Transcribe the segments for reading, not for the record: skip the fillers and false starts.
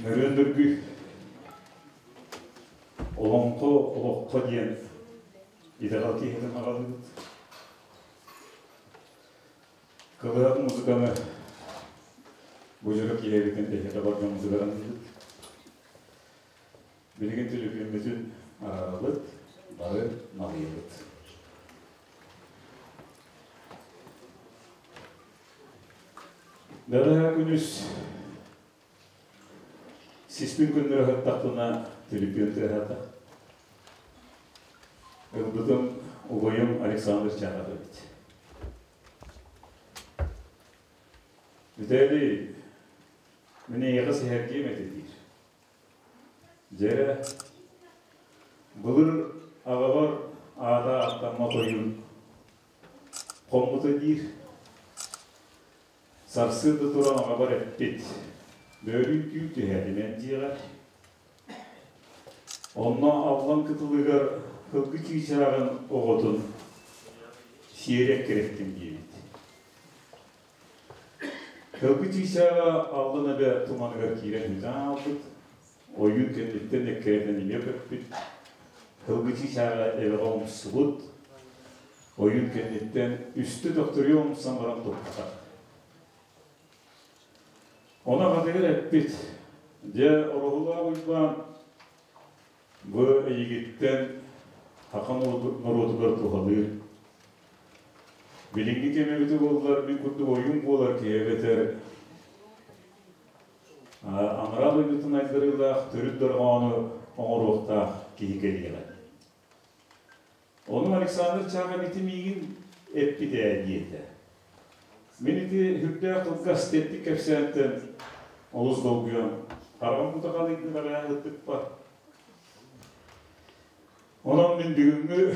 Нөрүөн Нөргүй Олоҥхо олоххо диэн итэҕэл киһитин аҕалыыбыт. Кылыһах музыканы бу дьоро киһибитин эһиэхэ бар дьоммутугар аныыбыт. Билигин төлөпүөммүтүн араарабыт, бары налыйабыт. Бэҕэһээ күнүс сиспин көннөрө сыттахпына төлөпүөн тыаһаата. Ылбытым убайым Александр Чахов эбит. Виталий, мин эйиэхэ сэһэргиэм этэ диир. Дьэ, былыр аҕабар аата ааттаммат ойуун хоммута диир. Сарсыарда туран аҕабар эппит: «Бөөлүүн түүл түһээтим эн дьиэҕэр. Онно аллан кытылыгар сылгы чыычааҕын оҕотун сиэри эккирэттим» диэбит. Сылгы чыычааҕа аллан эбэ туманыгар киирэн бүтэн хаалбыт. Ойуун кэнниттэн эккирэтэн илиэ көппүт. Сылгы чыычааҕа эбэҕэ умсубут. Ойуун кэнниттэн үстэ төхтөрүйэ умсан баран туппатах. Ону аҕатыгар эппит: «Дьэ, Ороһулаах Уйбаан, бу эйигиттэн саха норуотугар туһалыыр. Билиҥҥи кэм эбитэ буоллар, мин курдук ойуун буолар киһи эбэтэр анараа дойдутун айдарыылаах төрүт дорҕоону оҥоруохтаах киһи кэлиэҕэ. Ону Александр Чаҕа ити миигин эппит ээ диэтэ. Мин ити сүрдээх кылгас тэттик кэпсээнтэн олус долгуйан, хараҕым кутаҕалыйда бэҕэһээ ыттыкпар. Онон мин бүгүҥҥү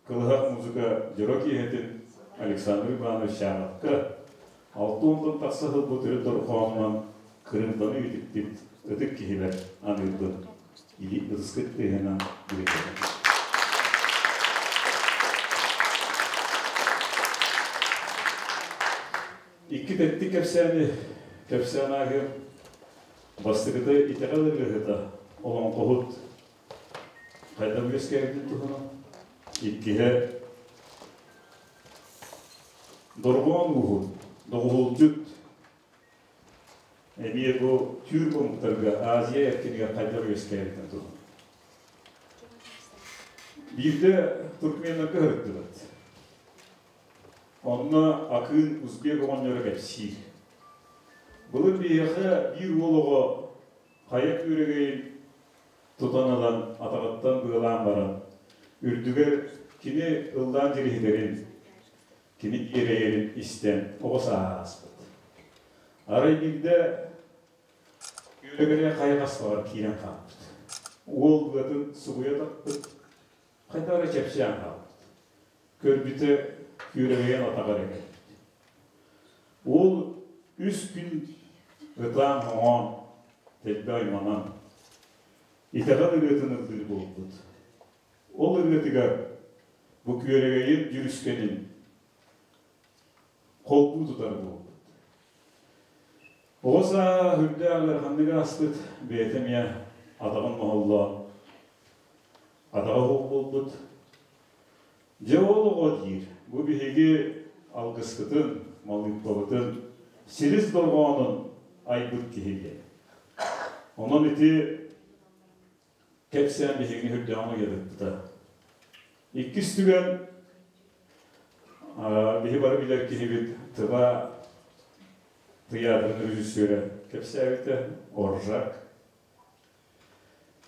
кылыһах музыка дьоро киэһэтин Александр Иванович Чаҕатка 60-тан тахса сыл бу төрүт дорҕоонунан кырыымпаны үтүктүбүт ытык киһибэр аныырбын илии ытыскыт тыаһынан билиниэҕим. Икки тэттик кэпсээни кэпсээн ааһыам. Бастакыта итэҕэл ырыаһыта, олоҥхоһут хайдах үөскээбитин туһунан. Иккиһэ дорҕоон ууһун, доҕуһулдьут Эмиэ бу түүр омуктарга Азия эркинигэр хайдах үөскээбитин туһунан. Биирдэ туркменнарга сырыттыбыт. Онно акыын узбек оҕонньоро кэпсиир. Былыр биһиэхэ биир уол оҕо хайа күөрэгэйин тутан ылан атаҕыттан быалаан баран, үрдүгэр кини ыллаан дьириһитэрин, Кини дьиэрэйэрин истэн оҕо сааһа ааспыт. Арай биирдэ күөрэгэрэ хайаҕаспаҕар киирэн хаалбыт. Уол быатын субуйа таппыт, хайдах эрэ чэпчээн хаалбыт. Көрбүтэ күөрэгэйин атаҕар кэлбит. Уол үс күн ытаан-хоҥоон, дэлби айманан, итэҕэл ырыатын ыллыыр буолбут. Ол ырыатыгар бу күөрэгэйин дьүрүскэнин холбуу тутар буолбут. Оҕо сааһа үрдээх ыараханнык ааспыт, бэйэтэ эмиэ атаҕын моһоллоон, атаҕа суох буолбут. Дьэ ол оҕо диир, бу биһиги алгыскытын, малыыппабытын, силис дорҕоонун айбыт киһи диэн. Онон ити кэпсээн биһигини үрдээҕин уйадыппыта. Иккис түгэн биһи бары билэр киһибит Тыва тыйаатырын режиссера кэпсээбитэ Оржак.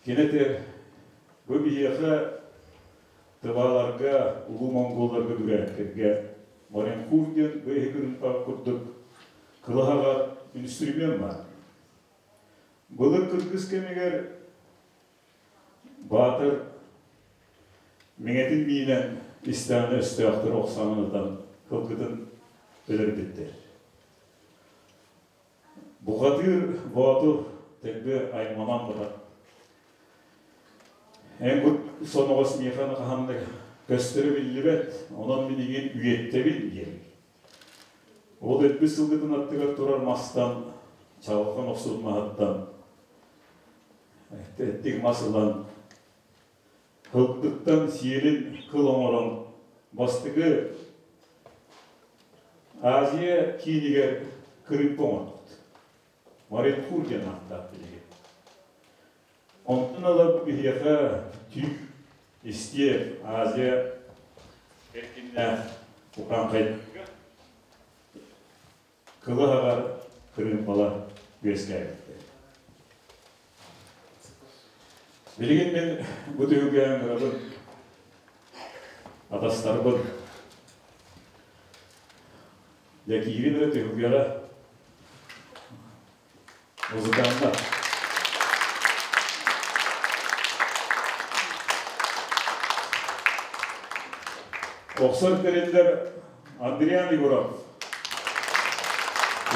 Кини этэр, бу биһиэхэ Тываларга, улуу монголларга бүрээттэргэ Моренкур диэн бу эһи кырыымпах курдук кылаһаҕар инструмент баар. Былыр кыргыс кэмигэр Баатыр миҥэтин миинэн истэҕинэ өстөөхтөрү охсоҥун ытан кылгытын өлөрбүттэр. Бухатыыр Боотур дэлби айманан баран «Эн бу соноҕос миэхэ хаһан да көстөрө биллибэт, онон мин игин үйэттэбин» диэн Ол өлбүт сылгытын аттыгар турар мастан, чаҕылхан охсубут маһыттан. Тэттик мас ылан, Һылтыттан сиэлин кыл оҥорон, бастакы Азия киинигэр кырыымпа оҥорбут. Маринхур диэн ааттаах билигин. Онтон ыла биһиэхэ түүр, истиэп, Азия эркиннээх Ухаанхайдарга кылы аһаҕар кырыымпалар үөскээбиттэр. Билигин мин бу түһүлгэ ыҥырабын, атастарбын. Дьэ киирин эрэ түһүлгэҕэ музыканнар. Охсор тэриллэр Андриан Егоров.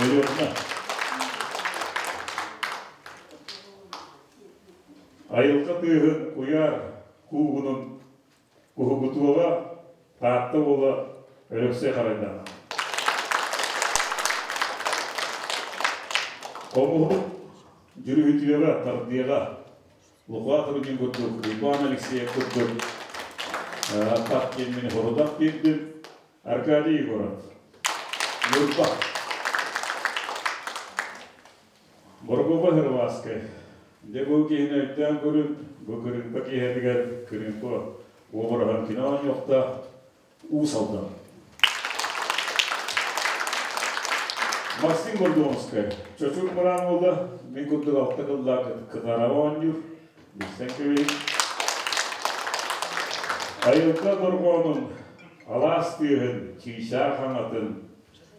Өлүөхүмэ. Айылҕа тыаһын куйаар куугунун Куһугутуоҕа Таатта уола Өлөксөй Харайдаах. Хомуһу дьүрүһүтүөҕэ, тардыаҕа Лука Трудин курдук, Иван Алексеев курдук тах диэн хорудах биэрдим. Аркадий Егоров. Ньурба. Боргуба Хырвааскай. Дьэ бу киһини өйдөөн көрүн, бу кырыымпа киэһэтигэр кырыымпа уобараһын кино оонньуохтаах Уус Алдан. Максим Бордоновскай. Чочур Мыраан уола, мин курдук алта кыллаах кытараҕа оонньуур. Билсэн кэбиһин. Айылҕа дорҕоонун, алаас тыаһын, чыычаах хаҥатын,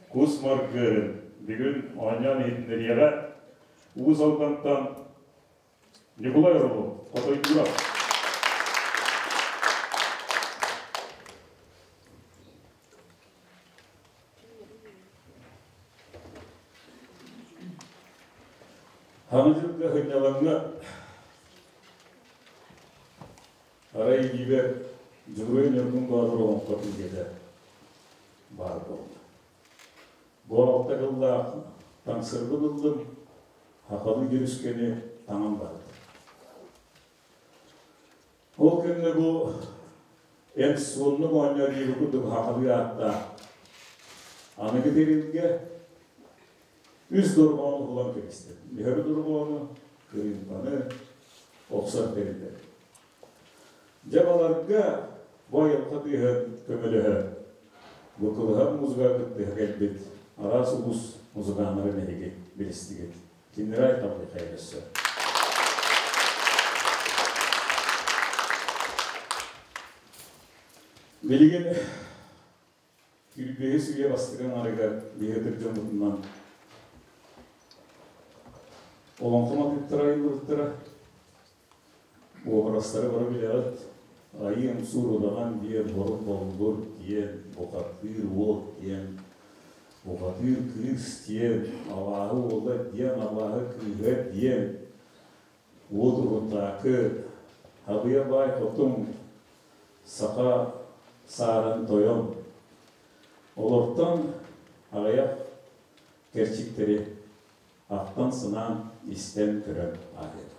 кус маргыарын бүгүн оонньоон иһитиннэриэҕэ Уус Алдантан Николай Орлов, Хотойдуров. Хаҥа дьылга сынньалаҥҥа арай илиибэр Дьоруой Ньургун Боотур олоҥхо кинигэтэ баар буолла. Бу алта кыллаах таҥсырбын ыллым, хахалы дьүрүскэни таҥан бардым. Ол кэннэ бу эн суоннук оонньоо диэби курдук хахалыы ааттаах аныгы тэрилгэ үс дорҕоону булан кэбистим. Нүһэр дорҕоону, кырыымпаны, охсор тэриллэр. Дьэ баларга бу айылҕа тыаһын көмөлөһө, бу кылыһах музыка кыттыһа кэлбит араас улуус музыканнарын эһиги билистигит. Кинилэри айталлыахайын өссө. Билигин Кирбиэһи үйэ бастакы аҥарыгар биһиги дьоммутунан олоҥхо матыыптара айыллыбыттара. Уобарастары бары билэҕит. Айыы Умсуур удаҕан диэн, Борук Боллур диэн, Бухатыыр уол диэн, Бухатыыр кыыс диэн, Абааһы уола диэн, Абааһы кыыһа диэн, Уот Урутаакы, Абыйа баай хотун, Саха саарын тойон. Олортон аҕыйах кэрчиктэри ахтан-санаан, истэн-көрөн ааһыаҕа.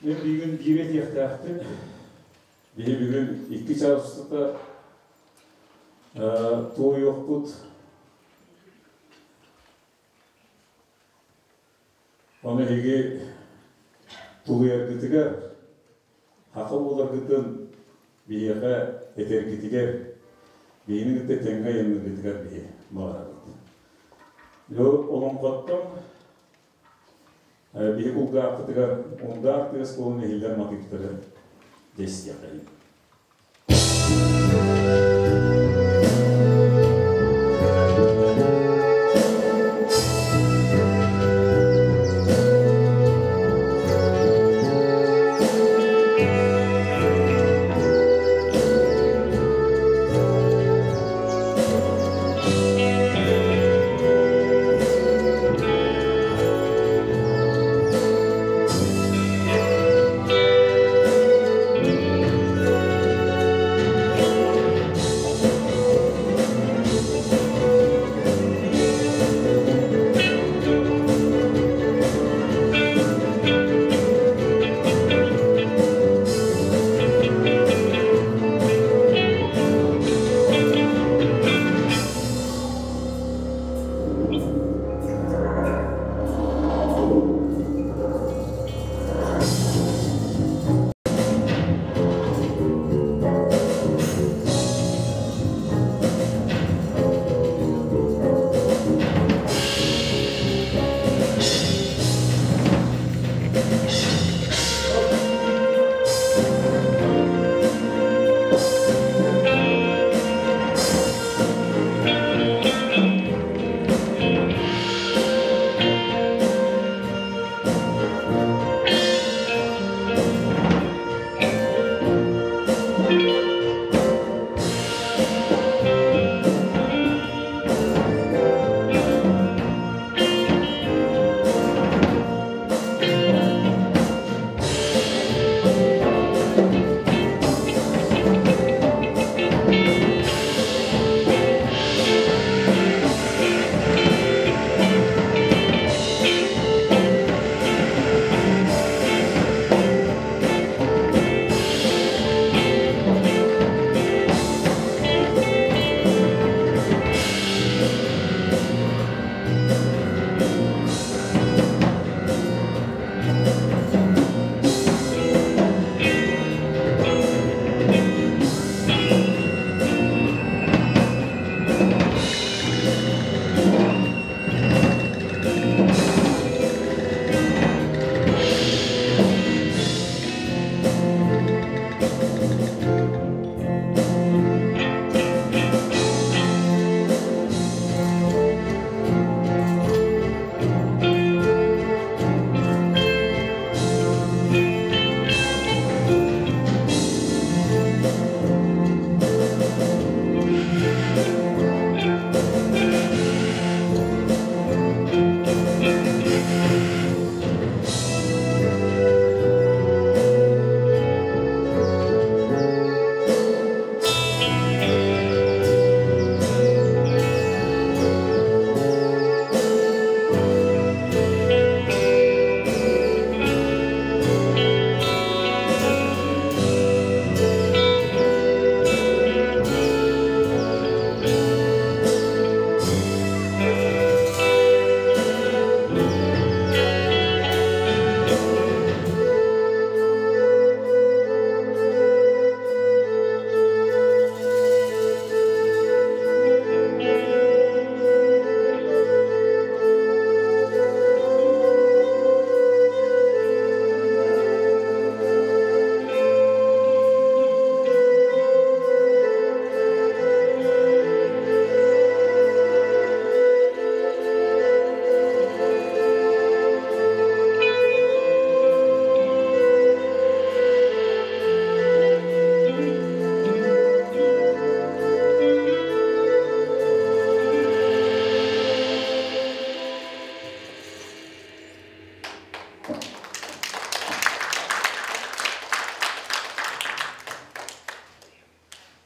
Мен бүгүн биир этиэхтээхпин. Биһи бүгүн икки чаас устата туойуохпут. Ону эһиги тулуйаргытыгар, хаха буоларгытын биһиэхэ этэргитигэр, биһини кытта тэҥҥэ айанныыргытыгар биһи баҕарабыт. Олоҥхоттон биһи кулгаахпытыгар ундаах тыас буолан иһиллэр матыыптары дьэ истиэххэйин.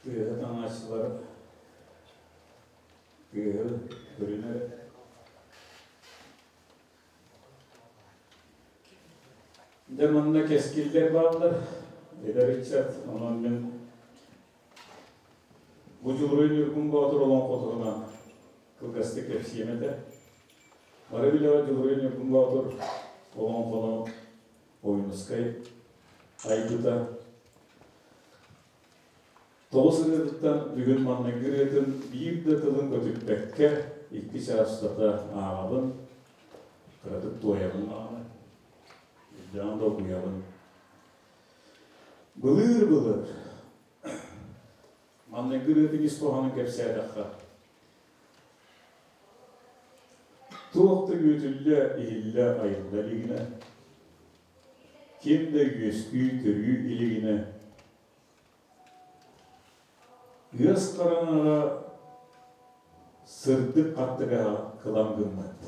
Тыаһы таҥааччылар тыаһы көрүнэр. Дьэ манна кэскиллэр бааллар, эдэр ыччат, онон мин бу Дьулуруй Ньургун Боотур олоҥхотугунан кылгастык кэпсиэм этэ. Бары билэҕит Дьулуруй Ньургун Боотур олоҥхону Ойуунускай айбыта. Тоҕус ырыатыттан бүгүн маҥнайгы ырыатын биир да тылын көтүппэккэ икки чаас устата ааҕабын, кыратык туойабын даҕаны, үрдэҕин долгуйабын. Былыыр-былыр маҥнайгы ырыатын ис хоһоонун кэпсээтэххэ, туох да үөтүллэ, иһиллэ, айылла илигинэ, ким да үөскүү, төрүү илигинэ Ыас хараҥаҕа сырдык хаттыгаһа кылам гыммыт.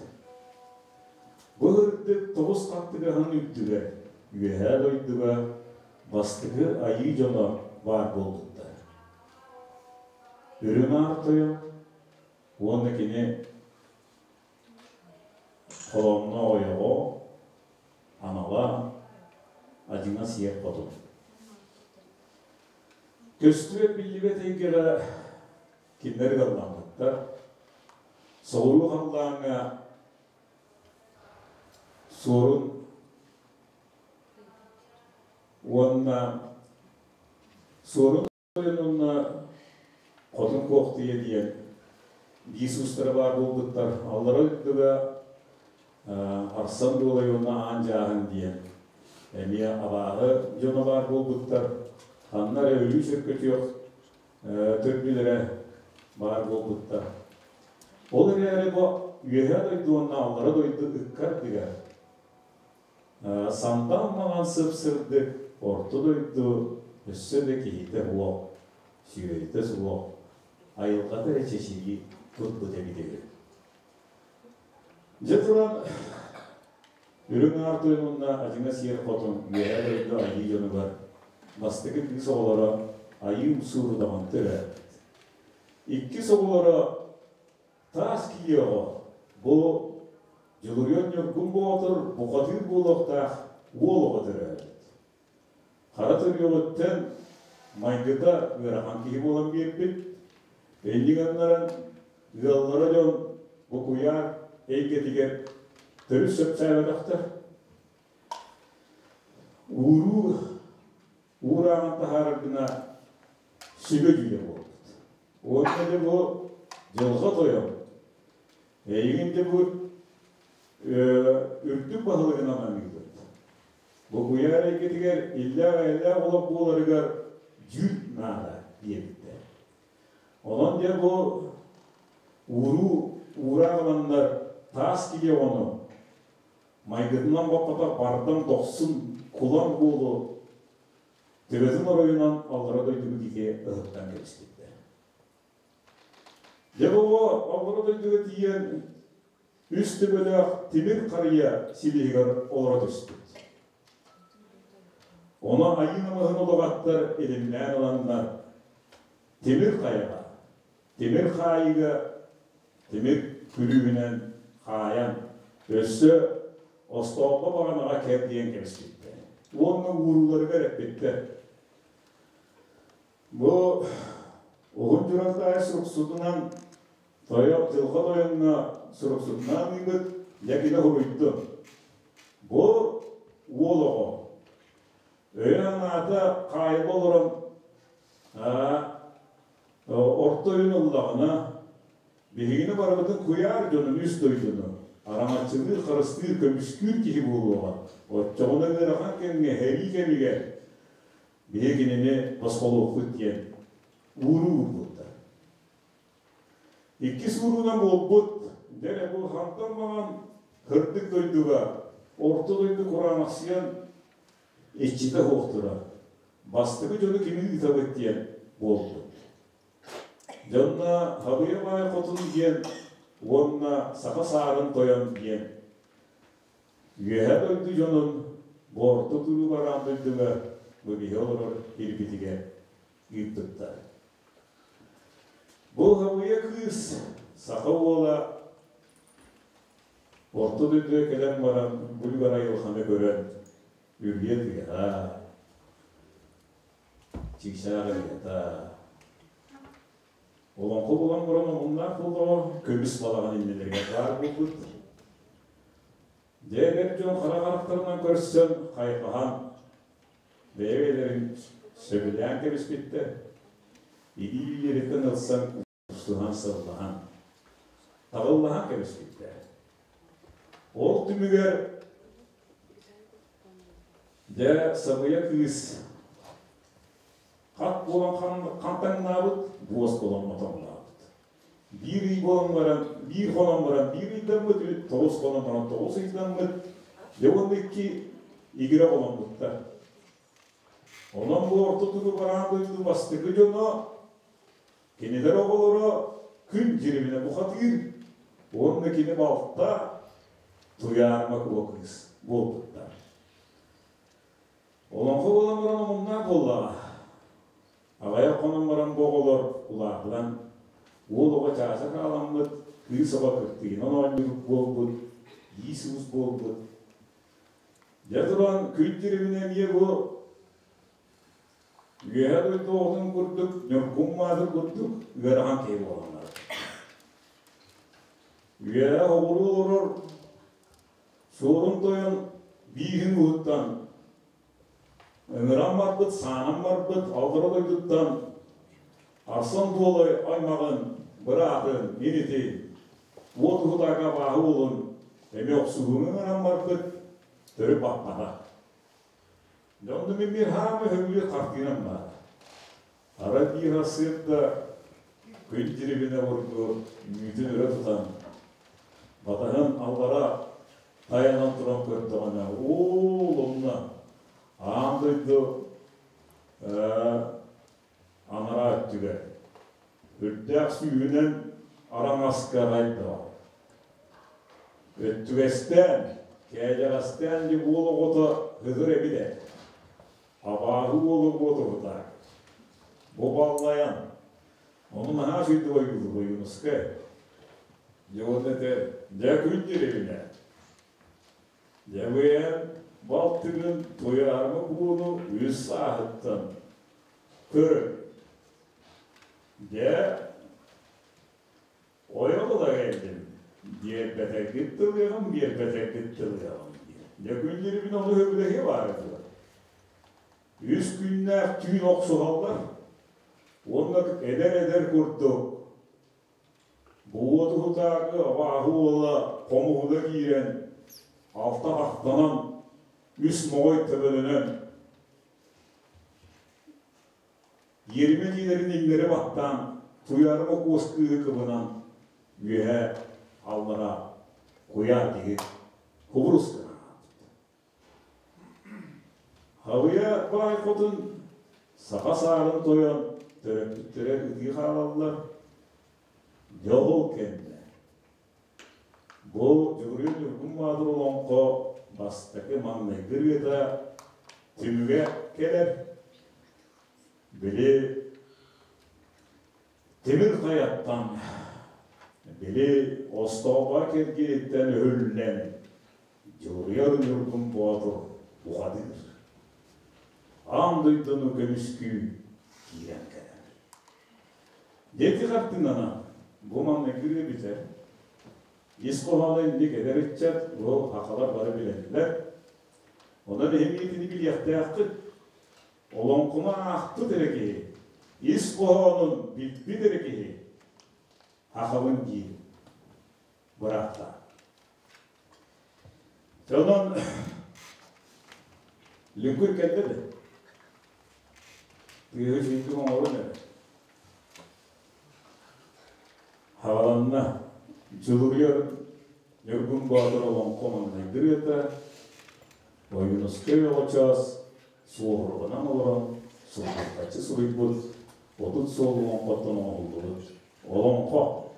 Бу сырдык тоҕус хаттыгаһын үрдүгэр Үөһээ дойдуга бастакы айыы дьоно баар буолбуттар. Үрүҥ Аар Тойон уонна кини холоонноох ойоҕо анала Адьыҥа сиэр хотун. Көстүбэт биллибэт эйгэҕэ кинилэр ыалламмыттар. Соҕуруу халлааҥҥа Суорун уонна Суорун Тойон уонна Хотун Куохтуйа диэн биис уустара баар буолбуттар. Аллара дойдуга Арсан Дуолай уонна Аан Дьааһын диэн эмиэ абааһы дьоно баар буолбуттар. Ханна эрэ өлүү сөркөтүөх төрдүлэрэ баар буолбуттар. Ол эрээри бу Үөһээ дойду уонна Аллара дойду ыккардыгар Сандал маҥан сып-сырдык орто дойду өссө да киһитэ суох, сүөһүтэ суох, айылҕата эрэ чэчирии турбут эбит үһү. Дьэ туран, Үрүҥ Аар Тойон уонна Адьыҥа Сиэр Хотун Үөһээ дойду айыы дьонугар бастакы кыыс оҕолоро Айыы Умсуур удаҕан төрөөбүт. Иккис оҕолоро Таас киһи оҕо бу Дьулуруйан Ньургун Боотур бухатыыр буолуохтаах уол оҕо төрөөбүт. Хара төрүөҕүттэн майгыта ыарахан киһи буолан биэрбит. Инник аннаран ыаллара дьон бу куйаар эйгэтигэр төрүт сөпсөөбөтөхтөр. Ууруу уурааҕын таһаарар гына сүбэ дьүүлэ буолбут. Уонна дьэ бу дьылҕа тойон эйигин дьэ бу үрдүк баһылыгынан аныыбыт. Бу куйаар эйгэтигэр иллээх-эйэлээх олох буоларыгар дьүүл наада диэбиттэр. Онон дьэ бу ууруу уураах ыланнар таас киһи оҕону майгытынан баппатах бардам дохсун кулан уолу төбөтүн оройунан аллара дойдугу диэки ыһыктан кэбиспиттэр. Дьэ бу аллара дойдуга тиийэн үс төбөлөөх тимир харыйа силиһигэр олоро түспүт. Ону айыы намыһын улаҕаттар илимнээн ыланнар тимир хайаҕа, тимир хаайыыга тимир күлүүһүнэн хаайан, өссө остоолбо баҕанаҕа кэрдийэн кэбиспиттэр. Уонна уурууларыгар эппиттэр. Бу Уһун Дьурантаайы суруксутунан тойон дьылҕа тойоҥҥо суруксутунан ыйбыт дьэ кини уһуруйду. Бу уол оҕо өйө-санаата хаайылла олорон орто өйүн ыллаҕына, биһигини барыбытын куйаар дьонун үс дойдуну араҥаччылыыр, харыстыыр, көмүскүүр киһи буолуоҕа. Оччоҕуна ыарахан кэмҥэ, сэрии кэмигэр биһи кинини босхолуохпут диэн ууруу уурбуттар. Иккис уурунан буолбут, дьэ бу хантан маҥан кырдык дойдуга, орто дойду кураанахсыйан иччитэ суох турар. Бастакы дьону кими ыытабыт диэн буолбут. Дьонно Хабыйа Баай Хотун диэн уонна Саха Саарын Тойон диэн Үөһээ дойду дьонун бу орто туруу бараан дойдуга бу биһи олорор ирбитигэр ыыппыттар. Бу Хабыйа кыыс саха уола орто дойдуга кэлэн баран бүлүгэр айылҕаны көрөн үрүйэ тыаһа, чыычаах ырыата, олоҥхо булан баран омуннаах буоллаҕа көмүс балаҕан иннилэригэр баар буолбут. Дьэ эдэр дьон хара харахтарынан көрсөн хайҕаһан бэйэ-бэйэлэрин сөбүлээн кэбиспиттэр, илии-илиилэриттэн ылсан устуһан сыллаһан, таҕыллаһан кэбиспиттэр. Ол түмүгэр дьэ сабыйа кыыс хат буолан хантаҥнаабыт, буос буолан мотоҥнообут. Биир ый буолан баран, биир хонон баран биир ыйдаммыт, тоҕус хонон баран тоҕус ыйдаммыт, дьэ уонна икки игирэ холоммуттар. Онон бу орто туру бараан дойду бастакы дьоно, кинилэр оҕолоро күн дьириминэ бухатыыр уонна кини балта Туйаарма Куо кыыс буолбуттар. Олоҥхо буолан баран омуннаах буоллаҕа. Аҕыйах хонон баран бу оҕолор улаатан, уол оҕо чааса хааламмыт, кыыс оҕо кыртыйынан оонньуур буолбут, иис-уус буолбут. Дьэ туран күн дьириминэ эмиэ бу үөһэ дойду оҕотун курдук, ньургун маатыр курдук ыарахан киһи буоланнар. Үөһэ оҕуруу олорор Суорун тойон бииһин уһуттан ыҥыран барбыт, саанан барбыт, аллара дойдуттан Арсан Дуолай аймаҕын, быраатын, инитин, уот уһутаака абааһы уолун эмиэ охсуһууну ыҥыран барбыт, төрүт баппатах. Дьэ онно мин биир хаамы сөбүлүүр хартыынам баар. Арай биир сарсыарда күн дьирибинэ курдук үүтүн өрө тутан, батаһын аллара тайанан туран көрдөҕүнэ, уол онно аан дойду анараа өттүгэр үрдээх сүүһүнэн араҥаска арайдаҕа. Өттүгэстээн, кээдьэҕэстээн дьэ уол оҕото һыгыр эбит ээ. Абааһы уолу уотуһутаар. Бу баллайан, ону наһаа үчүгэй ойуулук Ойуунускай. Дьэ уонна этэр, дьэ күн дьириминэ. Дьэ быйан балтыгын Туйаарма кууну үс сааһыттан көрөн. Дьэ, ойох ыла кэллим. Биэрбэтэргит тылыаҕым, биэрбэтэргит тылыаҕым диэн. Дьэ күн дьириминэ ону сөбүлэһиэ баара дуо? Үс күннээх түүн охсуһаллар уонна эдэр-эдэр курдук Буотуһутааҕы абааһы уола хомуһуна киирэн, алта ахтанан, үс моҕой төбөлөнөн, иэримэ киилэрин иҥнэри баттаан, Туйаарыма куос кыыһы кыбынан үөһэ аллара куйаар киһи кубурус гынан хаалбыт. Хабыйа баай хотун саха саарын тойон төрөппүттэрэ ытыы хаалаллар. Дьэ ол кэннэ бу Дьугуруйун Ньургун Баатыр олоҥхо бастакы маҥнайгы ырыата түмүгэ кэлэр. Били Тимир хайаттан били Остоолбо киргириттэн өһүллэн Дьулуруйар Ньургун Боотур бухатыыр. Аан дойдуну көмүскүү киирэн кэлэр. Дети хартыынанан бу маннык ырыа бүтэр. Ис хоһооно инник эдэр ыччат, бу хахалар бары билэллэр. Онон эһиги итини билиэхтээххит. Олоҥхону аахпыт эрэ киһи, ис хоһоонун билбит эрэ киһи хахабын диир бырааттаах. Онон Лүҥкүр кэллэ да тыаһы сүүрдүк оҥорон эрэ. Хаҕаланна Дьулуруйар Ньургун Боотур олоҥхо маҥнайгы ырыата Ойуунускай оҕочоос суоһурҕанан олорон суруйбаччы суруйбут 30 суол олоҥхоттон оҥоһуллубут олоҥхо.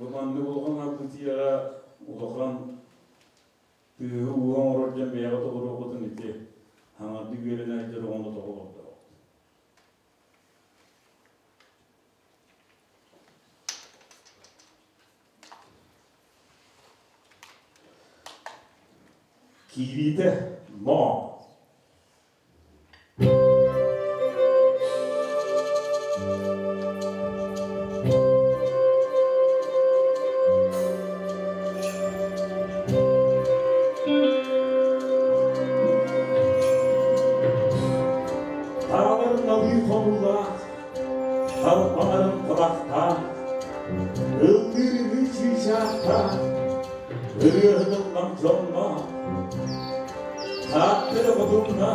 Бу маннык улахан арбытыйаҕа улахан тыаһы ууһа оҥорор дьон бэйэҕэ толоруоххутун ити хаҥардыы үөрэнээччилэр оҕону тоҕо олордоҕут? Киириитэ ноо. Тааларын налыы хомуллаах, талбанарын табахтаах, ыллыырыныы чыычаахтаах, ырыаһытыллан дьонно, Тааттара хотунна,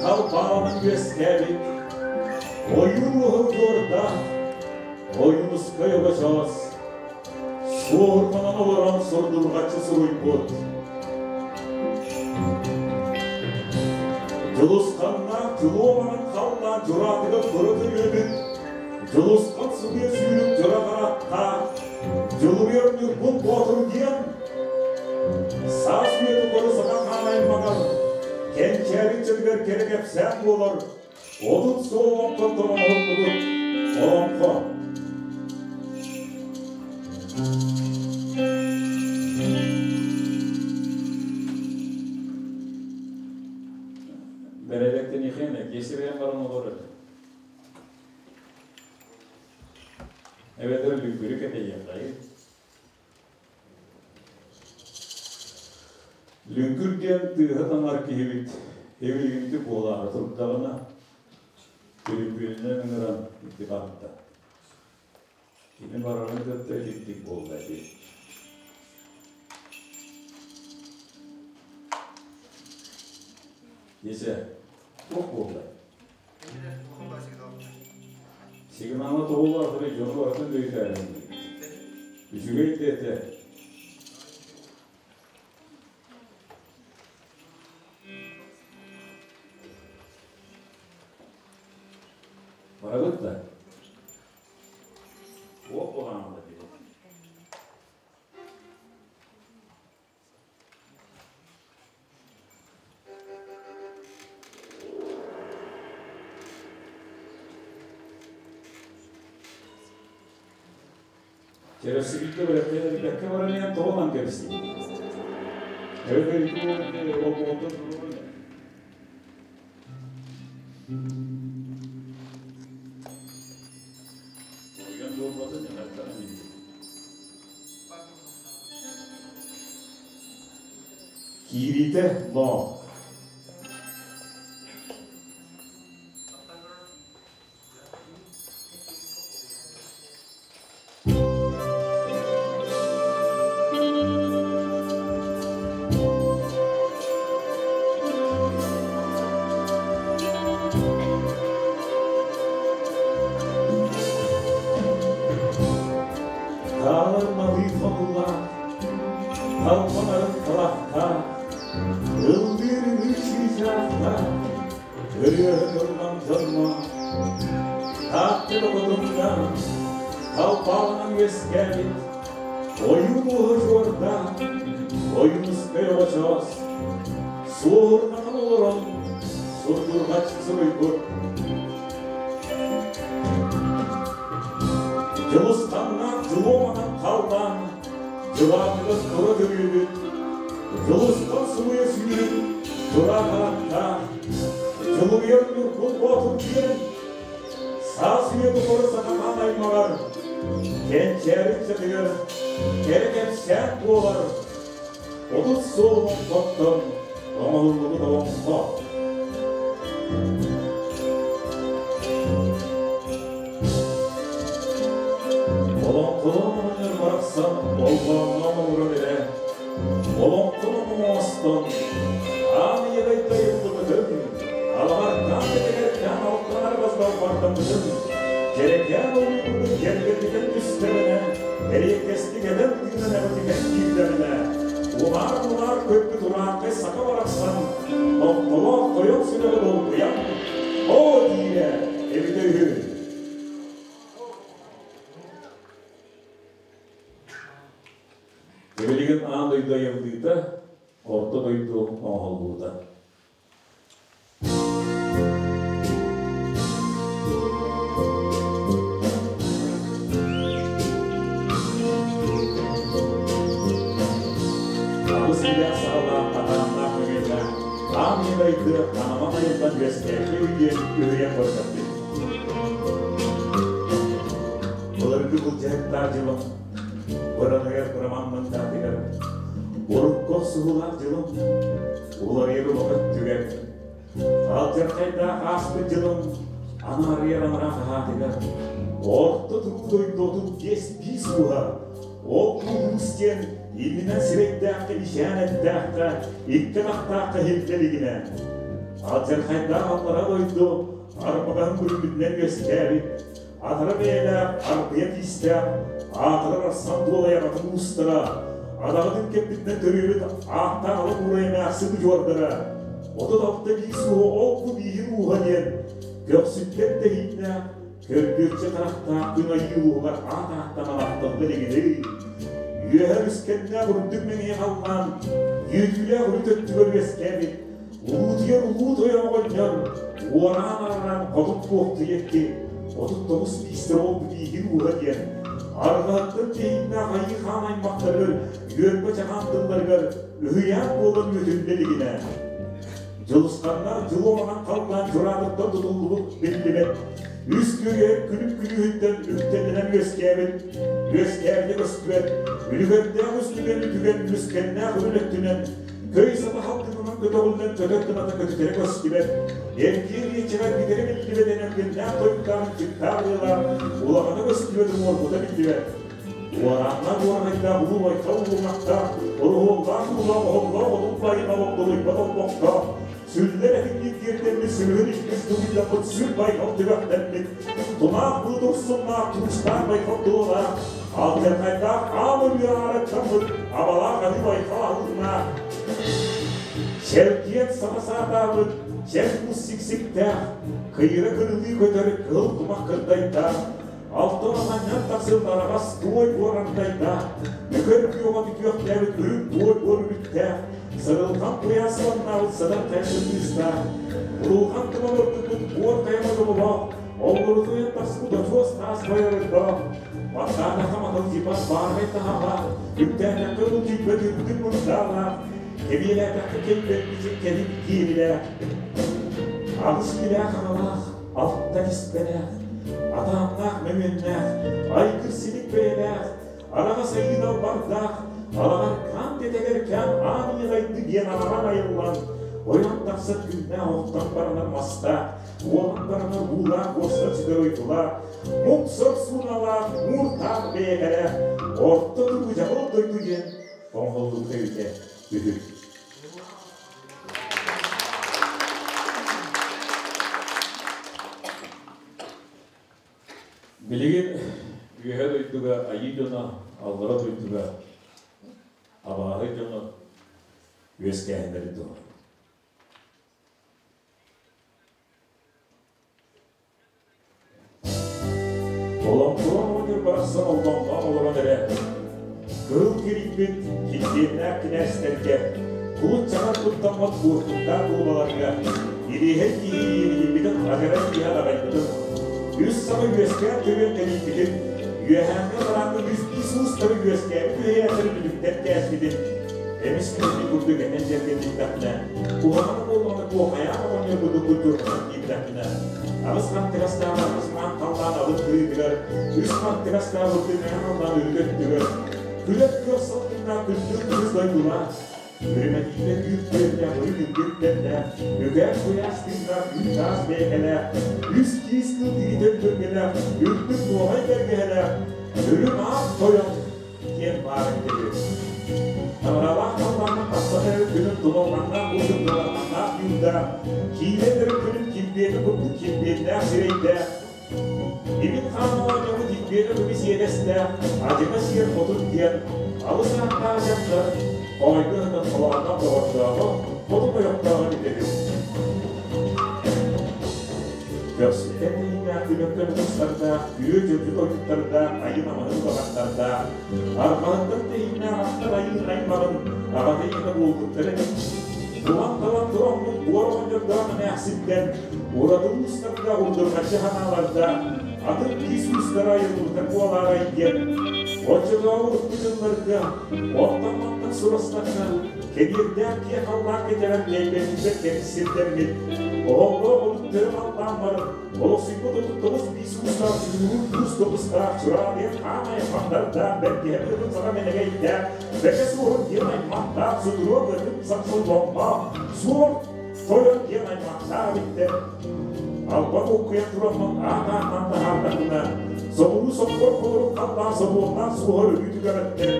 талбаанын үөскээбит, ойуу уһугуордаах, Ойуунускай обочоос, суоһурҕанан олорон сурдурҕаччы суруйбут. Дьулусханнаах дьулуоманан халлаан дьураатыгар тура төрүөбүт, Дьулусхан субуйа сүүрүк дьоро харахтаах, Дьулуруйар Ньургун Боотур диэн саас үйэ тухары саха хаан аймаҕар, кэнчээри чөлүгэр кэрэ кэпсээн буолар 30 сыл олоҥхоттон оҥоһуллубут олоҥхо. Бэрэдэктэнихиэнэ кесибэйэн баран олорор. Эбэтэр лүҥкүрү кэтэйиэххэй. Лүҥкүр диэн тыаһа таҥар киһибит эбилигинтик буолаары турдаҕына, түрүбүөнүнэн ыҥыран ити барда. Кини барарын кытта итинник буолла дии. Десе, туох буолла? Сигнала тоҕулаахтары дьону барытын дөйүтээрин Үчүгэй да этэ. Барабыт да? Уох буолаҥҥа диэн. Тересибитте бэрэккэ баран иһэн тоҕо кэбистим. Эбэтэр ити олбуонтан Ойган буолбатын эҕэрдэҕин иһин. Киириитэ ноо. Таалар налыы хомуллаах, талбанарын талахтаах, ыллыыр ымыы чыычаахтаах, ырыаһын ыллам дьонно, Тааттыр оҕотунна, талбаанан үөскээбит, ойуун уоһу чуордаах, ойуунускай оҕочоос, суоһурҕанан олорон сурдурҕач суруйбут. Дьулусханнаах дьулуоманан халлаан, дьылаатыгар тура төрүүбүт, дьулусхан субуйа сүүрүк, тура харахтаах, дьулуруйар Ньургун Боотур диэн саас үйэ тухары сахахан аймаҕар, кэнчээри ыччатыгар кэрэ кэпсээн буолар 30 сыл олоҥхоттон оҥоһуллубут олоҥхо. Олоҥхолоон оҕонньор барахсан болҕомно оҥорон эрэ, олоҥхону оҥостон, аан ийэбэй тайыллыбытын, алаҕардаан кэтэгэрдээн алтанар басбалбардаммытын, дьэрэкээн ойуурбутун кэргэтитэн түстэҕинэ, эриэккэстик этэн тыынан эҕитигэр киирдэҕинэ, унаар-мунаар көппүт урааҥхай саха барахсан, нохтолоох тойон сүрэҕи долгуйан, «Оо!» диирэ эбитэ үһү. Билигин аан дойду айыллыыта, орто дойду оҥоһуллуута. Аҕыс илээх саҕалаах атааннаах мөҥүөннээх аан ийэ дойду анаман айыллан үөскээбитэ үһү диэн үһүйээн көрдөхпүт. Былыргы былдьаһыктаах дьылым быраныгар бырамаммын таатыгар урукку охсуһуулаах дьылым уларыйар улахан өттүгэр алдьархайдаах ааспыт дьылым анаарыйар анараа хаһаатыгар орто туруу дойду 35 ууһа ол улуус диэн иннинэн сирэйдээххэ ишээн эттээххэ икки атахтаахха иһиллэ илигинэ алдьархайдаах аллара дойду арбаҕаһын бүрүммүтүнэн үөскээбит атара бэйэлээх арбыйа тиистээх аатырар арсан дуолай аҕатын уустара адаҕытын кэппитинэн төрүөбүт ааттаах ала куурай эмээхсин удьуордара 36 биис ууһа ол бу бииһин ууһа диэн көхсүттэн тэһииннээх көргүөччү харахтаах күн айыы ууһугар аат ааттанан ахтылла илигиний үөһэ үскэннээх үрдүк мэҥиэ халлаан үөтүүлээх үрүт өттүгэр үөскээбит Улуутуйар улуу тойон оҕонньор уораан араран хотун туохтуйа икки 39 биистэр ол биигин ууһа диэн арҕаһыттан тэһииннээх айыы хаан аймахтарыгар үөрбэ чаҕаан тылларыгар үһүйээн буолан үөтүллэ илигинэ дьылысханнаах дьыл оманан халлаан дьураатыттан тутуллубут биллибэт үс күөгэйэр күлүк күлүүһүттэн үктэннэнэн үөскээбит үөскээбитэ көстүбэт үлүгэрдээх үс түгэн үтүгэн үскэннээх үрүн өттүнэн Көй саба халкынынан көтөҕүллэн көтөр кыната көтүтэрэ көстүбэт, эргиэр иэчэҕэ бүтэрэ биллибэт энэлгэннээх тойуктаах ынчыктаах ыала улахана көстүбэт уҥуорбута биллибэт. Уорааннаах уораҕайдаах улуу байхал улуҥахтаах, оруһуоллаах уулаах оһоллоох отун байҕал огдолуйбат олбохтоох, сүллэр этиҥник киэргэммит сүлүһүн иккис дугуйдаммыт сүр байҕал түбэхтэммит, тунаах былыт урсуннаах туустаах байҕал тулалаах, Алдьархайдаах аан өлүү аараттаммыт абалаах аһыы байҕал аһылынна. Чэлгиэн саха саатаабыт чэл кус сиксиктээх, кыйыра кырылыы көтөр кыһыл кумах кырдайдаах, алтан анньан тахсыл араҕас туой буор ардайдаах, мөкөр күөҕэ бүтүөхтээбит үрүҥ туой буор үбүттээх, сырылҕан куйаас сыланнаабыт садар хайа кыыстаах, урулҕан туман ордукпут буор хайа модьоҕолоох, Оллурутуйан тахсыбыт очуос таас байарыйдаах, баттаатахха маталдьыйбат баарай таһаҕа, үктээтэххэ ылдьыйбат үрдүк мырдаалаах, кэбиэлээтэххэ кэлбэт бичик кэлин киэлилээх, аҕыс килээх аҕалаах, алта киспэлээх, атааннаах мөҥүөннээх, айгыр силик бэйэлээх, араҕас айыы далбардаах, алаҕар каан тэтэгэр кэм аан иэҕэйди диэн анаан айыллан, ойон тахсар күннээх охтон баранар мастаах, уолан баранар уулаах уостан сүтэр уйгулаах, муҥ-сор сууналаах, мууртаах бэйэкэлээх, орто туруу дьабыл дойду диэн оҥоһуллубута эбитэ үһү. Билигин үөһэ дойдуга айыы дьоно, аллара дойдуга абааһы дьоно үөскээһиннэрин туһунан. Олоҥхо оҕонньор барахсан оллоҥноон олорон эрэ, кыһыл кирийбит килбиэннээх кинээстэргэ, кулут-чаҕар куттаммат куоркуттаах кулубаларга, ириэһэй киһи иэнигийбитин адьарай киһи адаҕайбытын, үс саҕа үөскээн төрүөн тэнийбитин, үөһээҥҥи алараҥҥа үс биис уустары үөскээбит үһүйээннэри бүлүктэн кээспитин, эмис күнү курдук этэн дьэргэтиттэхпинэ, куһаҕана буоллаҕына куохайаах оҕонньор курдук культурнанан киирдэхпинэ, аҕыс хантыгастаах аҕыс маан халлаан алын кырыытыгар, үс хантыгастаах үрдүк мэҥэ халлаан үрүт өттүгэр, күлэр күөх салгыннаах күндүл кыыс дойдулаах, үрүмэтиитэ күүр күөннээх үрүҥ үрдүк тэннээх, үкээх куйаас тыыннаах үүт таас бэйэкэлээх, үс киис кыл тириитэ үтүргэлээх, үрдүк нуоҕай бэргэһэлээх, үрүҥ аат тойон диэн баар эбитэ үһү. Таҥаралаах халлааҥҥа тахсан эрэр күнүн тумаллаҥнаах курдук тумаллаҥнаах юудаах, киирэн эрэр күнүн килбиэнэ курдук килбиэннээх сирэйдээх, Имин хаан оонньообут илбиэнэ көмүс иэдэстээх, адьыга сиэр хотун диэн алыс ааттаах дьахтар хоойго ыһынан холоонноох доҕордооҕо, хотун ойохтооҕо эбитэ үһү. Көхсүттэн тэһииннээх түмэккэ тустардаах, күө дьөрдүк ойуттардаах, айын амаһын улахаттардаах, арҕаһыттан тэһииннээх ахтар айыы аймаҕын аҕата ийэтэ буолбуттар эбит. Булан-талан тураммыт буор оҕонньордоох эмээхситтэн ураты уустардаах урдурҕаччы ханаалардаах атын биис уустара айыллыбыта буолаарай диэн оччотооҕу урукку дьылларга оттон-мантан сурастахха кэбиэрдээх киэ халлаан кэтэҕэр кэлбэтиттэн кэтит сирдэммит оһоллоох олук төрө халлаан баран олохсуйбут 39 биис уустаах чугуун туус тобустаах чураадыйан хаамай хандардаах бэргэһэ быатын саҕа мэнэгэйдээх бэкэ суоһун диэн аймахтаах сутуруо быатын сахсылломмоох суор тойон диэн аймахтаах эбиттэр. Алба буккуйан тураммын аат-аатынан таһаардахпына, соҕуруу соппор холорук халлаан собуоннаах суоһар өлүү түгэҕиттэн,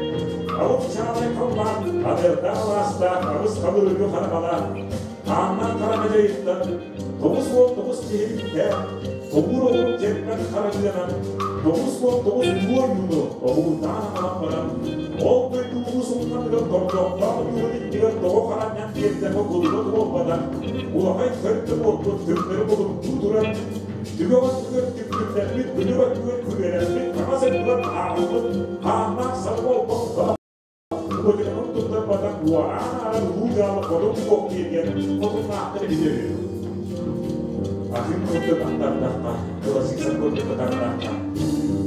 алып чаалай халлаан адыардаах алаастаах аҕыс хабыр өлүү хараҕалаах, хааннаах хараҥа дьайыттан 99 тиһиликтээх, тобуур оҕурук дьэрбэт харабыанан 99 улуу ойууну оһуурдаан аҕалан баран, ол дойду улуус улаханыгар тордохтоох ойуурун иннигэр тоҕо харанньан биэрдэххэ кулуба туолбатах, улахан хөртө буолбут төҥнөрү булуктуу туран, түгэх өттүгэр түккүрдэммит, күнүк өттүгэр күрүөлэммит, хаҥас өттүгэр ааҕыллыбыт хааннаах саба буолбут Куотунун туттарбатах уораан аарар улуу дьаалы хотун суох диэн хотуннаахтар эбитэ үһү. Атын курдук аттардахха, кыласыйсан курдук ытардахха,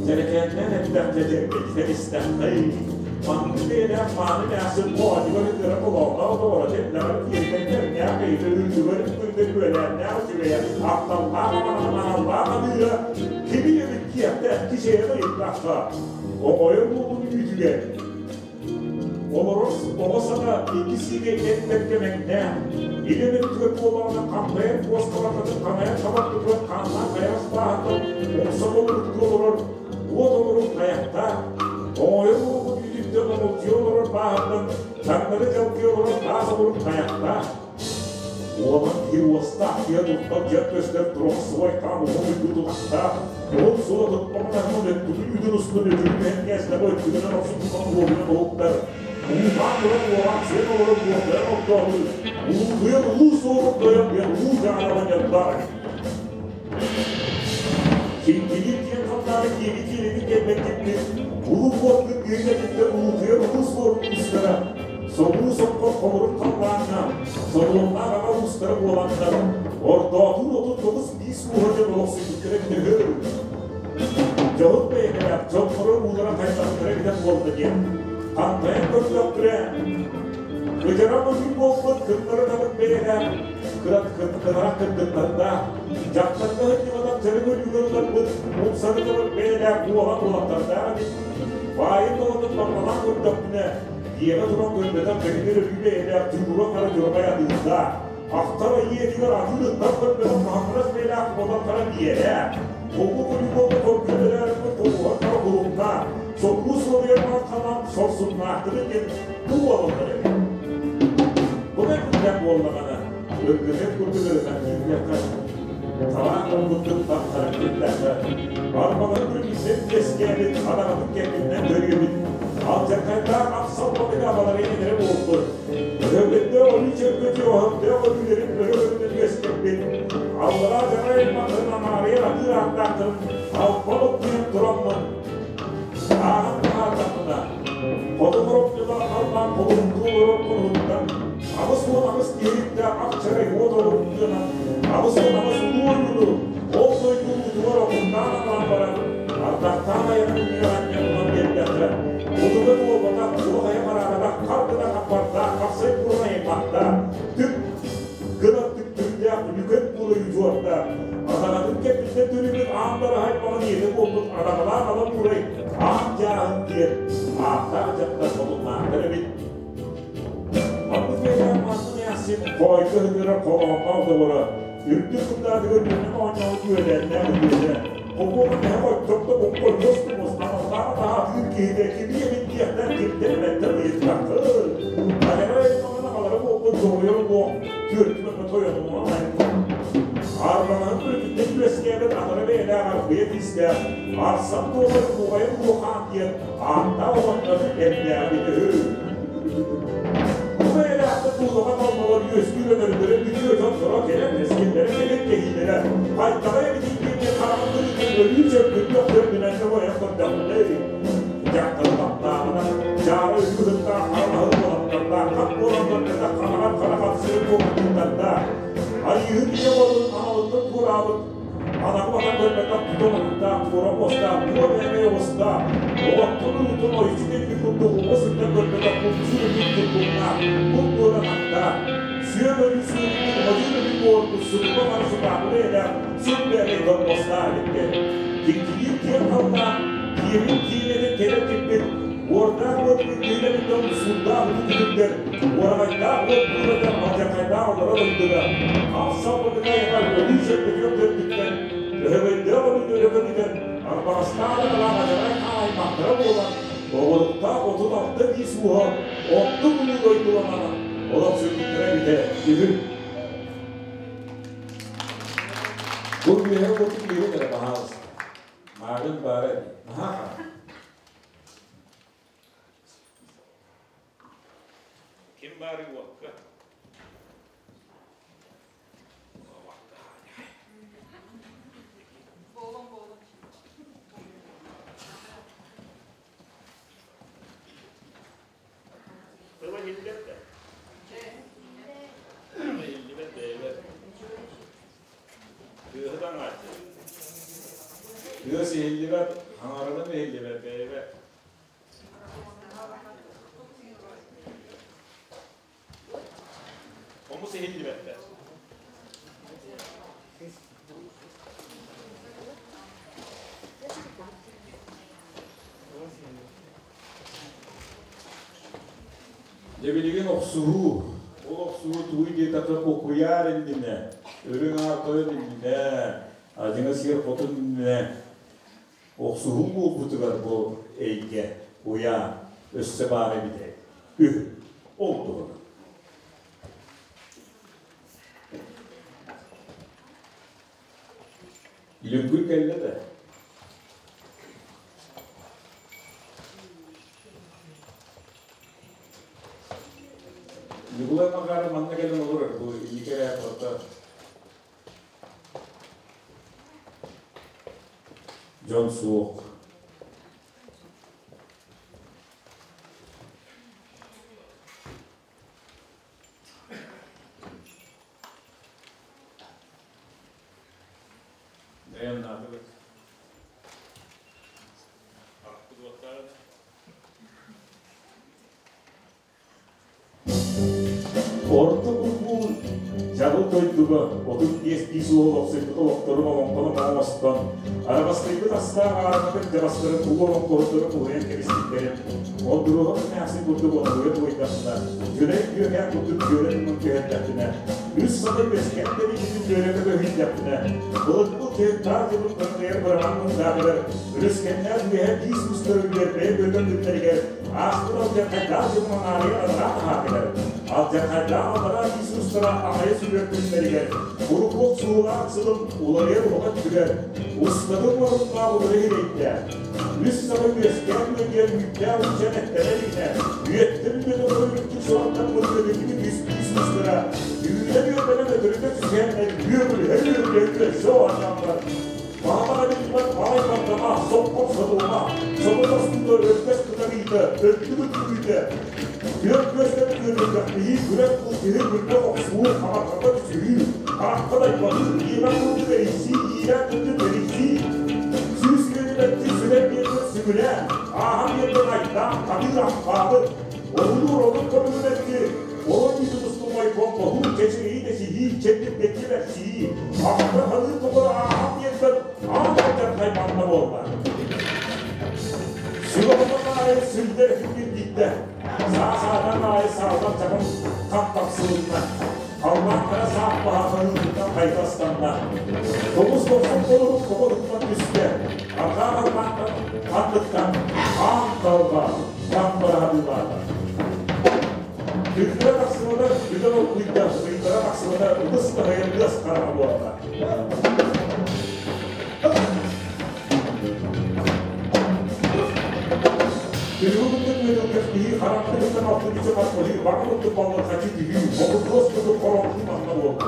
дьэрэкээннээн эттэххэ дьэргэйтэн истэххэ, маннык бэйэлээх мааны эмээхсин оонньугар ыҥыра холоонноох доҕоро тэллэҕэр киэргэн кэрнээх бэйэтэ үрдүгэр үҥкүрдэ күөлээннээх үчүгэйэ апталлаах аманаллаах аныыра кими эбит киэхтээх кичэйэн ыйыттахха оҥойор буолбут үүтүгэр Олорор оҕо саҕа икки сиикэй эт-бэркэ мэҥнээх, илин өттүгэр буоллаҕына хампайан куоскаларбытын хамайан хабарбытыгар хааннаах хайаҕас бааһыттан умса буолбуттуу олорор уот олорун тайахтаах, оҥойор уолбут үүтүттэн оҥолдьуйа олорор бааһыттан таҥнары дьалкыйа олорор таас олорун тайахтаах, Уолан киһи уостаах киһи туттар дьон көстөр туруохсубай хаан уһун уйгу тутахтаах, уһун сула туттаҕына өттүгүн үтүн устун өтүгүн түһэн кээстэҕэ өттүгүнэн охсубутунан уолуйан уһуктар. Уулаан туран уолаан сиэн олорон уолтайан ордоотуу, улуутуйан улуу суорун тойон диэн улуу дьаалаҕа ньырбаах. Кингилиир диэн ханнаары киэги киэлитин кэлбэт киппит, улуу уоттун кыыһын улуутуйар улуу суорун уустара, Собуу соппор хомурук халлааҥҥа, содулуннаах аҕа уустара буоланнар, ордоотуур 39 биис ууһа дьон олохсуйбуттара төһө Дьоһун бэйэлээх дьонноро уулара хайдахтара эбитэ буолла диэн, хантайан көрдөхтөрө, кыдьара модьуй буолбут кыннары табык бэйэлээх, кытарах кыргыттардаах, дьахтарга сылдьыбатах дьарык өлүүгэ ылларбыт умсары табык бэйэлээх буолан уолаттардаах эбит. Баайын толотун барбалаан көрдөхпүнэ, Дьиэҕэ туран көрбөтөх кэлигир өлүү бэйэлээх Дьулура хара дьурҕай атыырдаах, ахтар айыы этигэр атыыр ыттан көрбөтөх хаһаҥырас бэйэлээх куотар хара биэрэ, холбук өлүү көргүөлэрээри толугар хара кулуннаах, сокуу суолуйар маҥхалаан сорсуннаахтарын диэн бу буолаллар эбит. Бу да күннээх буоллаҕына, ыргытын курдук ырытан киирдэххэ, талаан ылбыттын тахтаран киирдэххэ, барбалары күргүттэн үөскээбит хадаҕатын кэннинэн төрүөбүт, алдьархайдаах ахсал батыга абалары инэрэ буолбут, өһөгөттөө өлүү чөргөтү оһохтоох өлүүлэрин өрө көрүнэн үөскэппит, аллараа дьарай аймахтарын амаарыйар атыыр ааттаахтарын албан оккуйан тураммын, ааһан таһаардахпына, хоту хоромньулаах халлаан холумтуу олорор хонуһуттан 88 тиһиктээх ах-чарай уот олордуунан 88 улуу ойууну ол дойду улуутугар омуннаан анаан баран ардахтаан айанын иннигэр анньан ылан биэрдэххэ утуга туолбатах туох айа хараабатах хар гына хаппардаах хапсай буолан айыммахтаах түк гына түктүрдээх үлүкэн буола удьуордаах адаҕатын кэппиттэн төрүмүт аан дараһай баҕан ийэтэ буолбут адаҕалаах ала буурай аан дьааһын диэн ааттаах дьахтар хотуннаахтар эбит. Маннык бэйэлээх манна эмээхсин хоойго ыһыгыра холоонноох доҕоро, үрдүк кындаатыгар үөнэн оонньообут үөлээннээх үтүөтэ, хомуога тэһэ оччотто букка тумус аналлаах атаһаатыыр киһитэ кими эбит диэхтэн кимтэн эмэттэн ыйыттаххын. Аһара аймаҕын аҕалара буолбут доҕуйар уҥуох түөртүн тойонуҥа Арбаҕаһын үрдүттэн үөскээбит атара бэйэлээх арбыйа тиистээх арсан буолар куоҕайын улахан диэн ааттаах оҕонньор эрдээҕи үһү. Бу бэйэлээхтэр дуулаҕа талбалар үөскүүр өнөрдөрө бүтүө дьонноро кэлэн кэскиллэрэ кэлин кэһиилэрэ хайдаҕа эбитий. Көрдөхпүнэ, дьахтары таптаабына, дьаара үһү-ыһыктаах хараҥаһы уолаттардаах, хат буолан көрбөтөх хараҕар хара хапсыыр куоппуттардаах, Айыыһыт ийэ уолун аналыттан туораабыт, анаҕы бата көрбөтөх тутан уһуктаах, туора муостаах, туор эмэй оҕустаах, оҕоттон уутун ойуччу кэлбит курдук оҕо сылдьан көрбөтөх курдуу өлбүт курдуктаах, кур буолан аттаах, сүөм өлүү сүөмүттэн модьу өлүү буолбут сутука хара сутаабыт эйэлээх сүр бэйэй дорбостаах эбиттэр. Киҥкиниир киэҥ халлаан, киэбин киинэтин кэлэн киппит, уордаах уот күндүһүлэриттэн суурдаах ытык үтүктэр, уораҕайдаах уот куурата алдьархайдаах олоро дойдуга, ах салбатык айаҕар өлүү сөрбөтүөх төрдүттэн, өһөгөйдөөх өлүүнү өрө көтүтэн, арбаҕастаах аналаах адьарай хааймахтара буолан, оҕуруктаах 36 биис ууһа оттук улуу дойдуланан олохсуйбуттара эбитэ үһү. Бу үөһэ уоту биэрин эрэ баһаалыста. Мааҕын баара дии. Наһаа хара. Ким баарый уокка? Тыла иһиллибэт да? Тыла иһиллибэт бэйэбэр. Тыаһы таҥааччы. Тыас иһиллибэт, хаҥарыным иһиллибэт бэйэбэр. Хомус иһиллибэт да? Дьэ билигин охсуһуу, ол охсуһуу тугуй диэтэххэ кукуйаар иннинэ, үрүҥ аар тойон иннинэ, адьыҥа сиэр хотун иннинэ охсуһуу буолбутугар бу эйгэ, уйаа өссө баар эбитэ үһү. Ол туһунан. Лүҥкүр кэллэ да Ньукулай Макаров манна кэлэн олорор бу инники эрэ орто дьон суох. Дайаннаатыбыт. Орто курбуу дьабыл дойдуга 35 биис уол олохсуйбут олохторун олоҥхону оҥостон, араҕастыйбыт астаах аарматын дьабастарын улуу олоҥхоһуттары уһуйан кэбиспиттэрин, Ондуруоһа эмээхсин курдук оноруйа туойдаххына, дьүлэй күөһээх курдук дьүөрэ туман түһэрдэхпинэ, үс саха үөскээн тэбиитин дьүөрэ көһүйдэхпинэ, былыргы тыһыктаах дьылын кыргыйар быраҕан мындаатыгар, өрүскэннээх үөһэ биис устар үлүгэр бэйэ бөтөн күннэригэр ааспыт алдьархайдаах дьылын аҥаарыйа анараа таһаатыгар, алдьархайдаах аллараа биис устара аҕайа сүрүөр күннэригэр, урукуох суолаах сылын уларыйар уһаҕа түгэр, устатын уоруннаах утары иһирэйдээх, Үс саха үөскээн үөдүйэн үүттээх үчэн эттэрэ илинэ, үөттэн үөтэ олорор үрдүк суохтан мырдырыгыны үс биис устара, үүнэн үөтэнэн өтөрүтэ түсээннэр үөгүлүһэ үөгүлүһэ үөрсэ оонньооннор. Баҕа биллибэт баай бардама, соппот сотума, собо тостуута өргөс кытарыыта, өттүк үттүгүүтэ, түөрт күөстэн күөрүлгэхтиһии, күрэс бултуһуу, күрбэх охсуһуу, хамарҕата түсүһүү, харахха дайбаһыы, иэмэх курдук эрийсии, иирээн курдук эрийсии, сүүс үөнүбэттии сүлэн биэрбит сүгүлээн, ааһан биэрбит айдаан, хатыыр ампаабыт, оһулуур олук көмүлүмэтти, олор үүтү тустубай болбоһуу, чэчирии дэсиһии, чэбдиргэччи бэрсии, ахта ханыы тухары ааһан биэрбэт аан алдьархай манна буолла. Сүгэ аайы сүлдэр кирдиттэ, саа-саатан аайы сааллар чабын хам тахсылынна. Халлаан хара саах баһа хаһыытыттан хайта ыстанна. Тоҕус дохсун толору тоҕо туттан түстэ. Арҕаа халлаантан ханныктан аан талба там бараһатыылаата. Күннэрэ тахсыбата бүтэн оргуйда, ыйдара тахсыбата ытыс таһыйар ыас хараҥа буолла. Күнүгүн үөдүккэх киһи хараҥаны кытта алтынчы хаппыһыы, баҕа курдук баллырҕаччы түһүү, хомурдуос курдук хороҥнуу манна буолла.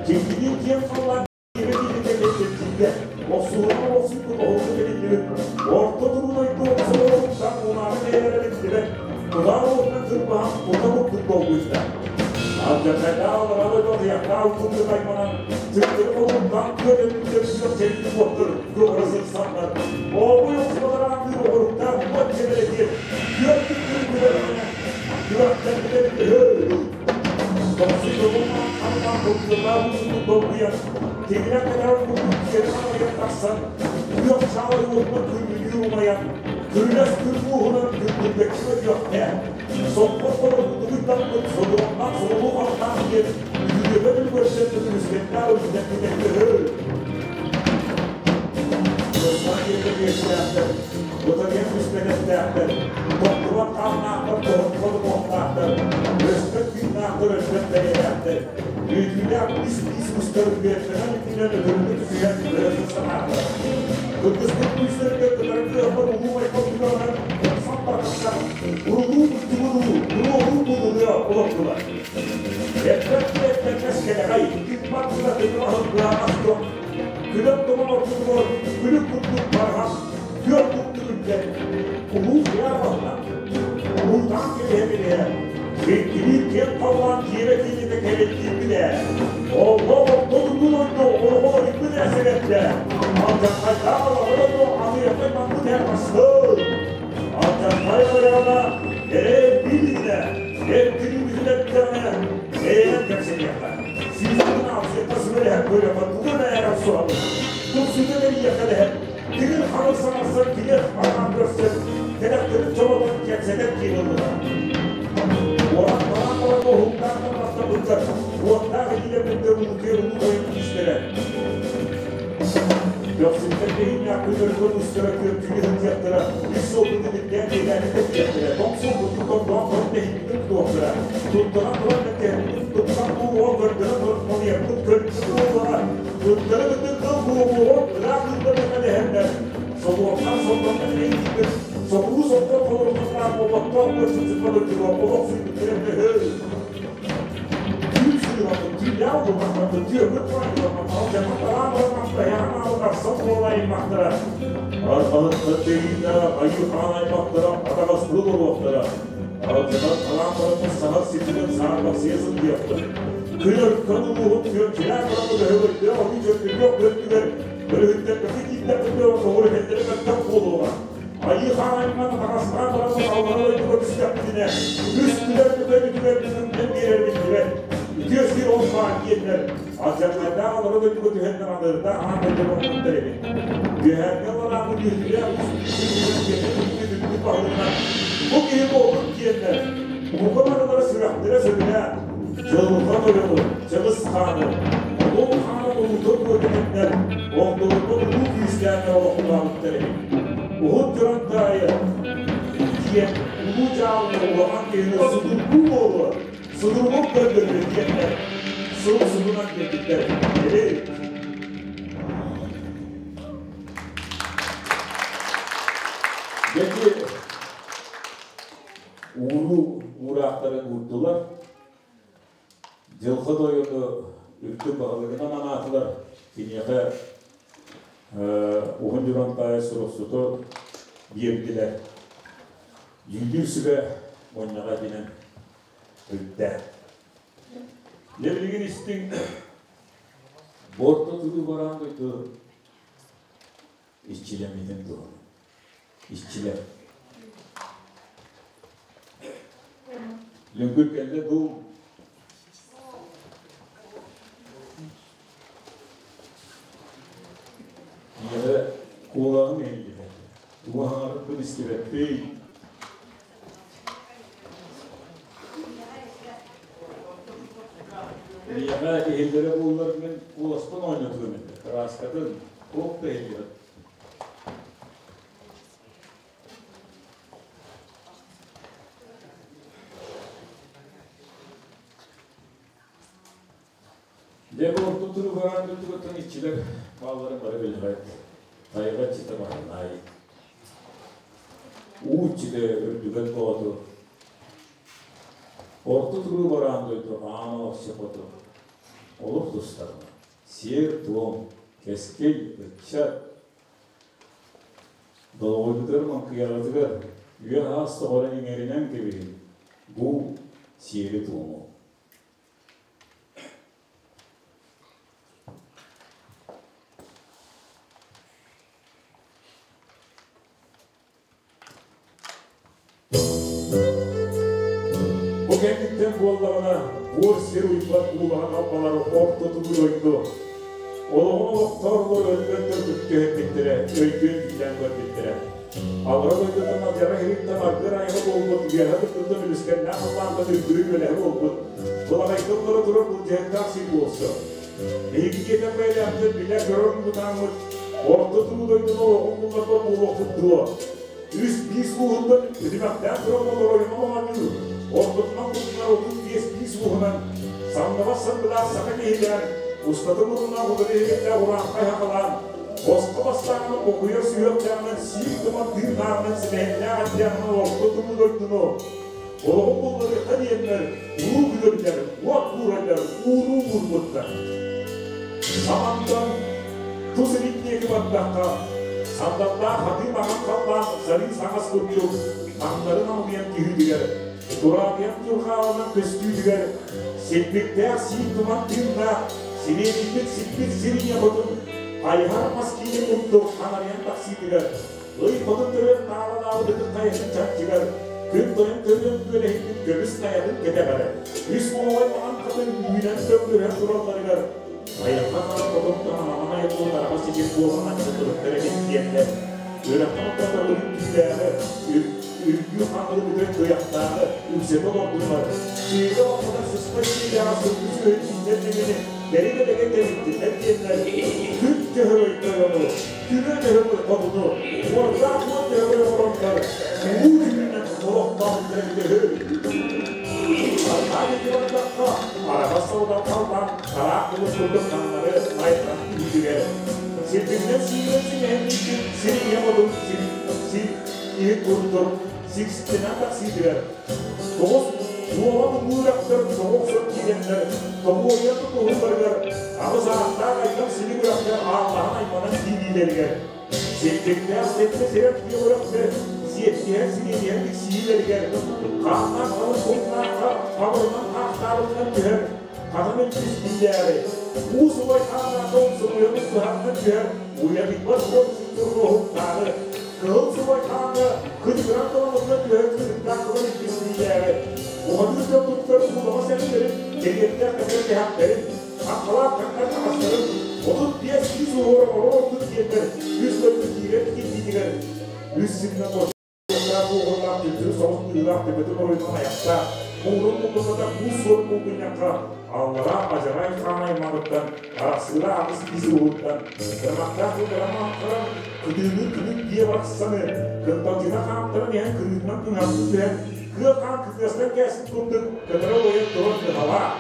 Киһини киэҥ халлаан киһитэ кэлбит охсуһунан охсуйбут оһолго кэлиллибит, долгуйда. Алдьархайдаах олорор курдук айманан, тыктыры олуктан көрөнүктөрүгэр сэрии уоттар көҕөрө сырсаннар, ообуй охсубалараандыыр оҕоруктаах уот чэбэлэтиэр, күөх түктүрү күрэҕинэн күрэхтэрбитин өһөө Тохсун тобулман ханнаан кылгыллаах уусунун долгуйан, тигинэн кэтэрэн курдук сири халыйан тахсан, күөх чаалай уотунан күргүлүү умайан, күрүлэс күр мууһунан күргүлбэччи көтүөхтээх, соппот холобурдугуйдаммыт содуомнаах содулуу харахтаах диэн үтүөбэ үлүгэрдэн төкүнүскэннээх өрүстэрбитэ төһөө Тустаах киэстээхтэр, бытарыйан түспэтэхтээхтэр, тохтубат хааннаахтар, тоһутпат уҥуохтаахтар, өспөт тыыннаахтар, өлбөт бэйэлээхтэр, күүтүүлээх үс-биис устар үөрдэнэн үтүнэн өтөрүнү түсүһэн өрө санаатылар. Кыргыспыт күүстэригэр кытары кыахпар улуу майгы туһанан сан барбакка урулуу устугуруу, туруоруу булуруа олордулар. Эппэт-эппэккэс кэлэҕэй, тыыппат гына тыҥыраһын кыаҕас дьон, күлэн туман ортотугар күлүк курдук барҕах, күөх курдук үрдэн, улуу кыа баһынан, улуутаан кэбиһэ-кэбиһэ, Иккилии киэҥ халлаан киэбэ киинэтэ кэлэн киирбит ээ. Олло орто дойду олоҕо ыйбыт ээ сэгэттэ. Алдьархайдаах олоҕо дойду аныахай маннык ээ басты. Алдьархай барыаҕына эрэй бииринэ, эркини бүтүнэттэҕинэ бэйэнэн кэпсэтиэххэ. Сүүстэн аахсыахха сүбэлэһэн көрүөххэ тугу эмэ эрэ суһабын. Тупсута бэрийиэххэ дэһэн, тигир хаҥыр саҥарсан кириэс анаан көрсөн, кэтэхтэрин чоботон кэпсэтэн киирэн ыллылар. Уоран баран баран уһуктаах тахсыбыттар, уоттаах илиилэрбиттэр улуутуйар улуу тойон күүстэрэ. Көхсүттэн тэһииннээх күннэргэ устара күөттүү сылдьыахтара, үс суолбутун ирдээн биэдээнин тэттиэхтэрэ, тоҥ суолбутун томтоон туран тэһииннин тутуохтара, туттаран туран мэктиэхпитин туттан буолуоҕа көрдөрөн туран муҥуйаппыт көлбүт буолуоҕа, ыттары кытта тыл буолуоҕа ыраах ыытта дэһэннэр, Сотуохтан сордонно эрэйдиирбит, соҕуруу соппот холоруктардаах буолбаттаах көрсүксүппэ дойдуга олох сүүрбүттэрэ төһө түүн сыыһаппыт, түүннээх улуурахтарбыт, түөрбүт баран алдьаммыт араан баран тайаан аалын арсан буола аймахтара. Арҕаһыттар тэйииннэрэ айыы хаан аймахтара атаҕастыы олоруохтара. Алдьатан араан бараммыт саһар сирдэрин саарбахсыйа сылдьыахпыт. Күн өркөн улууһун күөмчүлээн баран өһөгөйдөөх ойуу дьөргүлүөх көрдүгэр Өрүһүттэрбэккэ киирдэхпитинэ, тоҕо эһэллэрэ мөлтөх буолуоҕа. Айыы хаан айман атаҕастаан баран аллара дойдуга түстэхпитинэ, үс күлэр көтөбүтүгэр бүгүнтэн биэрэр биллибэт. Үтүө сир ол баар диэннэр, алдьархайдаах аллара дойдуга түһэннэр аныырдаах аан дойдуга оҥорбуттар эбит. Үөһээҥҥи алларааҥҥы үөһүлээх үс күн үрдүк баһылыгынан бу киһи буолбут диэннэр, уһука барылара сүрэхтэрэ сөбүлээн, Дьылҕа тойону, Чыгыс хааны, Улуу хаан улуутун көрбүтүннэр, оҕдорго улуу күүстээхтэр олохтообуттар эбит. Уһун Дьурантаайы диэн улуу дьаалыны улахан киһини судургу буолуо, судургу көрдөрүө диэннэр сыл сугунан кэлбиттэр. Дети ууруу уураахтарын уурдулар. Дьылҕа тойону үрдүк баһылыгынан анаатылар. Киниэхэ Уһун Дьурантаайы суруксуту биэрдилэр. Дьүүллүүр сүбэ мунньаҕа итинэн бүттэ. Дьэ билигин истиҥ Борто тылы бараан дойду иччилэммитин туһунан. Иччилэр. Лүҥкүр кэллэ дуу? Ийэҕэ куолаҕым иһиллибэт. Тугу аһаҥарбын истибэппин. Ийэҕэ иһиллэрэ буоллар мин куоласпын оонньотуом этэ. Кырааскатын туох да иһиллибэт. Дьэ бу орто туругар дойдугуттан иччилэр баалларын бары билэҕит. Тайҕа иччитэ Баһылай. Уу иччитэ Үрдүгэн Боотур. Орто туруу бараан дойду аан олохсу хоту. Олох тустарына. Сиэр-туом, кэскил, ыччат. Долоҕойбутугар маҥкыйаҕытыгар үйэ-аас тоҕорон иҥэринэн кэбиһин. Бу сиэри-туому. Бу кэнниттэн буоллаҕына, буор сир уйбат уулаһан албалары орто тутуу дойду олоҕун олохтоорлор өлбөттөр түһэрбиттэрэ, өйдүөн-биллээн көрбүттэрэ. Аллара дойдутун алдьархай иһиттэн аргыар айаҕа буолбут, үөһэ дойдуттан үлүскэннээх халлаантан үрдүрү үөлэһэ буолбут, былаҕайга олоро турар былдьаһыктаах сир буолсу. Биһиги диэтэх бэйэлээхтэр билэр-көрөр муҥутааммыт, орто туруу дойдуну олоҕун булларбат буолуохпут дуо? Үс биис ууһуттан үтүмэхтээх туран олоройунан оонньуур, ортотунан кутунар 35 биис ууһунан самныбат саргылаах саха киһилээн, устата муруннаах утары иһигэттээх урааҥхай хахалаан, босхо бастааҕынан бокуйар сүһүөхтээҕинэн сиик туман тыыннааҕынан симэһиннээх аттааҕынан орто туруу дойдуну олоҕун булларыахха диэннэр улуу күлүктэр, уот буурайдар ууруу уурбуттар. Самантан тус илин диэки бардахха, сандаллаах хатыы маҥан халлаан сарыы саҥас курдук таҥнарын амылыйан түһүүтүгэр, тураатыйан дьурҕааланан көстүүтүгэр, силбиктээх сиик туман тыыннаах, сириэдийбит сиппит сир ийэ хотун хайыһар мас киинин курдук ханарыйан тахсыытыгар, Ый хотун төрүөн таалалаабыт ытык хайатын чанчыгар, күн тойон төрүөн күөлэһийбит көмүс хайатын кэтэҕэр, үс оҕоҕой маҥан хатын үүнэн төгүрүһэн туралларыгар, айылҕа хаан хотунтан амаҕан айыллыбыт араҕас ситим буолан анньыллыбыттар эбит диэннэр, үрэххэ ортото үрүҥ түүлээҕи, үргүү хаҥылы бүтэн туйахтааҕы үксэтэ олордулар, сыыйа баппатах сыспай сиэлээҕи сылгы сүөһү иитэр ньимини бэри-бэлэгэ тэбиттиннэр диэннэр, күн төһөрөй тойону, Күрүө төһөбүр хотуну, уордаах уот төһөбүр оҥороннор, улуу күнүнэн олохтоохтор эбитэ үһү. Арҕаа диэки бардахха, араҕас сылдан халлаан тараах былыт курдук таҥнары айаннан түһүүтүгэр, сирбитинэн сиигинэн симэһиннииккин сир ийэ хотун сир, сир иһит курдук сикситинэн тахсыытыгар, тоҕус Туола тумуу үрэхтэр тоҕо охсон киирэннэр, тоҕуоруйан тутуһууларыгар, аҕыс ааттаах айгам силик үрэхтэр ааллаһан айманан киириилэригэр, силбиктээх сэттэ сирэр тыа үрэхтэр сиэттиһэн сириэдиһэн тиксиилэригэр, хааннаах халыҥ кулгаахха хабырынан хаахтаабытынан түһэр, хатан илдьис биилээҕи, уу субай хааннаахха умсугуйан устуһаҕынан түһэр, уйадыйбат суол сүүтүрүн уһуктааҕы, Кыһыл субай хааҥҥа кытыгыран кыламытынан түһэр кытыктаах кылын илбис биилээҕи, ухатыы дьон туттар уулаҕа сэптэрин, кэриэттээх кэтэр кэһэхтэрин, хаххалаах таҥнар таҥастарын, 35 киис уһуора оро ордук диэннэр үс дойду киирэр кирбиитигэр үс сиринэн бочуоттаах уоҕурдаах түптүрү соҕус быһыылаах төбөтүн оройунан айахтаах, муҥурун муҥнамматах муус суор булгунньахха аллараа адьарай хаан аймаҕыттан арахсыыра аҕыс киис уһуттан кырмахтаах кылгарамаахтаран кытыылыыр күнүн дьиэ барахсаны кынталдьына хаамтаран иһэн кырыытынан кыҥаһыы түһэн кыа хаан кытыастан кээспит курдук кытара уойан турар кыһалаах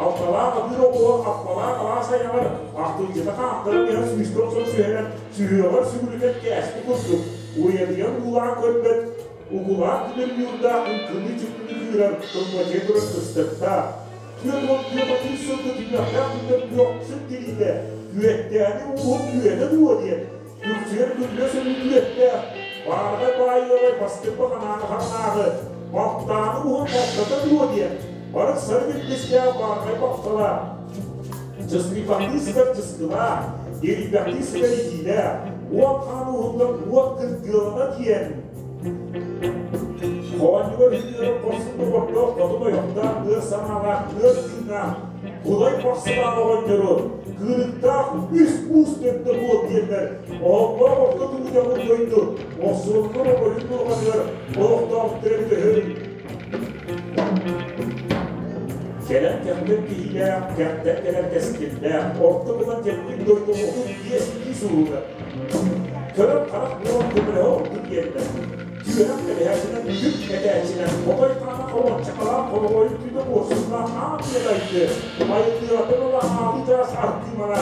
алталаах атыыр оҕуһу аппалаах алаас айаҕар ахтылдьыта хаамтаран иһэн сүүскэ охсон түһэрэн сүһүөҕэр сүгүрүтэн кээспит курдук уйадыйан уулаан көрбөт укулаах тимир ньуурдаах кыҥкыныы чүппүнү кыырар кымбачыйа турар кыстыктаах 44 30 сылга түмүөхтээх түмэр күөхсүн тириитэ күөттээни ууһун күөнэ дуо диэн үксүгэр күллэ сөрүү күөттээх баарга баайыалай бастыппа ханааны харанааҕы балтааны уһун балтата дуо диэн барык сарык илбистээх бааргай балтала чыскыйбахтыы сытар чыскылаах ирбэхтии сытар итиилээх уот хаан уһуллар уот кыргыалана диэн Хоонньугар үһүнүөрэ хорсун доҕордоох хотун ойохтоох ыар санаалаах ыар тыыннаах Кулай Бахсылаан оҕонньору кыырыктаах үс уус төрдө буол диэннэр оһоллоох орто тулуйабыт дойду охсуоннар обойун дулҕатыгар олохтоохтор эбитэ үһү. Кэлэн кэхтэр киһилээх, кэхтэн кэлэр кэскиллээх, орто гынан кэлбит дойду 35 киис уһугар Көрөр харах буолан көмөлөһө ордук диэннэр, түөрэх кэбиһээччинэн үп этээччинэн, хотой хаана хоруончакалаах хороҕойун түүтэ куорсуннаах аан дайды, айыллыатын ыла аалы чаас аркыымана,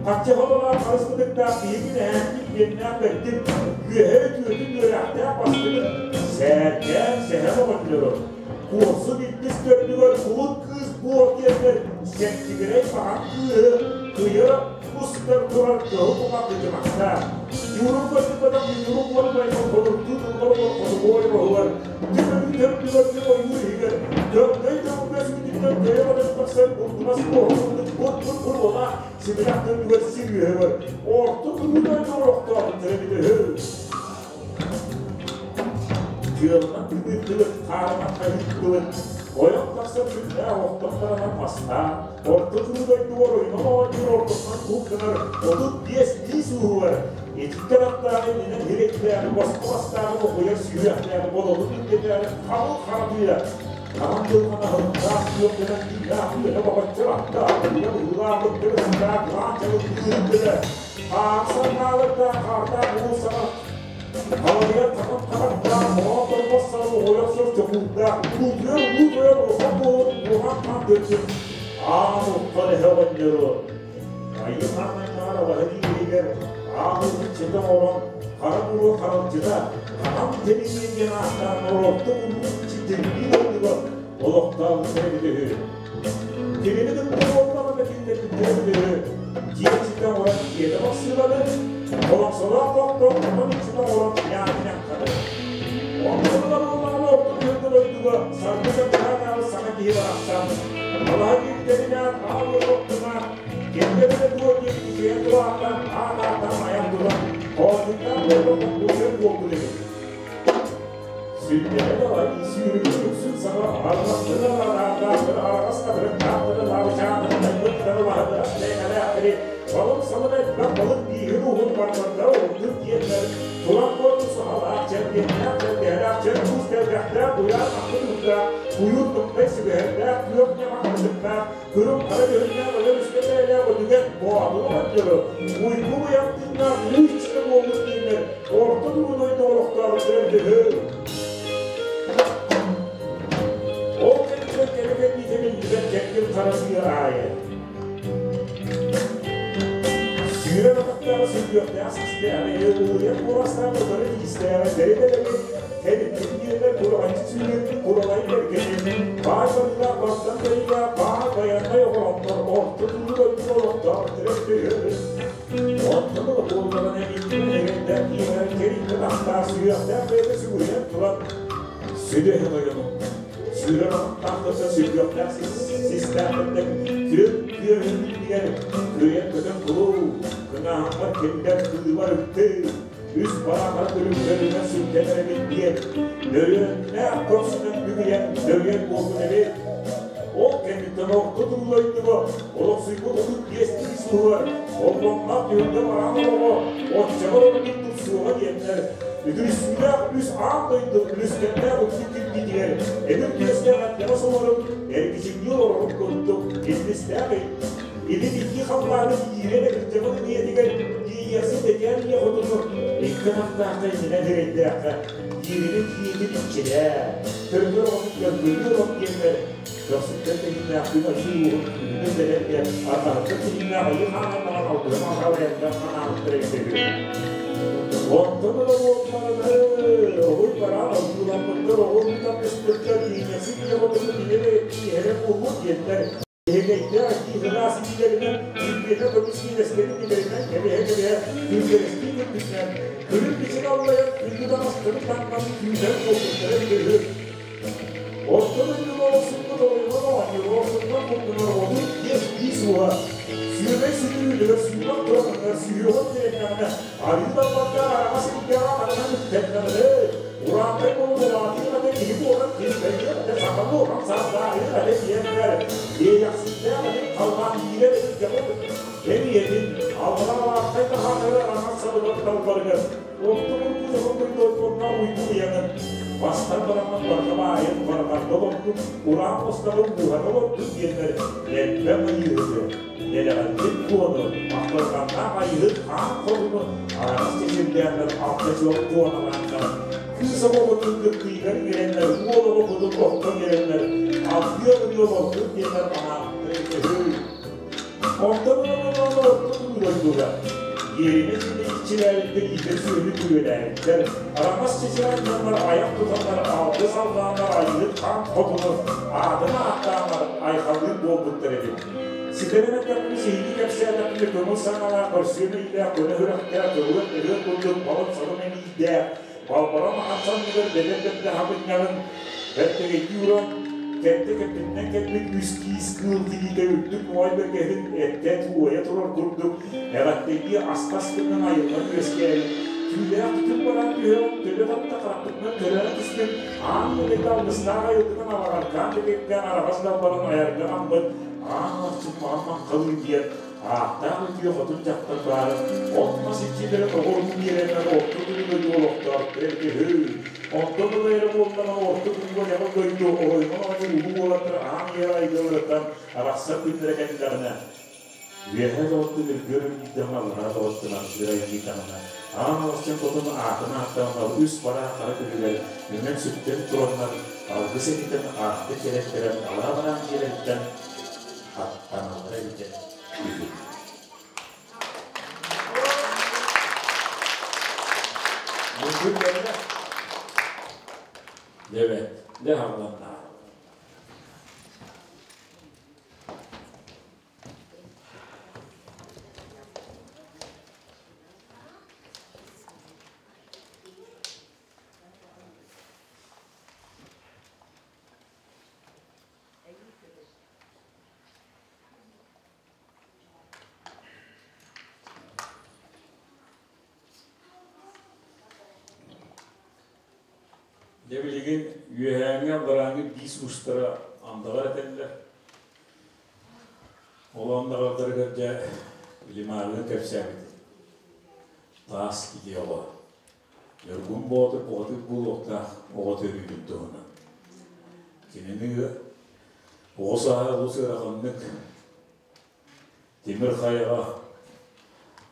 хаччы хотолоох харыс бытыктаах биһиги нэһээппит биэннээх бэрдин, үөһэ үтүөтүн үөрэхтээх бастыгын, сээркээн сэһэн оҕонньору, Куорсун иккис төрдүгэр кулут кыыс буор диэннэр сэнтигирэй маҥан кыыһы кыйа устар турар кыһыл кумах кыдьымахтаах. Ньуурун көрдүбэтэх ньуурун уон байма холурдуу тыллар олор хотугуой боһугар, түмэлүү төрдүгэр түм ойуур иһигэр, көҥдөй көрсөн бурдунас буоһундук бут-бут буруолаах симилэх төрдүгэр сир үөһүгэр орто туруу дойду олохтообуттара эбитэ үһү. Тыалынан тымныттыбыт, хаарынан хаһыыттыбыт, ойон тахсан күннээх охтохторунан мастаах, орто туруу дойдугар оймон оонньуур ортотунан куук гынар 35 биис ууһугар ититтэн аттааҕы иннинэн иһирэйдээҕи босхо бастааҕы бокуйар сүһүөхтээҕи бодолун үрдэтээҕи хаҥыл хара тыа хаҥан дьылҕан аһылыктаах күөх гынан тыыннаах үөһэ бобоччор аттаах быһыылаах быһыылаах лаан чалыктыыр гына хаамсан хаалардаах хаардаах уулуссаҕа халыйар хаҥан харахтаах моҕоон торбос саҕа оҕойох сор чокуурдаах улуутуйар улуу тойон улахан буолун уоһаан хаан төрдүн аан уххан эһэ оҕонньору айыы хаан алаһа дииригэр аан иччитэ оҥорон хара буруо харалдьыта хаҥан тэлиниэн диэн ааттаан орто улуу иччи тирбии дойдуга олохтообуттара эбитэ үһү. Кинини кытта буоллаҕына киллэрбиттэрэ эбитэ үһү. Дьиэ иччитэ оҥорон дьиэтэ бахсыыланы, холоҥсолоох хохтоох хотон иччитэ оҥорон ньаатыньахханы. Онтон ыла буоллаҕына орто күһүҥҥү дойдуга саргы саргыһаатааҕы саҥа киһи барахсан алаһа киирдэринээн аал уотуктунаан кэллэ дуо диэн кичэйэн турааттан аат ааттаан айан тутан хоочуктаах буолбатах буолсар буолбут эбит. Сүнньэҕэ далай сүүрүгүн үксүн саҕа арҕастыга араартаахтары араҕас хатырыктаахтары лаабычааннары тайбыттары лаһыгырас лэҥэлээхтэри балык салын элбэх балык бииһин уһун барбардара урдук диэннэр туран куорду сахалаах чэрдиэннээх тэлгэһэлээх чэр туус тэлгэхтээх куйаар ахпыт уктаах куйуур туппай сүгэһэрдээх күөх ньамах ытыктаах күрүҥ хара дьүһүннээх өлөр үскэ бэйэлээх өтүгэн боотуру оҕонньору уйгу быйаҥ тыыннаах уу иччитэ буолбут диэннэр орто туруу дойду олохтоохтор эбитэ үһү. Ол кэнниттэн кэлэ кэлбитэ биллибэт кэргэн хара сыа аайы. Сүүрэн атахтааҕы сүргүөхтээх систээҕи, ууйан куоластаах утары тиистээҕи бэри-бэлэги кэлиттин диэннэр кураҕанчы сүүрэн куралай бэргэнин, баай барыылаах бартан бэйилээх баай байантай оҕолоннор орто туруу дойду олохтоох эбитэ үһү. Онтон ыла буоллаҕына иннин эрэйдээх киэһэ кэриҥҥэ тахтаах сүһүөхтээх бэйэтэ сүгүрүйэн туран сүдэһэ тойону сүүрэр аттаахтарга сүргүөхтээх систээхтэртэн күөн күөһүн иннигэр күөйэн көтөн кулуу кыҥааһыммар киллэр кыыбар үкты үс бараахара күлүмнэринэн сүрдэнэр эбит диэн нөрүөннээх көхсүнэн бүгүйэн нөрүөн буолбут эбит. Ол кэнниттэн орто турулайдыга олохсуйбут 35 сылыгар оллонноох түһүлгэ бараан олоҕо оччоҕо ордук тупсуоҕа диэннэр үтүрүссүүлээх үс аан дойду үлүскэннээх үксүк кирбиитигэр эбир түөстээх эттэҕэ солорум эргичиҥнии олорорум курдук илбистээх илин икки халлааны иирэн эбирдэҕин ийэтигэр тиийиэхсит этиэн ийэ хотуну икки атахтаахха иннинэн эрэйдээххэ диирини киитин иччилээ төргөр оҕотун көлгөлүү олох диэннэр көхсүттэн тэһииннээх күн айыы ууһун күнүн бэлэргэ арҕаһыттан тэһииннээх айыы хаанан баран алгыһын алҕалайарга анаабыттар эбитэ үһү. Онтон ыла буоллаҕына оһуй бараан ойууламмыттар оҕо ыытаммыттар киинэси ийэ хотуну билэр иһэрэ буолуо диэннэр Иһэгэйдээх киһи-ыраас илиилэринэн килбиэнэ көмүс иилэстэрин илэринэн кэбиһэ-кэбиһэ күлгэрестии күлбүтүнэн, күлүм-бичик аллайан күндү таҥастарын таҥнан күүһэр буолбуттара эбитэ үһү. Орто дойдуга олохсуйбут оройуон оонньуур ортотунан курдунар 35 биис уоһа сүөмэй сүтүрүүлүгэр сүүмэх тураныгар сүһүөҕүн тирэннэҕинэ арыы далбарга араҥас илгэҕэ харанан үктэннэҕинэ ураантай буолан улаатыы ата киһи буолан килбэйиэх этэ саха буолан сардааһыах этэ диэннэр иэйэхситтээх этин халлаан биирэ эбит дьоҕу эмиэтин аллара алааххай таһаанары араҥас сабыгар далбарыгар орто бургу дьоһун дойдуонна уйгу уйаҥын бастар бараммат барҕа баайын барҕарда олордун ураан мустарын бууһата олордун диэннэр элбэх ыйыыһыты дэлэҕэлдьит куону махталҕаннаах айыһыт хаан хоруну араҕас чэчирдээхтэр алта чуох туоналааннар кыыс оҕобутун кыттыыгар кэлэннэр уол оҕобутун охтон кэлэннэр алгыа ырыа олордун диэннэр анаабыттара үһү. Онтон ылан орто дойдуга иэринэ синэ иччилээбиттэр иитэр сүөһү күрүөлээбиттэр араҥас чычыраннар айах тутаннар алгыс аллааннар айыыт хаан хотуну аатын ааттааннар айхаллыыр буолбуттар эбит. Ситэрэн эттэхпинэ сиһилии кэпсээтэхпинэ көҥүл саҥалаах көрсүөн өйдөөх көнө сүрэхтээх көҕүөн өлүөн курдук балык салым эмиийдээх балбара махан санныгар бэдэр бэрдэ хабынньаҕын бэртэгэйдии уран Кэнтэ кэппитинэн кэлбит үс киис кыыл тириитэ үрдүк моой бэргэһин эттээн уойа турар курдук эҕэрдэйдии ас-тас гынан айыллан үөскээбит түүлээх түтүн баран түһэҕин төлө тарта харахпытынан көрөөрү түстүм аан дойду алгыстаах айылгынан алаҕаргаан дэгэйдээн араҕас далбарын айарга аммыт аан алахчын маҕан маҥхалыы диэн ааттаах үтүө хотун дьахтар баарын от-мас иччилэрин оҕо-уруу биэрэннэр орто күнү дойду олохтоохтор эбитэ үһү. Онтон ыла эрэ буоллаҕына орто күнүгэ дьаҕыл дойду оройунан оонньуур улуу уолаттар аан ийэ айгыларыттан арахсар күннэрэ кэллэҕинэ, үөһээ доҕоттун үргүөр үргүйдэҕинэ, аллараа доҕоттун аргыар айгыйдаҕына, аан алахчын хотун аатын ааттаҕына үс бараа хара күнүгэр үҥэн-сүктэн тураннар алгыс этитэн аартык кэлэттэрэн алаа бараан дьиэлэриттэн аттаналлара эбитэ үһү. Муҥкур кэллэ. Дебет, де хаалланна. Дьэ билигин үөһээҥҥи алларааҥҥы биис уустара андаҕар этэллэр. Ол андаҕардарыгар дьэ Лимарыны кэпсээбитим. Таас киһи оҕо. Ньургун Боотур бухатыыр буолуохтаах оҕо төрүүрүн туһунан. Кинини оҕо сааһа олус ыараханнык тимир хайаҕа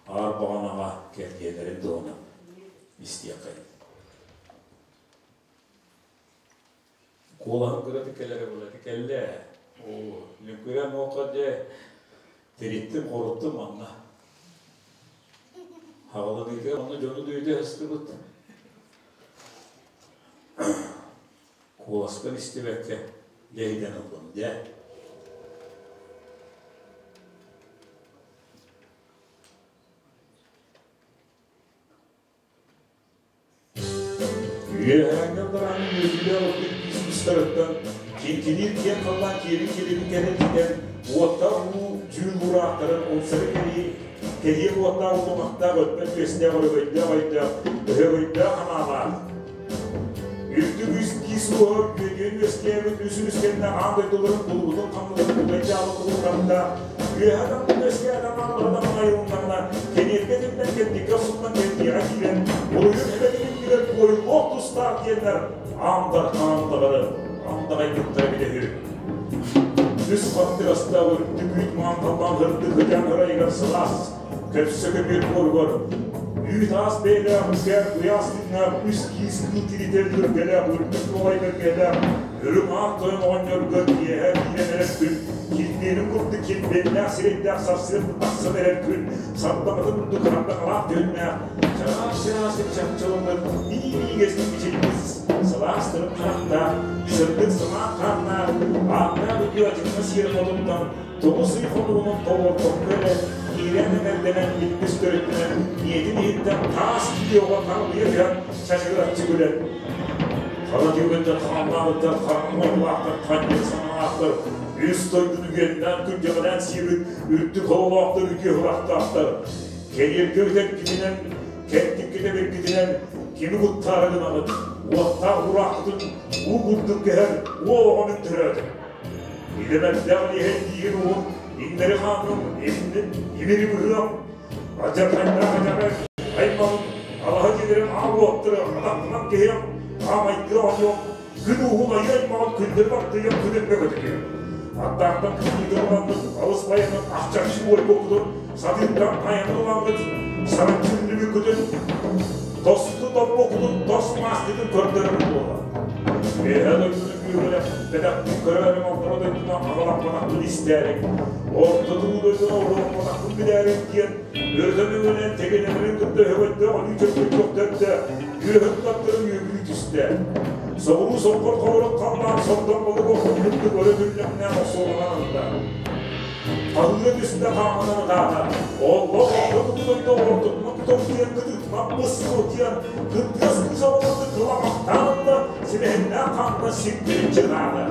аар баҕанаҕа кэлгиэлэрин туһунан истиэххэйин. Куолаһым кыратык кэлэрэ буолла, ити кэллэ. Оо, лүҥкүрэ муохха дьэ тириттим, хоруттум манна. Хаҕыланыытыгар онно дьону дөйүтэ сыстыбыт. Куоласпын истибэккэ дьэ иһитэн ыллым, дьэ. Үөһээҥҥи алларааны үөдүйэ ылбыт биис быстарыттан киҥкиниир киэҥ халлаан киэбин килибин кэрэлитэн уоттаах уу дьүүл бураахтарын умсары кэлии кэлиэх уоттаах улумахтаах өппөт үөстээх өрөгөйдөөх өйдөөх өһөгөйдөөх анаалаах Үрдүк үс киис уоһа үөдүйэн үөскээбит үс үс кэннэ аан дойдуларын булугутун хамнатын улай-дьаалы кулуттардаах үөһэ таҥнан үөскээтэн аалларынан айылыннаҕына кэниэргэ тиллэн кэнтиккэ охсуллан кэнтиэҕэ киирэн буруйун эбэтин иннигэр туойуллуох тустаах диэннэр аан дархан даҕаны андаҕайбыттара эбитэ үһү. Үс хаттыгастаах үрдүк үүт маан халлаан һырдык ытаан ырайыгар сылаас Көпсө көбүөр буоругар үүт-аас бэйэлээх үкээх куйаас тыыннаах үс киис кыыл тиритэр үргэлээх үрдүк нуоҕай бэргэлээх үрүҥ аар тойон оҕонньорго киэһэ киирэн эрэр күн килбиэнин курдук килбиэннээх сирэйдээх сарсыарда тахсан эрэр күн сардаҥатын курдук хардаҥалаах дьүһүннээх чараас чараастык чапчыланар миигэстик мичилбит сылаас тырым харахтаах сырдык санаа хааннаах ааттаах үтүө адьырҕа сиэр хотуттан Тоҕус ый хонугунан толорбокко эрэ, киирэн эҥэрдэнэн иккис төрүттэнэн, ийэтин иһиттэн таас киһи оҕо тарбыйа түһэн чачыгыраччы күлэн. Хара түгэттэн хааннаабыттар, хараҥа ойуулаахтар, ханньык санаалаахтар, үс дойдуну үөннээн күрдьэҕэлээн сиэбит үрдүк оҕолоохтор үтүө сурахтаахтар. Кэриэргэ үтэн киминэн, кэнтиккитэ биргитинэн кими куттаары гынаҕыт, уоттаах ураахпытын уу курдук кэһэр уол оҕону төрөөтүм. Идэмэрдээх иһэн диир уһун иннэри хаамым, имири быһыам, алдьархайдаах адьарай аймаҕым, алаһа дьиэлэрим аал уоттара атахтанан киһиэм, аамайдыы оонньуом, күн уһун айыы аймаҕым күннэри баттыйам күн өҥҥө көтүтүөм. Аттаахтан кыһыыга ыламмыт, алыс байанан ахчарчы уойбуккутун, сатыыттан айаны ыламмыт, сараччы үннүбүккүтүн, тосту торбоккутун тос мааскытын көрдөрөр буолар. Үөһэ дойдуну күүһүрэн, бэтэхпин көрөөрүҥ орто дойдуна аҕалаппатахпын истээриҥ, орто туу дойдуна оруоппатахпын билээриҥ диэн өрөтөн тэгинэлэрин кытта өһөгөйдөөх өлүү чөркөй көхтөрдө, үөһүн таттарын үөгүлүү түстэ. Соҕуруу соппор ховорот халлаан сордоҥ балык охтон курдук өрө түллэҥнээн охсуоланан ылла. Хаһыыра түстэ хааманан ытаата. Оллоох орто туту дойду ортотунан тутан кытыытынан быстыбытыан кырдыас кыыс оҕолорду кыламахтаан ылла, симэһиннээх хаамна сиккирин чыгаата.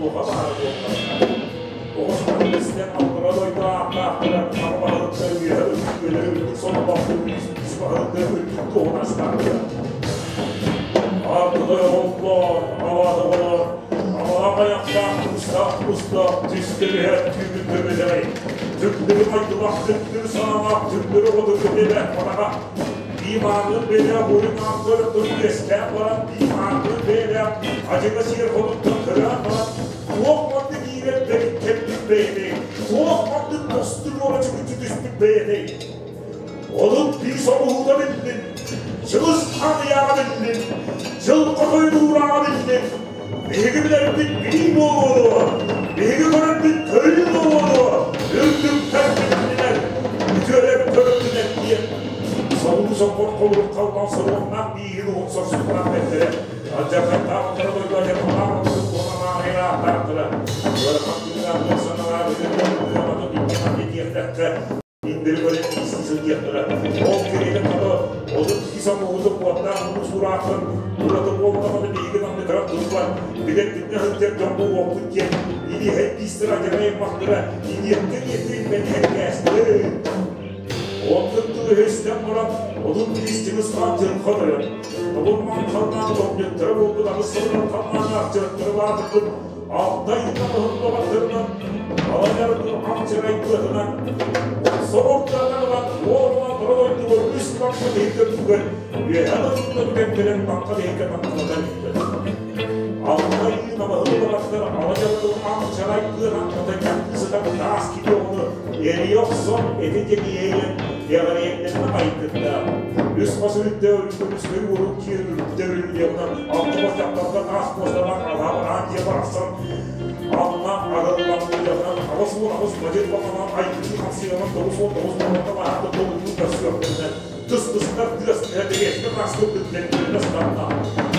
Онуоха баара буоллаҕына, оҕо саҥатын истэн аллара дойду ааттаахтара аҕа баһылыктар үөһэ үрдүк үрдүк сонолоохтук үс баһылыктар үрдүк дуоһунастаахтара. Ардылар оҕоллоор, аҕа оҕолор, аҕалаах айахтаах куустаах кустаах түстэ түһэр түүгүн көбүтэрэй. Түктэри майгылаах, түктэри санаалаах, түктэри оҕоту көтөбө хараҕа. Биир маанын бэйэлээх уйун ааттарын үөскээн баран, биир маанын бэйэлээх адьыга сиэр хотуттан көрөөн баран, туох маннык иирэр бэриккэммит бэйэтэй, туох маннык тосту буола чүгүччү түспүт бэйэтэй. Onun bir somuğunda bildin, Чылыс ханыйаҕа биллин, дьыл хотойун уурааҕа биллин, биһиги билэрбит билии буолуо, биһиги көрөрбүт көрүү буолуо, үрдүктэр биллилэр, үтүөлэр көрдүлэр диэн соҕуруу соппот холурук халлаан соруоннаах бииһин уһун сорсуктаах бэртэрэ, алдьархайдаах утары дойду алдьархалаах ордук уонамааҕыйаахтаахтара, ыарахан тыыннаах саналаах үтүөтүн икки Индири көрөн исти сылдьыахтара. Ол кириэтэ хото олус ис омугуту куоттаах улуус ураахтан ураты буоллаҕына биһиги намнытара тыллар билэр түннэ сылдьар дьон буолуохпут диэн илиһэй биистэр адьарай аймахтара иниэттэн иэттин мэнэһэн кээстэ. Онтун тылы истэн баран одун биистигис хаан дьылха тойон. Тобулмаан халлаан томньуттара буолбут аҕыс сылынан халлаан ахчыраттара баатырбыт алтай ыһыллыбаттарынан алайар амчырай быатынан сорохтарынан ылан уорума дойдугар үс бакка биһикке түгэр үөһэ дойдуга бүтэн кэлэн бакка биһикке баккалатан бүттэр. Алтай намаһыллыбаттар алайар амчырай быанан атайдахтыы сытар таас киһи оҕону эрийэ охсон эти диэки эҕэриэннэннэ майгытта. Үс хос үрүттэ өрүскөй урук киир үрүттэ үрүллүөҕүнэн алта хос дьахтарга таас куосталаах алаабар аан дьиэ барахсан Алла арылламмытынан 88 мадьыр баҕанан айгырыы хапсыйанан 99 буолбакка баахта толуйуу көрсүөхтэринэн тыс-тыстар тыас түһэ таастыр бүттэрдэринэ станна.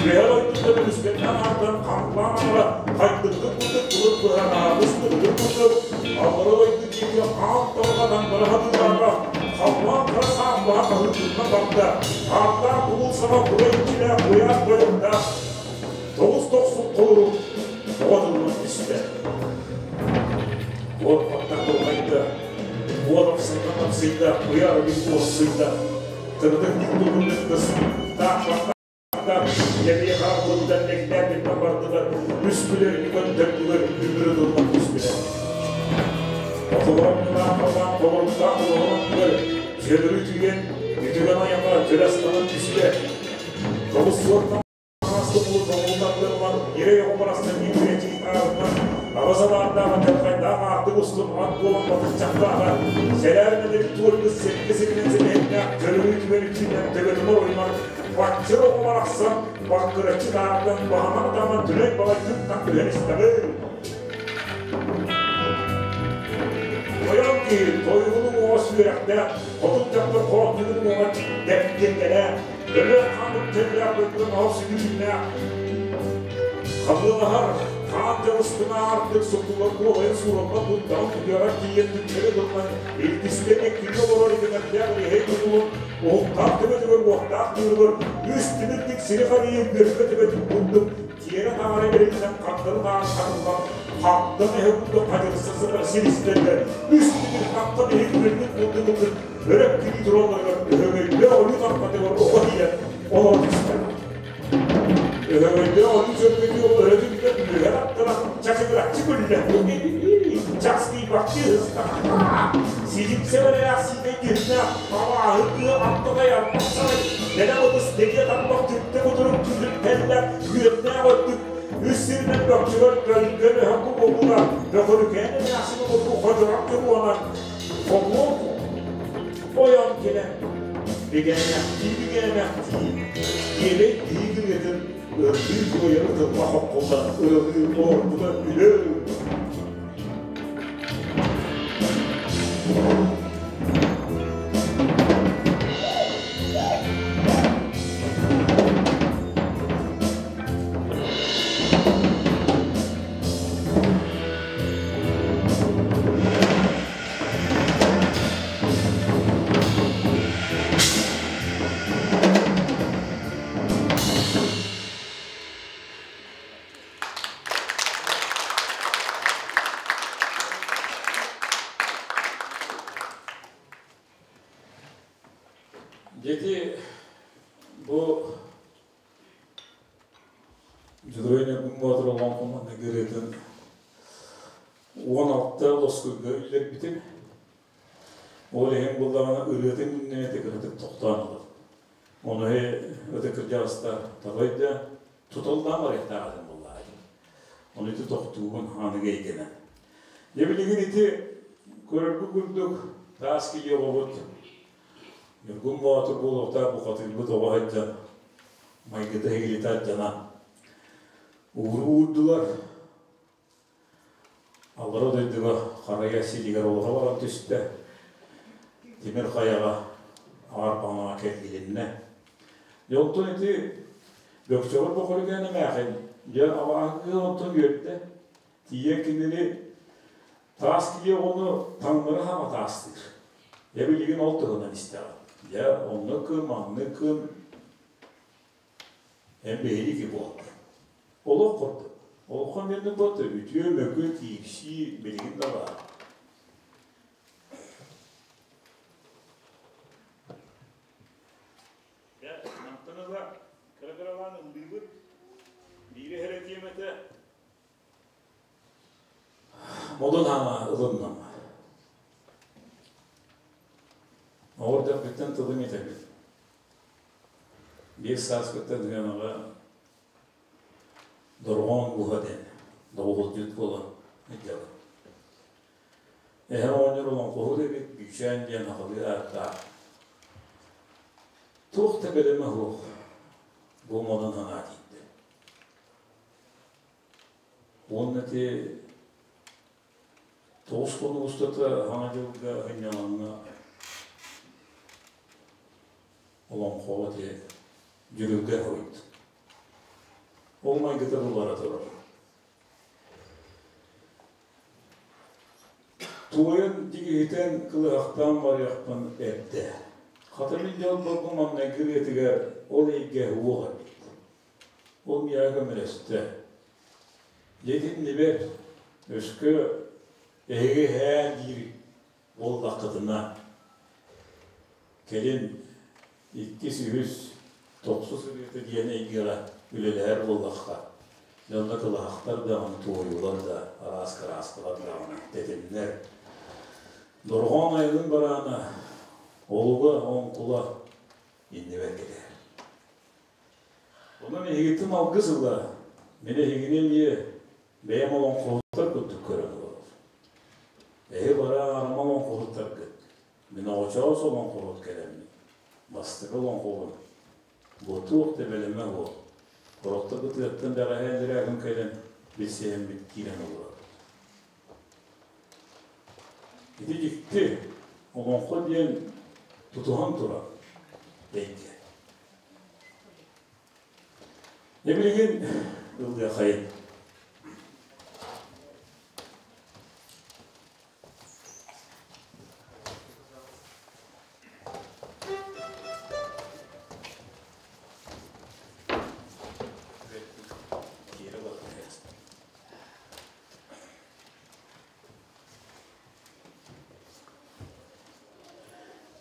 Үөһэ дойдута бүрүскэннээн аартан хамплаан амара хайдыккыт курдук былыт быһанаабыс тылыгыр курдук аллара дойду диэки аан талҕадан бараһатыылааҕа халлаан хара саамбаһа хаһыытынна барда. Ааттаах кулул саҕа кура иччилээх куйаар бойуктаах тоҕус тохсун холурук оҕо тылынан түстэ. Уот аттар тылҕайда, уот апсыйдан апсыйда, куйаар үгүс уоссуйда. Тыбытык тутуллук таах баттаах дьэбиэ хаалбытыгар лэктээн бардылар, үс күлэрини көндөрдүлэр, үмүрү тылынан түстүлэр. Отолорон мылаан толоруктаах олоҕун дьөлөрү түйэн, үтүгэн айаҥа төлөстанан түстэ. Тоҕус суортан Ерей оҕобарастан Абасалаардааҕа дьалхайдаах аартык устун ат буолан батысчахтааҕа сэлээрмэлэри туойбут сэргэ сиринэн сэлэһиннээх төлөрүү түгэн үтүнэн төбөтүн оройунан баччыр оҕо барахсан баккыраччы таардан баһанан атаанан түлэй балай тыттан түһэн истэҕи. Тойон киһи тойгунун уоҕа сүрэхтээх, хотун дьахтар хоотугун уоҕа дэптиэргэлээх, өлөөх хаамыт тэллээх дойдуга оһох сүгүрүннээх хабыалаһар хаан дьалыстына артык суккулар куолайын сууралла куттаҕын түгэҕэр тиийэн түннэри тылынан илдистэн эккири олорор идэмэрдээх лиһэй тутулун уһуктаах төбөтүгэр уохтаах тыырыгар үс тимирдик сири харыйа үөрбэ төбөтүн курдук тиэрэ таҥара бэриллэн хардары таан хатыллан хаптан эһэ курдук хадьырса сытар сир истэргэр үс тимир таптан иһин үрдүк курдук өрөк кирии туралларыгар өһөгөйдөөх өлүү тарпатыгар оҕо тиийэн олоро түстэ. Өһөгөйдөөх өлүү сөргөтү өрөтүгэр үөһэ аттара чачыгыраччы күллэ. Часкыйбакчы ыста. Сидиксе бэлээх сиикэй дьүһүннээх абааһы тыа аттадай арбахсарай дэлэ ытыс дэгиэ тарбах түптэ кутурук түлүк тэллэх үөннээх өттүк үс сиринэн бөхчүгэр көлгөн өһөккү буолуура бөхөрүкээн эмээхсин обургу ходьорон туруонан хомуок ойон кэлэн бигээмэхтии-бигээмэхтии диэбэй биһиги ырыатын ырдыы туойар ытылла хоккуллан ырылыы олорбута үһү. Ити бу Дьулуруй Ньургун Боотур олоҥхо маннык ырыатын 16 лоскуйга үллэрбитим. Ол иһин буллаҕына ырыатын иннинэ кыратык тохтоон ылар. Ону ытык кырдьаҕастар тоҕойда тутуллаан барыахтаах этим буоллаҕа. Ону ити тохтуубун аныгы эйгэнэн. Дьэ билигин ити көрөргү курдук таас киһи оҕобут Ньургун Боотур буолуохтаах бухатыырбыт оҕо сылдьан майгыта иһигилитэ алдьанан ууру уурдулар. Аллара дойдуга харайа силигэр олоро баран түстэ. Тимир хайаҕа аар кэлгилиннэ. Дьэ онтон ити Бөкчөҕөр Бохоругаан эмээхин дьэ абааһы онтон үөрдэ. Тиийэн кинини таас киһи оҕону таҥнары хаама таастыыр. Дьэ билигин ол туһунан истэҕин. Дьэ оннук кын, маннык кын, эн биһиги буолла. Олох курдук. Олоххо миэнник буолта үтүө, мөкү, киирсии билигин да баар. Дьэ, мантан ыла кыра-кыралаан ыллыыбыт. Биири эрэ этэ. Модун хаҥа ылынным. Оҕурдахпыттан тылым итэбит. 5 сааспыттан Ыанаҕа дорҕоон буһа диэн доҕуһулдьут буолан ыдьабын. Эһэ оҕонньор олоҥхоһут эбит, Бүүчээн диэн аҕалыы ааттаах. Туох да бэлэмэ суох, бу модун санаа тиийдэ. Уонна ити 9 хонук устата Саҥа дьылга сынньалаҥҥа олоҥхоҕо ити дьүрүлгэ хоруйда. Ол майгыта бу бара турар. Туойан дигиһитэн кылыһахтаан барыахпын эрдэ. Хата мин дьолборго маҥнайгы ырыатыгар ол эйгэ уох эбит. Ол миэхэ көмөлөстө. Дьэ итиннибэр өскө эһиги эһээн диир буоллаххытына, кэлин иккис, үһүс, тохсус ырыата диэн эйгэҕэ үлэлэһэр буоллахха, дьонно кылаһахтар даҕаны, туойуулар да, араас кырааскалар даҕаны тэтимнэр. Дорҕоон айылын бараана, олуга, оҥкула иннибэр кэтэр. Онон эһигиттэн алгыс ыла, мин эһигини эмиэ бэйэм олоҥхоһуттар курдук көрөн олорор. Эһи бары аарыма олоҥхоһуттаргыт, мин оҕочоос олоҥхоһут кэлэммин, бастакы олоҥхобун бу туох да бэлэмэ суох, сорохтор бытыаттан бэҕэһээ иллэрээ күн кэлэн билсиһэммит киирэн олоробут. Ити дьикти олоҥхо диэн тутуһан турар эйгэ. Дьэ билигин ыллыахайын.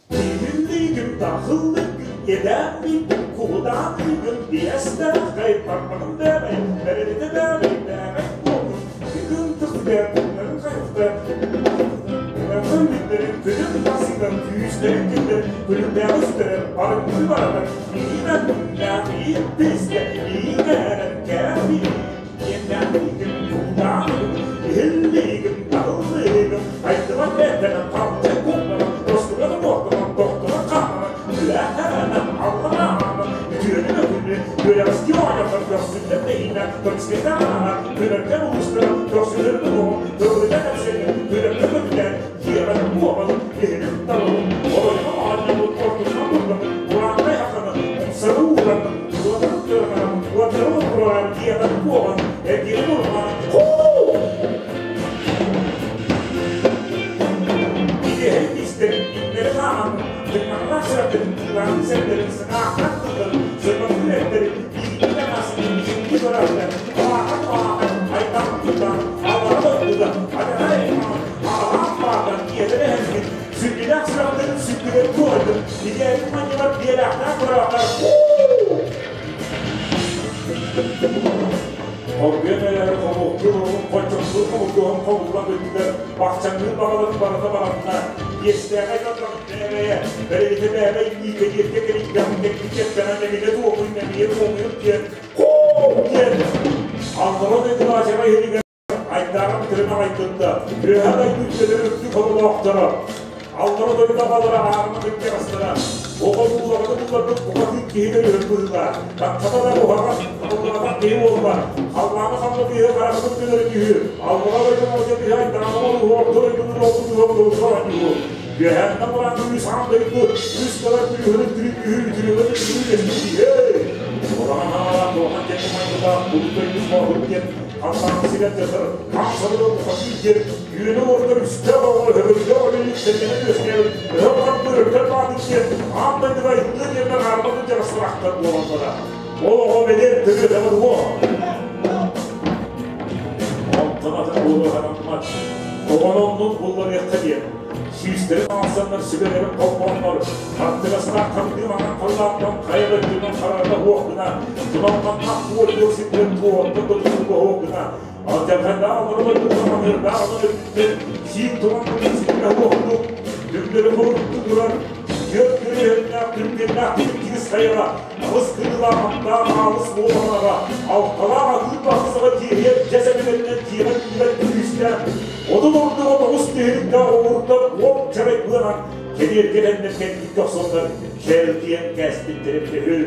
Тиһиллиигин тахыллыгын кэдээн кулудаан биэстээх барбаҕын бээмэй бэрэлитэ бээмэй бээмэй буолун күн тыхтыга күннэрин хайыхта күннэрин күнүн тасыган күүстэрин күннэр күлүктээҕи сүтэрэр барыҥны баратар иинэн күннээх ииттискэ иинэрэн кээпи иэннээхигин кулдаан иһиллиигин таһыллыыгын айдыма этэнэн халча куллана тостуганы муохтанан тохтуна хаамана үлэһэнэн алланаана үтүөнү мөкүнү үөрэҕисти оонньотон көхсүттэн тэһиинэ көмүскэтэ аана күнэргэн улуустара көхсүлэрин уһугун тыллыга кэпсэни күнэргэ көтүтэн дьиэҕэ буомалын иһинин талылын оройго оонньобут ортотунан турдамын урааннай хаханы умсары ууранын уотарын кыранан уотары уран дьиэҕэ буоман эргиэн урман хуу Идэһин истэрин иннэри хааман тыҥнаҕалаах сыратын тыылаан сэрдэрин сыҥаахтан тылларын сырбатын эрдэрин иитин асын икки барарда ахан ахан айтан тутан аллара дойдуга адаҕа аҕалаах баардан ийэлэрэ эһэлгин сүргүлээх сыратын сүргүлэр туойдун идээбит манньалар биэлээх баҕаттар. Хоргуйан эрэр хомуктуур уһун хоччохтуур хомурдуһун хомуллан бүттүлэр, бахчаҥныыр баҕаларын барыта баранна, иэстээҕэй тардаҕын бээбэйэ, бэрилитэ бээбэй миикэдиэргэ кэлийдэҕин кэлбит кэттэҕэ нэминэ туомуй нэмийэ туомуйум диэн хоо диэн аллара дойдулаачаҕа иһигэр айдааран тырына айдында, үөһэ дойду үктэлэр үрдүк хололоохторо, аллара дойду аҕалара аарыма кырдьаҕастара, оҕо буулаҕаны булларбыт бухатыыр киһи өлөр быһыылаах, таҥхата да уһаҕас, табыллыбатах киһи буолла, халлааны халла тыаһы харахпыт көнөрү түһү, аллара дойду малдьа тыһы айдаана олуһу, орто дойдуну олуһу, олуһу оонньуһу. Үөһэттэн баран үс аан дойду, үс кылар күрүһүнүн түрүкүһү, үтүрүгүн үтүрүгүн эстии. Улахан аҕалаах улахан диэн майгылаах булутай үс боотур диэн халлааны сирэн дьасар, хаан сабыдал бухатыыр диэн үөнэ уордар үстээх оҕо өһөгөйдөөх өлүнүк сэргэнэ үөскээбит өһөх хардыр өртөн баатыр диэн аан дойдуга айыллыы диэннэр аарматын дьарастаахтар буолаллара. Ол оҕо бэлиэр төрүөтэҕэ дуо? Онтон атын буолуо санаммат. Оҕону оннун булларыахха диэн. Сүүстэрин аалсаннар сүбэлэрин холбооннор, хаттыгастаах хардыы маҥан халлаантан хайа да өттүнэн харарда суох гына, туналҕаннаах туор сирдэн туораттан да тутулга суох гына, алдьархайдаах олорор дойдуттан маныырдаах онон өттүттэн сиик туман курдук сиргэ суохтук, түҥнэри хорутту турар, түөрт күрүөһүннээх түргэннээх тигис хайаҕа, алыс кырыылаах аттаах аалыс буоланаҕа, алталаах атыыр бахсаҕа тиэһиэр дьэс эбэлэринэн тиэҕэ биллибэт күүстээх, отут ордуга тоҕус түһүлүктээх оҕуруктар уот чарай быанан кэриэргэ тэннэр кэлбиккэ охсоннор кэлгийэн кээспиттэрэ бile.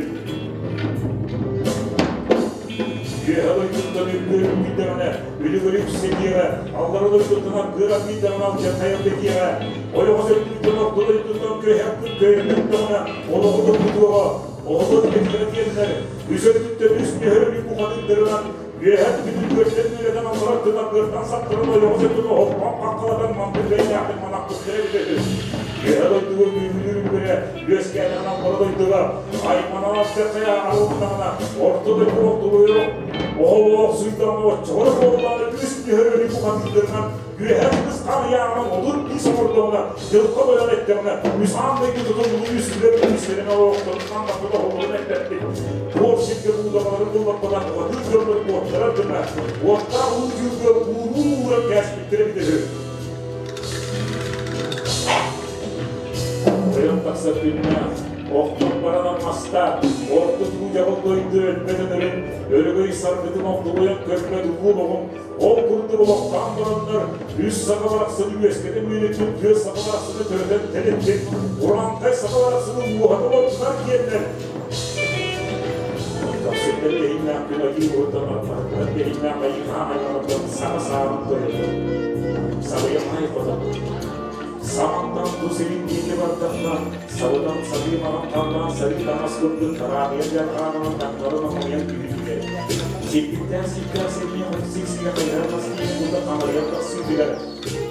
Үөһэ дойдуттан үргүөр үргүйдэҕинэ, үлүгэр үксэтиэҕэ, аллара дойдуттан аргыар аргыйдаҕына алдьархайар дэтиэҕэ, ойоҕос өттүттэн орто дойдуттан көһөккүн көйөргүттэҕинэ олоҕу тургутуоҕа, оҕото тикэтигэр диэннэр, үс өттүттэн үс нүһэрин бухатыырдарынан үөһэ бүтүн көрсөн үөрэтэн аллара өттүн аргыартан саптаран ойоҕос өттүн оһохтон хаххалатан мантын бэйэлээхтик манаппыттара эбитэ үһү. Үөһэ дойдуга күүһүлүүр үлүгэрэ үөскээтэҕинэ аллара дойдуга айманан алдьархайа арылыннаҕына орто дойду ордуруйу оҕолоох суйдаҕына оччоҕор буоллаҕына үс нүһэрин бухатыырдарынан үөһэ кыс ханыйааҕынан 35 оҥордоҕуна дьылҕа тойон эттэҕинэ үс аан дойду тутуллуу үс үлэ үстэрин олохторунан баппыт оһоллорун эппэппит. Туох сиргэ буудаҕаларын булларбатах бухатыыр дьоннор куоттарар гына уоттаах уу дьүүргэ ууруу ууран кээспиттэрэ эбитэ үһү. Тойон тахсар күннээх, охтон баран маста, орто туу-дьабыл дойду өлбөт өлөрүн, өрөгөй саргытын огдолуйан көрбөт улуу олоҕун, ол курдук олохтоон бараннар, үс саха барахсаны үөскэтэн үөрэппит, түөрт саха барахсаны төрөтөн тэниппит, урааҥхай саха барахсаны уоһата олордунар диэннэр, Көхсүттэн тэһииннээх күн айыы уһуттан аттарыттан тэһииннээх айыы хаан аймаҕыттан саха саабын тойотун, сабыйа маай хотон. Самантан ту сирин диэки бардахха, сабытан сабыы маҕан халлаан сарыы таҥас курдук тараабыйан дьарҕаанынан таҥнары намыйан түһүүтүгэр. Сирбиттээх сирдээх сирмиэх сиксигэ хайыһар мас диэн курдук хамарыйан тахсыытыгар,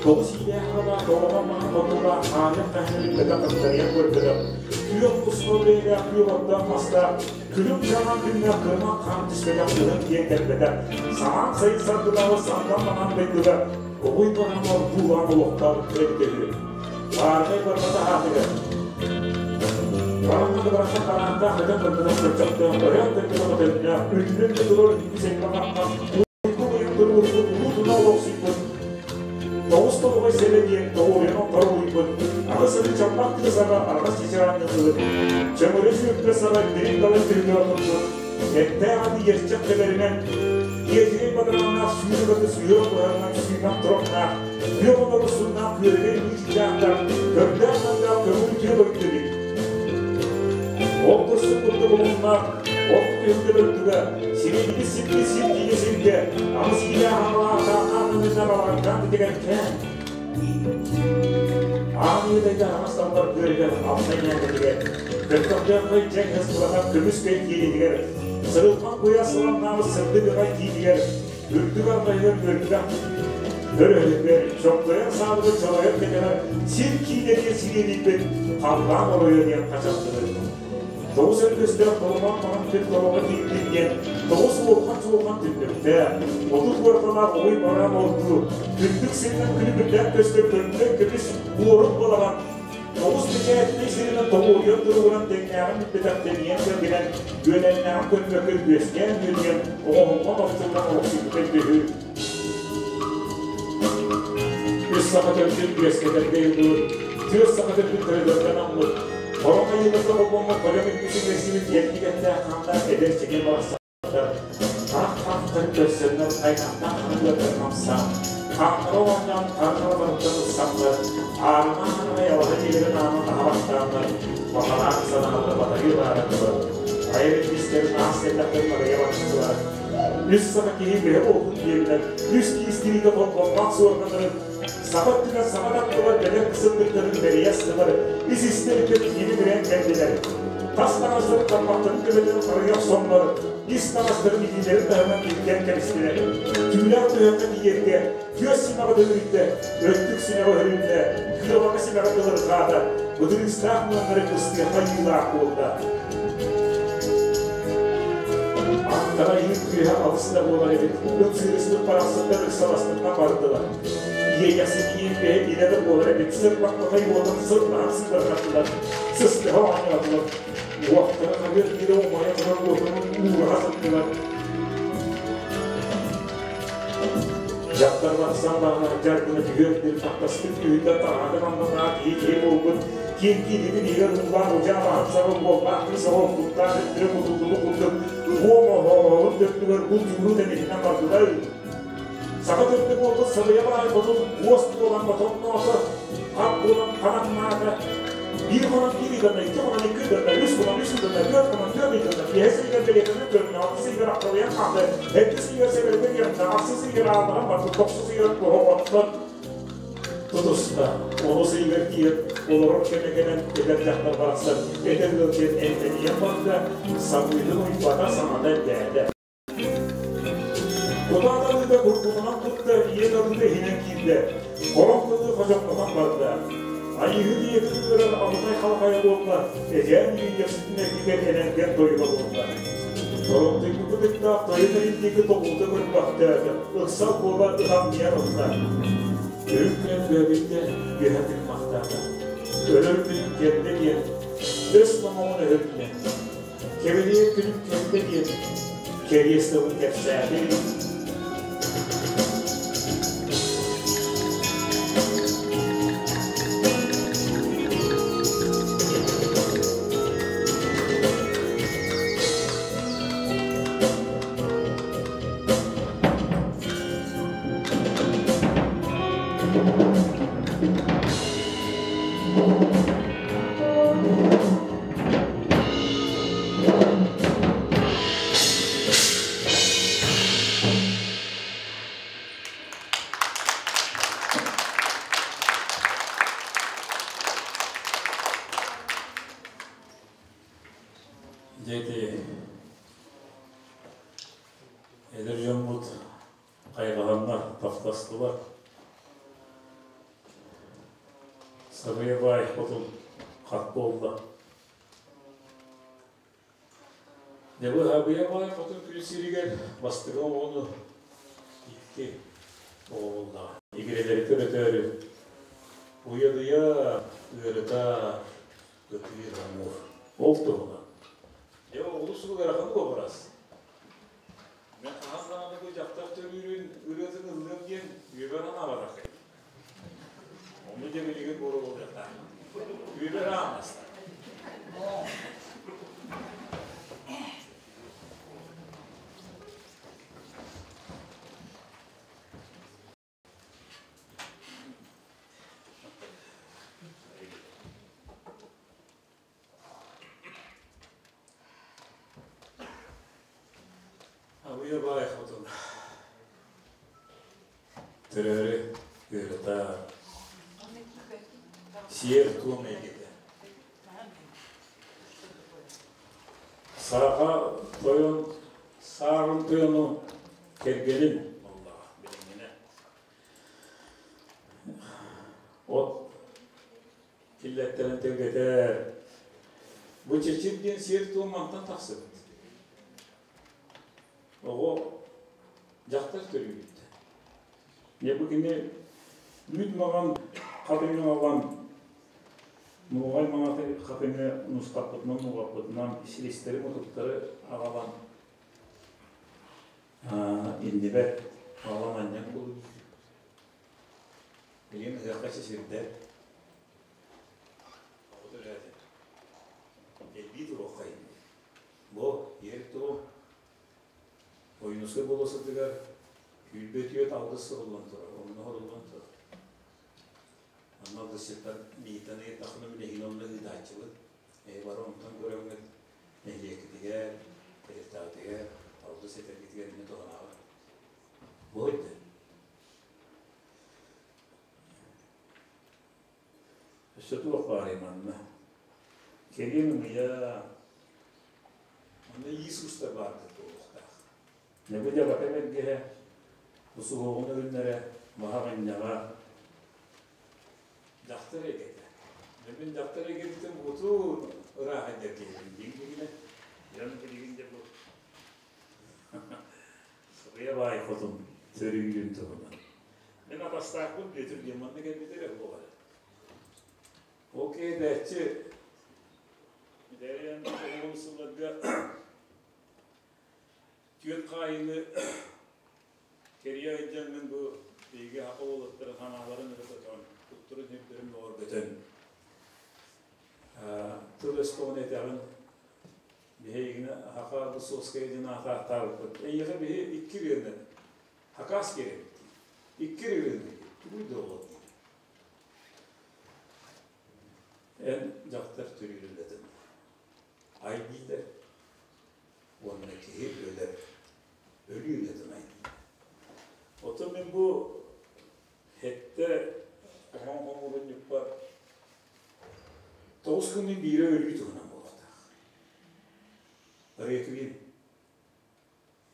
тоҕус иилээх аҕалаах тоҕоҕон маҥан хотуулаах хаанын хаһан бүппэтэх хагдарыйан көрбөтөх, күөх туспа бэйэлээх күөх оттоох мастаах, күлүм чаҕан күннээх кырмах хаан түспэтэх кыһын киэҥ кэлбэтэх, самаан сайын саргылааҕы сантан маҥан дойдуга оҕуй баран ордуулаан олохтообуттара эбитэ үһү. Баарынай барбата аатыгар. Бараммыт барахсан бараандаах өтөн көрбөтөх көччөхтөөх, өһөөн көрбөтөх өтөннөөх, үрдүнэн да турар үс элбэх ахтан, уйгу быйыл туруорбут улуу туна олохсуйбут, тоҕус толоҕой сэлэ диэн тоҕуоруйан хоруйбут, аҕыс ыры чаппах тыа саҕа арҕас чычаанньыллыбыт, чөҥөрө сүүрпэ саҕа дириҥ далай түргө отурбут, эттээх аты ерчэх тэбэринэн, иэтигэй бадарааннаах сүүрүк аты сүһүөх быһарынан сүүмэх турохтаах, күөх олору суннаах күөрэгэй мииччаахтаах, көрдөөх мандаах көҥүл үтүө дойду эбит. Ол курсук курдук улуннаах, от түһүлгэ дойдуга, сириэйбит сиргэ сир киинэ сиргэ, аҕыс киилээх аҕалаах таахаан ынырна балаҕаннаан битигэркээн. Аан үйэлэргэ аһаҕас даллар күөрүгэр алтай ньээкэтигэр, көтөхтөөххөй дьэҥ ыспылатан көмүс көй киинигэр, сырылҕан куйаас сыламнаабыт сырдык ыҕай киинигэр, үрдүк арҕайыгар үөрбүтэх өрөһүгэр, чоҥкойон саалыгы чалайар кэтэҕэр сир киинэ диэн сириэдийбит халлаан оройо диэн хачаллыбыт. Тоҕус өргөстөөх толомон маҥан күн тобоҕо киирдин диэн тоҕус уолхан-чуолхан түннүктээх, 30 уорҕалаах угуй бараан ордуу, күндүк сиринэн күлүмүрдээн көстөр көнтөн көмүс уорун балаҕан. Тоҕус бэчээтинэй сиринэн тоҕуоруйан туругуран тэҥнээҕин билбэтэх тэнийэн кэлгинэн, үөлэннээҕин көрбөккө үөскээн үөрүйэн, оҥоһуллан охсуллан олохсуйбута үһү. Үс саха төрдүн үөскэтэргэ йыллыбыт, түөрт саха төрдүн төрөтөргө анаммыт, Хорон айыыларга холбоммут хорьом илбисин бэрсибит эрдигэстээх хааннаах эдэр чэгиэн барахсаттар харах харахтарын көрсөннөр аймахтаах ханыыларыгар хамсаан, хааннара оонньоон хара барыттан ылсаннар, аарыма хараҕай алаһа дьиэлэрин аанын аһа баттааннар, баҕалаах санаалара батарыы баара турар. Айар илбистэрин аас кэллэхтэрин арыйа баттылар. Үс саха киһи бэһэ буолбут диэбинэн, үс киис тириитэ холбоммох суорҕаннарын саха өттүнэн саҥа таттылар бэлэм сырдыктарын бэрийэ астылар, ис-истэриттэн киһини бирээн кэллилэр. Тас таҥастарын тарбахтарын төбөтүн харыйа охсоннор, ис таҥастарын илиилэрин таһынан илгэн кэбистилэр. Түүлээх түһэххэ тиийэргэ түөс симэҕэ төгүрүйдэ, өттүк симэҕэ өһүрүннэ, кыабака симэҕэ кылырҕаата, бытырыыстаах мыаннары кыстыахха айыылаах буолла. Аттара иһин күөһэ алыс да буолар эбит, ыт сыырыспыт барахсаттар ыксаласпытынан бардылар. Иэйэхсит бэйэ илэ да буолар эбит, сырбаппатай уотун сырбаһан сыыбарҕаттылар, сыстыһа оонньоотулар. Уохтара хабыар диэри умайа турар уотун уураһа сыттылар. Дьахтар барсан баран дьар гына түһүөр диэри таптаспыт күһүттэн таҕаһатын аннынан киһи-киһи буолбут, киин кииритин иһигэр уулаах удьаа баһын саҕа уоллаах кыыс оҕо куттаах өттүрэ кутуллубут курдук уом оһоҕоһун төрдүгэр бу дьууру тэнитинэн бардылар. Саха төрдө буолбут сабыйа баай хотун уос буолан ботонноото, хат буолан хананнаата, биир хонон биир ыйданна, икки хонон икки ыйданна, үс хонон үс ыйданна, түөрт хонон түөрт ыйданна, биэс ыйыгар бэлиэтэнэн көрүннэ, алтыс ыйыгар ахталыйан хаалла, сэттис ыйыгар сэбэрэтэ диэхтэ, ахсыс ыйыгар аалларан барбыт, тохсус ыйыгар оһоҕоттон тутуста. Онус ыйыгар тиийэн олорор кэмэ кэлэн эдэр дьахтар барахсан эдэр ыал диэн эмтэнийэн барда, сабыытын уйбата, саҥата элбээтэ. Кутаа талыыта курбутунан кутта, ийэ талыыта иһинэн киирдэ. Хорох тылы ходьоҥнотон барда. Айыыһыт ийэтин ыҥыран абытай халҕайа буолла, эдьээн иэйиэхситин эргитэн энэргэн тойуга буолла. Торумтуйбут ытыктаах тойон эрин диэки тобулута көрбөхтөөтө, ыксал буола ыһамньыйан ылла. Үрүҥ күн бөөбүттэ, үөһэ тыыммахтаата. Өлөр күнүм кэллэ диэн, өс номоҕун өһүрдэ. Кэбиниэ күнүм кэллэ диэн кэриэс тылын кэпсээтим. Дьэ ити эдэр дьоммут хайҕаһаннар таптастылар. Сабыйа баай хотун хат буолла. Дьэ бу Сабыйа баай хотун күн сиригэр бастакы оҕону икки оҕо буоллаҕа. Игирэлэри төрөтөөрү уйадыйа, ыарыта ытыыр амур. Ол туһунан. Дьэ олус ыарахан уобарас. Мен хаһан даҕаны бу дьахтар төрүүрүн ырыатын ыллыам диэн үөбэр анаабатах Ону дьэ билигин буолуохтаах. Үөбэр аамаста. Абыйа баай хотун төрөөрү ыарыта сиэр-туом эйгэтэ. Саха тойон сааҕын тойону кэргэнин буоллаҕа билиҥҥинэ. От киллэттэрэн тэлгэтэр. Бу чэчир диэн сиэр-туом мантан тахсыбыт. Оҕо дьахтар төрүүбүттэ. Дьэ бу кини үүт маҕан хатыҥын ылан Нуоҕай маҥаты хатыҥы нусхаппытынан нуоҕаппытынан силистэри мутуктары аҕалан иннибэр аҕалан анньан кулун. Билигин ыһыахха сирдэр. Оҕо төрөөтө. Элбии туруоххайын. Бу иэр-туом Ойуунускай болуоссатыгар 24 алгыс суруллан турар, онно суруллан турар. Онно алгысчыттар миитэн ыйыттахпына мин эһигини онно ыытааччыбыт. Эһи бары онтон көрөҥҥүт нэһилиэккитигэр, тэрилтэҕитигэр алгыс этэргитигэр эмиэ туһанаҕыт. Бу өйдө. Өссө туох баарый манна? Кэриэн ымыйа, манна Иисус да баар буолуохтаах. Небу дьабака бэргэһэ, усуһуоҕун өрүннэрэ, маһа ынньаҕа, дьахтар эйгэтэ. Мин дьахтар эйгэтиттэн бутун ырааһа дьэргиһэбин дии Дьон билигин де бу Сыбыйа баай хотун төрүүрүн туһунан. Мин атастаахпын Бүөтүр диэн манна кэлбитэ эрэ буолар. Ол киһи Митэриэн оҕолорун сылларга түөрт хаайыыны кэрийэ сылдьаҥҥын бу биһиги саха уолаттара санааларын өрө көтөҕөн, куттарын-сүрдэрин бөҕөргөтөн тыл өс хоһун этэҕин. Биһигини Саха Высоцкая диэн аатаахтаабыппыт. Эйиэхэ биһи икки ырыаны хакас киэрэбит дии. Икки ырыаны тугуй да ол диир. Эн дьахтар төрүүрүлэтин ай дииллэр уонна киһи өлөр өлүү үлэтин ай дииллэр. Оттон мин бу сэттэ хоһоон хомуурунньукпар тоҕус күнүн биирэ өлүү туһунан буолуохтаах. Реквием.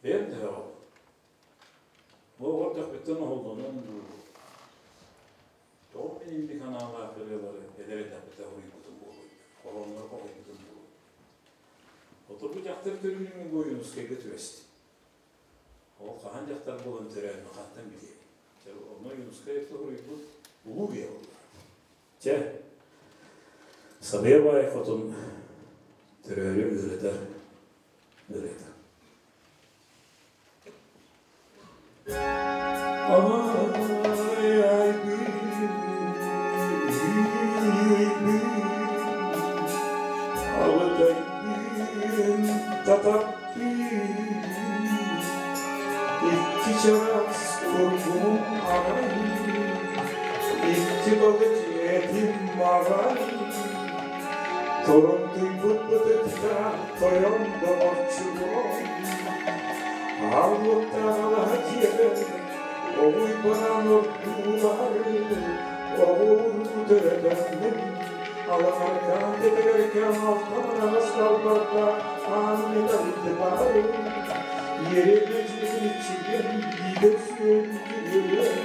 Бэйэм төһөҕө Бу оҕо эрдэхпиттэн оһоллонон дуу, тоҕо мин инник анаалаах ырыалары эдэр эрдэхпиттэн уруйбутум буолуой, хоһооннору хоһуйбутум буолуой. Отурбу дьахтар төрүүрүн бу Ойуунускайга түбэстим. Ол хаһан дьахтар буолан төрөөнү хантан билиэм. Чэ, онно Ойуунускай суруйбут улуу киһи буолла. Чэ, Сабыйа баай хотун төрөөрү ыарытар ырыата. Ай, Алытайбын, тататтыын, икки чараас курбум арай, икки балык этим маҕай, Торумтуйбут бытыкта тойон доҕорчугум, Аллыктаҕалаһа дьиэбэр оҕуйбанан ордуулар, оҕууруу төрөтөммүн, алаҥаркаан тэтэгэркээн алтан араҕас далбарда аан металлыбар, Иэрэ иччигин биитэр сүөн күрүөн,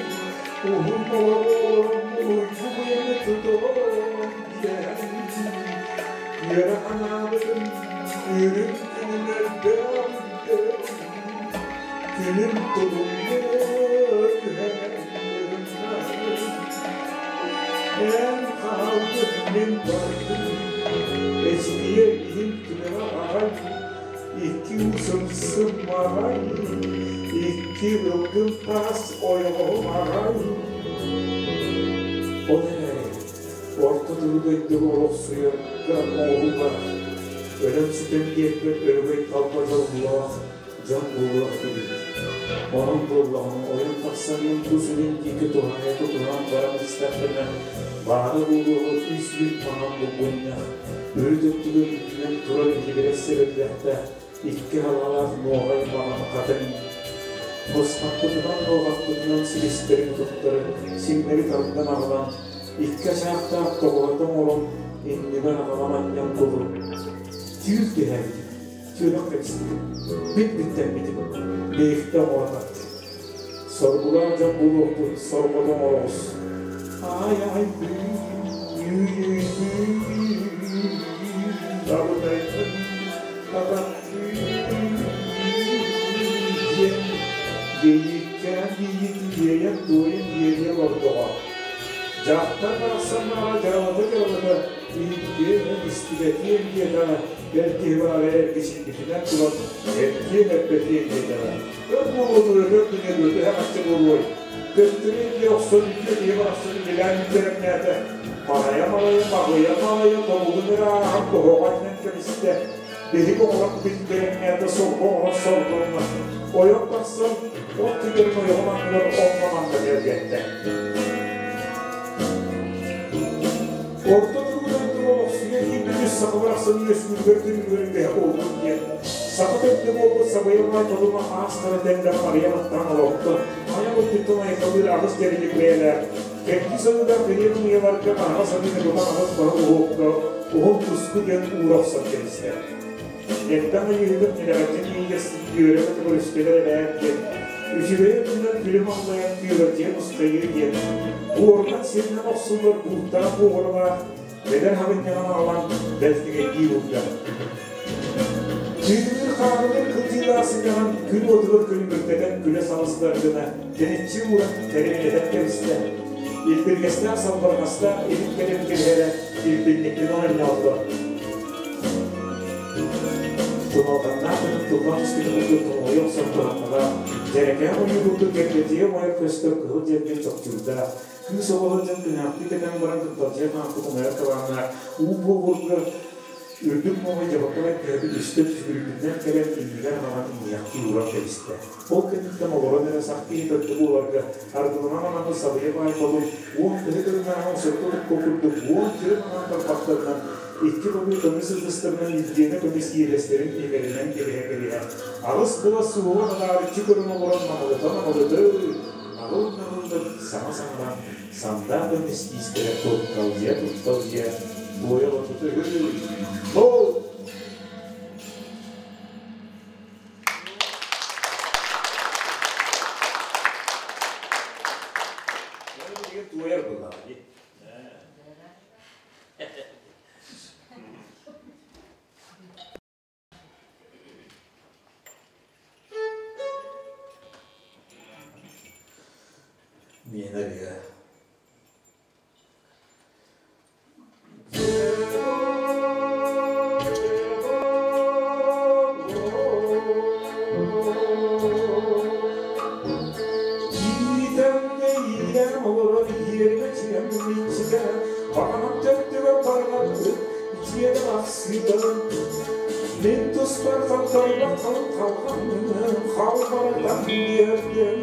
уһун олоҕу уйгу быйаны тутуон диэн, үөрэ санаабытым үрүҥ күнүн өлбөм күнүм тулуммут түһэн Эн хаалбыт мин бардым, эчикийэ иһин түгэҕэ аҕай, икки усумсум аҕай, икки ылгын таас ойоҕоһум аҕай. Ол эрээри орто туруу дойдуга олохсуйарга оҥоһуллар, өлөн-сүтэн биэрбэт өрөгөй талба дьоллоох дьон буолуох этибит. Онон буоллаҕына ойон тахсаммын тус илин диэки туһаайа тутуһан баран истэхпинэ, баара буолуоҕу үс бүк маҥан булгунньах, үрүт өттүгэр үрдүнэн турар итигирэс сэбирдэхтээх икки халаалаах нуоҕай маҥан хатыҥ босхоппутунан нуоҕаппытынан силистэрин утуктары сиҥнэри тардан аҕалан, икки ачаахтаах тоҕуһата оҥорон иннибэр аҕалан анньан кулу түүл түһээбитим. Сүрэх кэбистим. Бит-биттэммитим. Биэхтэ оҥорон бардым. Соргулаах дьон буолуохпут, сорҕото оҥороҕус. Ай-ай Абытайбын табаттыын диэн диэйиккээн диэйик диэйэн туойан диэйэ олордоҕо. Дьахтар барахсан баара дьаралата-дьаралата иһиттиэн, истибэтиэн диэтэҕэ, бэл киһи баара эргичийбитинэн туран эттиэн эппэтиэн диэтэҕэ. Өр буолуо дуо, өр гыныа дуо, төһө харчы буолуой? Төттөрү илдьэ охсон үтүө киһи барахсан үлэлээн үттэрэҥнээтэ. Маҕайа-маҕайа, маҕыйа-маҕайа тобугун эрэ ааһан тоһоҕо анньан кэбистэ. Биһиги оҕолор билбэҥнээтэ сорго оҥорон сордонно. Ойон тахсан, от түгэрин ойоҕун анныгар онно-манна тэлгэттэ. Орто туруу дойдуга олохсуйа киирбит үс саха барахсан үөскүүрүгэр күнүгэр үгэһэ буолбут диэн саха төрдө буолбут Сабыйа Баай Хотуна аастара тэллэх Мария баттаан олорто. Айах өттүттэн айхалыыр аҕыс дьэрилик бэйэлээх кэнники сылыгар бэлиэ мыйаларга аһаҕас арыыны тутан аҕыс баһы уһуокка уһун туску диэн уура охсон кэбистэ. Ньэттэн ыйыһыгын нэлэҕэччи миигэстик үөрэ-көтө көрүстүлэр эбээт диэн, үчүгэй өттүнэн күлүм аллайан күөгэлдьийэ мускайыы диэн, буорунан сиринэн охсуллар бууттаах буоҕуралаах эдэр хабынньаҕын аҕалан бэлтигэйдии уурда. Тыынныыр хааһылыыр кылдьыылаах сынньаҕын күн уотугар күлүмүрдэтэн күлэ саҕыстар гына тэниччи ууран тэримэлэтэн кэбистэ. Илбиргэстээх салбарҕастаах илин кэлин кэбиһэрэ илбинникпин оонньоотулар. Туналҕаннаах ытык тыллаах түспүтүн курдук тоҥолойо охсон туһаннаҕа, дьэрэкээн ойуу курдук кэргэтийэ умайар көстөр кыһыл дьэргин чопчуурдаах, кыыс оҕо сылдьан кыҥаахтыы кэтэн баран кынталдьыйа хаампыт умайар кылааннаах уу буолбурга үрдүк муоһай дьабакалай кыһатын үстэ сүгүрүйбүтүнэн кэлэн иннигэр аҕалан иҥиэхтии ууран кэбистэ. Ол кэнниттэн олорон эрэ сах киһи төрдө буоларга аргыланан анаммыт сабыйа баай хотун уон тыһы кырынааҕын сотто туппа курдук уон тыһы маҥан тарбахтарынан икки көмүс көмүс ытыстарынан илдьиэнэ көмүс иэдэстэрин имэринэн кэбиһэ-кэбиһэ аҕыс була суоҕа адаарыччы көрөн олорон намылыта-намылыта наҕыл-наҕыллык саҥа саҥаран сандаа көмүс тиистэрэ тутталдьыйа-тутталдьыйа буойа олорбута үһү. Ол туойар буоллаҕа дии. Миэнэ Иитэн олорор иэргэ чиэм иччитэ, Баҕанам төрдүгэр барҕарбыт ичиэнэ ахсыытын. Мин туспар хантайбат халыҥ халҕаным, халбаратан биэрдим.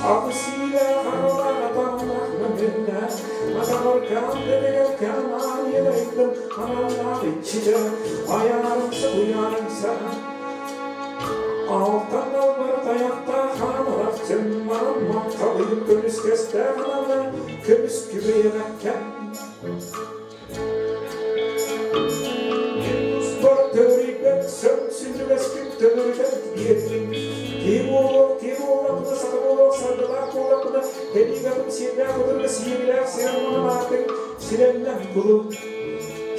Абысиилээх аҕалаах атаҕалаах мөһүннэ, атаҕар каан дэбигэр каамаан иэдэйдим, аналлаах иччитэ, айаарымса уйаарымса. Алтан далбар тайахтаах хаамалах чыммаан махталыыр көмүскэстээх анала көмүс күбэйэҕэккэм. Төгүрүйбэт сөп сүндүгэскин төгүрүтэн биэрдим. Киһи буолуох, киһи буоллахпына, саха буолуох, саргылаах буоллахпына, эбиигэтим сиэрдээх удурга сиэбилээх сирэм аатыҥ сирэннэн кулу.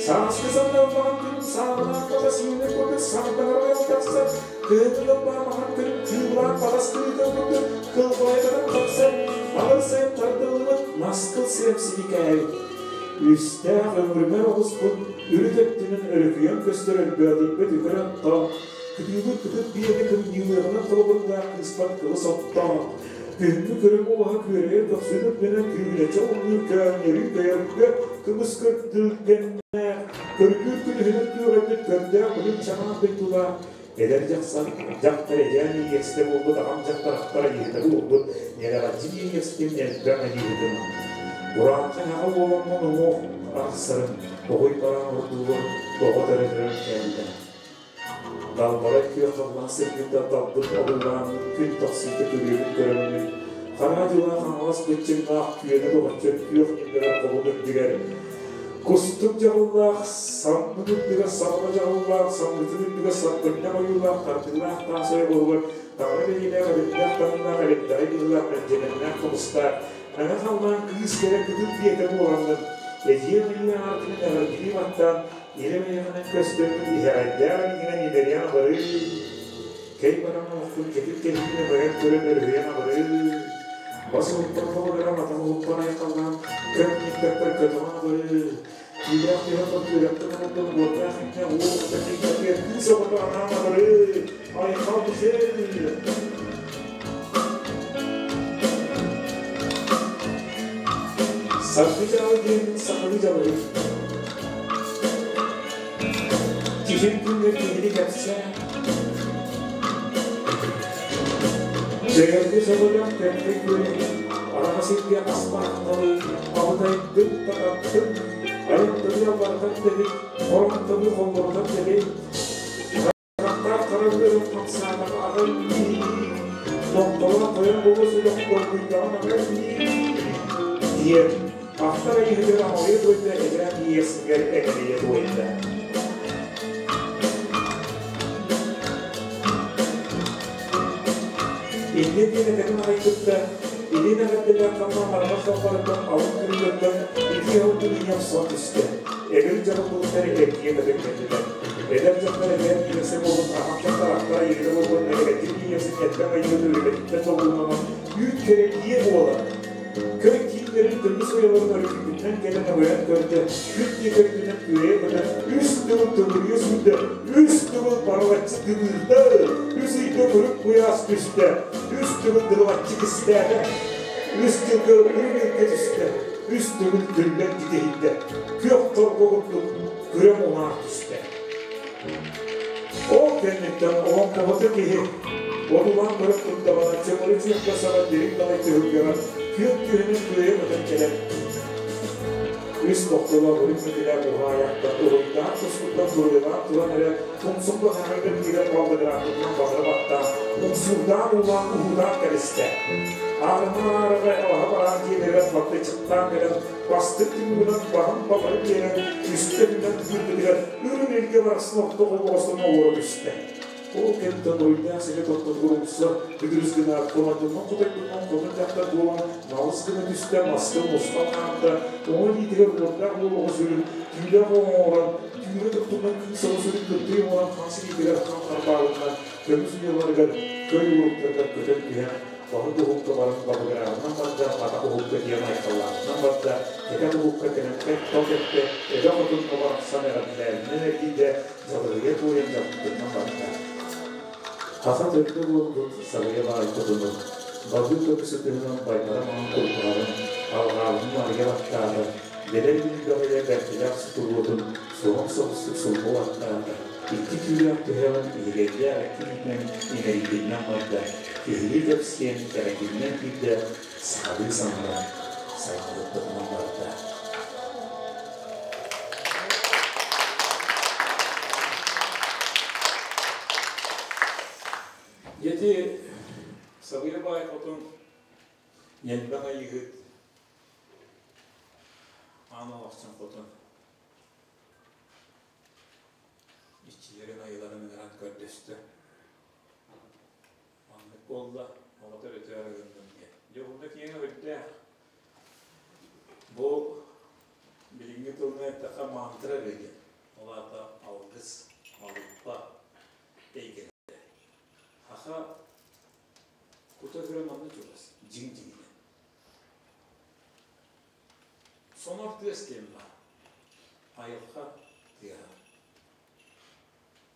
Сааскы сандалбаҕын күнүм сааҕынаах бата сиинин курдук сардаҥарынан тахсар, кыһыҥҥы лаппаамахан күнүм кыыллаах батас кырыытын курдук кылбайданан тахсар, балыр сайын тардыллыбыт наскыл сирэм сибикээбит. Үстээх өҥүрүмэр оҕуспут үрүт өттүнэн өрүкүйэн көстөр өлбөөдүйбэт үкэр оттоох, кытыыбыт кытыт биэни кымньыылыаҕынан холобурдаах кыыспат кылыс оттоох, күһүҥҥү көрүҥ оҕуһа күөрэйэр көхсүн үрдүнэн күүгүнэччи оҥнуур көөнньөрүү көйөргө кымыс көрдүргэннээх, көргүүр күнүһүнэн күөҕэйбит көрдөөх билим чаҕаан дойдулаах эдэр дьахсан дьахтар эдьээн иэкситэ буолбут аҕам дьахтар ахтар айыыһыта буолбут ньэлэҕэччи иэкситим элбэх айыыһытым Урааҥхай аҕа буоламмын уҥуох арахсарым оҕуй бараан ордуугар оҕо төрөтөрөр кэллэ. Далбарай күөх халлаан сиргиттэн талбыт одуулаан күн тахсыыта күрүөбүн көрөммүн хара дьылаах хаҥалас быччыҥнаах күөнэ доҕоччор күөх ньимнэрэр хобун үрдүгэр Кустук дьаҕыллаах, саммыт үрдүгэр саҕала дьаҕыллаах, саммытын үрдүгэр сарбынньах ойуулаах, тардыылаах таас ойоҕоһугар таҥара бэлиэлээх, эбиннээх таҥнаах, элиндэҕэй быһыылаах, мэлдьэнэннээх хомустаах, мэҥэ халлаан кыыс кэрэ кытыл биэтэ буолаҥҥын, эдьиэй айыы аартыгын эҕэрдэлии баттаан, илэ бэйэҕинэн көстөммүт иһэҕэйдээх илиигинэн имэрийэн абарыы. Кэй баран олохпун кэтит кэһиитин өҥөйөн көрөн өрүһүйэн абырыы. Бас уһуктан хоҕурарам атах уһуктан айхаллаан көм ньиппэппэр көтөҕөн абырыы. Түүлээх түһэн түөрэхтэн оҥордон уордаах инньэ уол оҕото киирбэтигэр кыыс оҕото анаан абырыы. Айхал Мишель! Саргы дьаалы диэн сахалыы дьалыгы. Киһин күҥҥэ киһини кэпсээ. Дьэгэлги сөҕөлөөх кэмҥэ күөлэһин араҥа сиргэ аспаахталы абытайдык тататтык айыттары алларытар дэбит, хоромтону холлорутар дэбит. Харахтаах хара ыарым хамсаатаҕа аҕай Томтолоох тойон буолуо сүрэх долгуйдаҕын аҕай диэн ахтар айыһытыгар амалыйа туойда эбээн иэсигэр эҥэрийэ туойда. Инньэ диэн этэрин аҕай кытта илин эҕэрдэлээх хамнаан арҕах далбарыттан алын күрүлүттэн итии алгын ийэ охсон түстэ. Эбир дьаһаллыбыттар эргийэ көтөн кэллилэр. Эдэр дьахтар эбээн киирсэ буолбут ахан дьахтар ахтара ийэтэ буолбут нэлэгэтин ийэсин элбэх айыыны үлэтиттэн долгуннанан үүт кэрэ ийэ буолан Көй кииннэрин көмүс уйаларын өрүкүйбүтүнэн кэлэн өҥөйөн көрдө, күн диэки өттүнэн күөйэ көтөн, үс төгүл төгүрүйэ сүүрдэ, үс төгүл барылаччы тыбыырда, үс ыйга күрүк куйаас түстэ, үс төгүл дырылаччы кистээтэ, үс тылга үрүҥ илгэ түстэ, үс төгүл күллэн китиһийдэ, күөх торго курдук күрэм унаар түстэ. Ол кэнниттэн олоҥхоһута киһи одулаан көрө турдаҕына чөҥөрү чүөккэ саҕа дириҥ далай түһүлгэҕэ күөх түһүнэн күөйэ көтөн кэлэн үс тохтолоох үрүҥ мэтилээх уһаайахтан уруйдаан тускуттан туруйалаан туран эрэ тумсун баһаарыгар киирэн баллыгырааппытынан батары баттаан умсуурдаан уулаан уһуутаан кэбистэ. Аарыма аарыга алаһа бараан дьиэлэригэр батты чыптаан кэлэн бастык түмүгүнэн баһын бабары биэрэн үстэ түнэн күүрбүтүгэр үрүҥ илгэ барахсан орто холбоҕостон олоро түстэ. Ол кэмтэн уруйдаах сирэ тоттотугар умса бүдүрүс гынаат хонойдунан хотойдунан хотун дьахтар буолан налыс гына түстэ, маска мусхан хаамта, оҥо илиитигэр уордаах уол оҕо сүрүн түүлээх оҥорон, түүрэ туттунан кыыс оҕо сүрүн кыттыы оҥорон хас илиитигэр хан харбаабытынан көмүс уйаларыгар көй уруктарыгар көтөн түһэн Баһыт уһукка баран бабыгыраабынан барда, атах уһукка диэн айхаллаабытынан барда, кэтэх уһукка кэлэн ток эттэ, эбэ хотун барахсан эҕэрдэлээбитинэн эргийдэ, дьалыһыйа туойан дьалбытынан барда. Хаха төрдө буолбут сабыйа баай хотуну, балыы көмүс ытыһынан баймара маҥан кулгаҕын, алҕаабытын арыйа баттаата, дэлэй бүлбэҕийэ бэрдилээх сутуруотун суһум соҕустук сулбу баттаата, икки түүлээх түһэҕин иһигэйдээх икки илиитинэн имэрийбитинэн барда, киһилии кэпсиэн кэрэтинэн киирдэ, сахалыы саҥаран сайҕалыппытынан барда. Ити Сабыйа баай хотун Ньэлбэҥ Айыыһыт Аан Олохсон хотун иччилэрин айыларын ыҥыран көрдөстө. Маннык буолла, оҕото өтөөрү гынным диэн. Дьэ, онно киэҥэ үрдээх. Бу билиҥҥи тылынан эттэххэ мантра диэн. Ол аата алгыс, малыппа эйгэтэ. Саха кута-сүрэ манна чугас, дьиҥ дьиҥинэн. Сонор тыас диэн баар. Айылҕа тыаһа.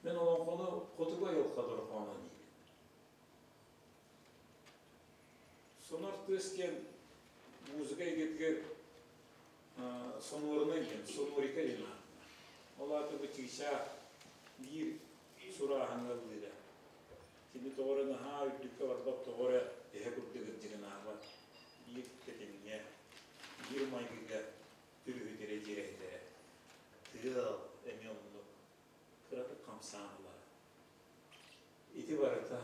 Мин олоҥхону хотугу айылҕа дорҕооно диибин. Сонор тыас диэн музыка эйгэтигэр сонорунай диэн, сонорика диэн ааттанар. Ол аата бу чыычаах биир сурааһыҥҥа ыллыыра. Кини тоҕо эрэ наһаа үрдүккэ барбат, тоҕо эрэ эһэ курдук ырдьыгынаабат. Биир тэтимҥэ, биир майгыга түрүһүтэрэ дьиэрэһитэрэ. Тыал эмиэ оннук кыратык хамсаан ылара. Ити барыта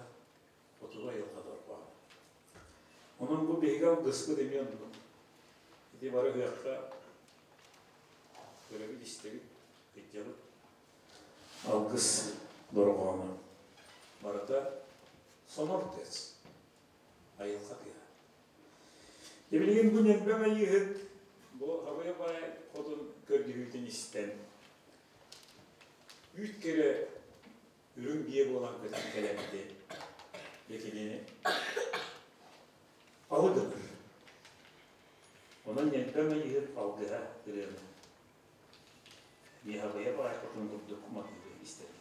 хотугу айылҕа дорҕооно. Онон бу биһиги алгыспыт эмиэ оннук. Ити бары ыһыахха көрөбүт, истэбит, кыдьабыт. Алгыс дорҕооно барыта сонор тыас, айылҕа тыаһа. Билигин бу Ньэлбэҥ Айыыһыт бу Абыйа баай хотун көрдөһүүтүн истэн үүт кэрэ үрүҥ биэ буолан көтөн кэлэн диэн Ньилбэҥ Айыыһыт алгыһа ырыаны Миэхэбэйэ баайбытын курдук матыыбы истэрбит.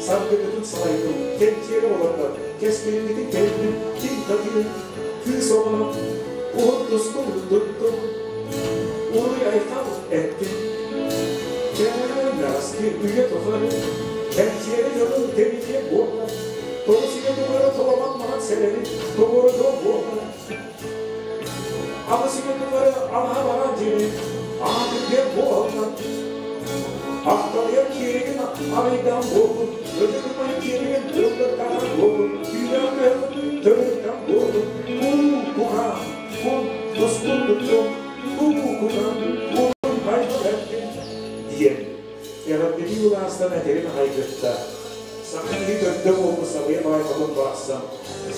Саргытын салайдым, кэнчиэри олордор, кэскилгитин кэлдим, ким татыын, кыыс оҕону уһун тускул туттум, уруй-айхал эттим. Кээнэски үйэ тухары кэнчиэри дьонун тэнитиэ буолла, тоҕус үйэ тухары толомон маҥан сэлэни тоҕорутуо буолла. Аҕыс үйэ тухары аҥаһа баран дьиэни аатырдыа буолла. Ахталыйар киэригин арыйдаан буоллун, ытыгымай киэригин ыллыктаан буоллун, күүдээх түһэн төрүттэн буоллун, уу куһаан, кун тускун туттум, уу куһаан, кун хайдах эттин диэн эҕэрдэлии былаастан этэрин аҕайгытта. Саҥа киһи төрдө буолбут сабыйа баай хотун барахсан,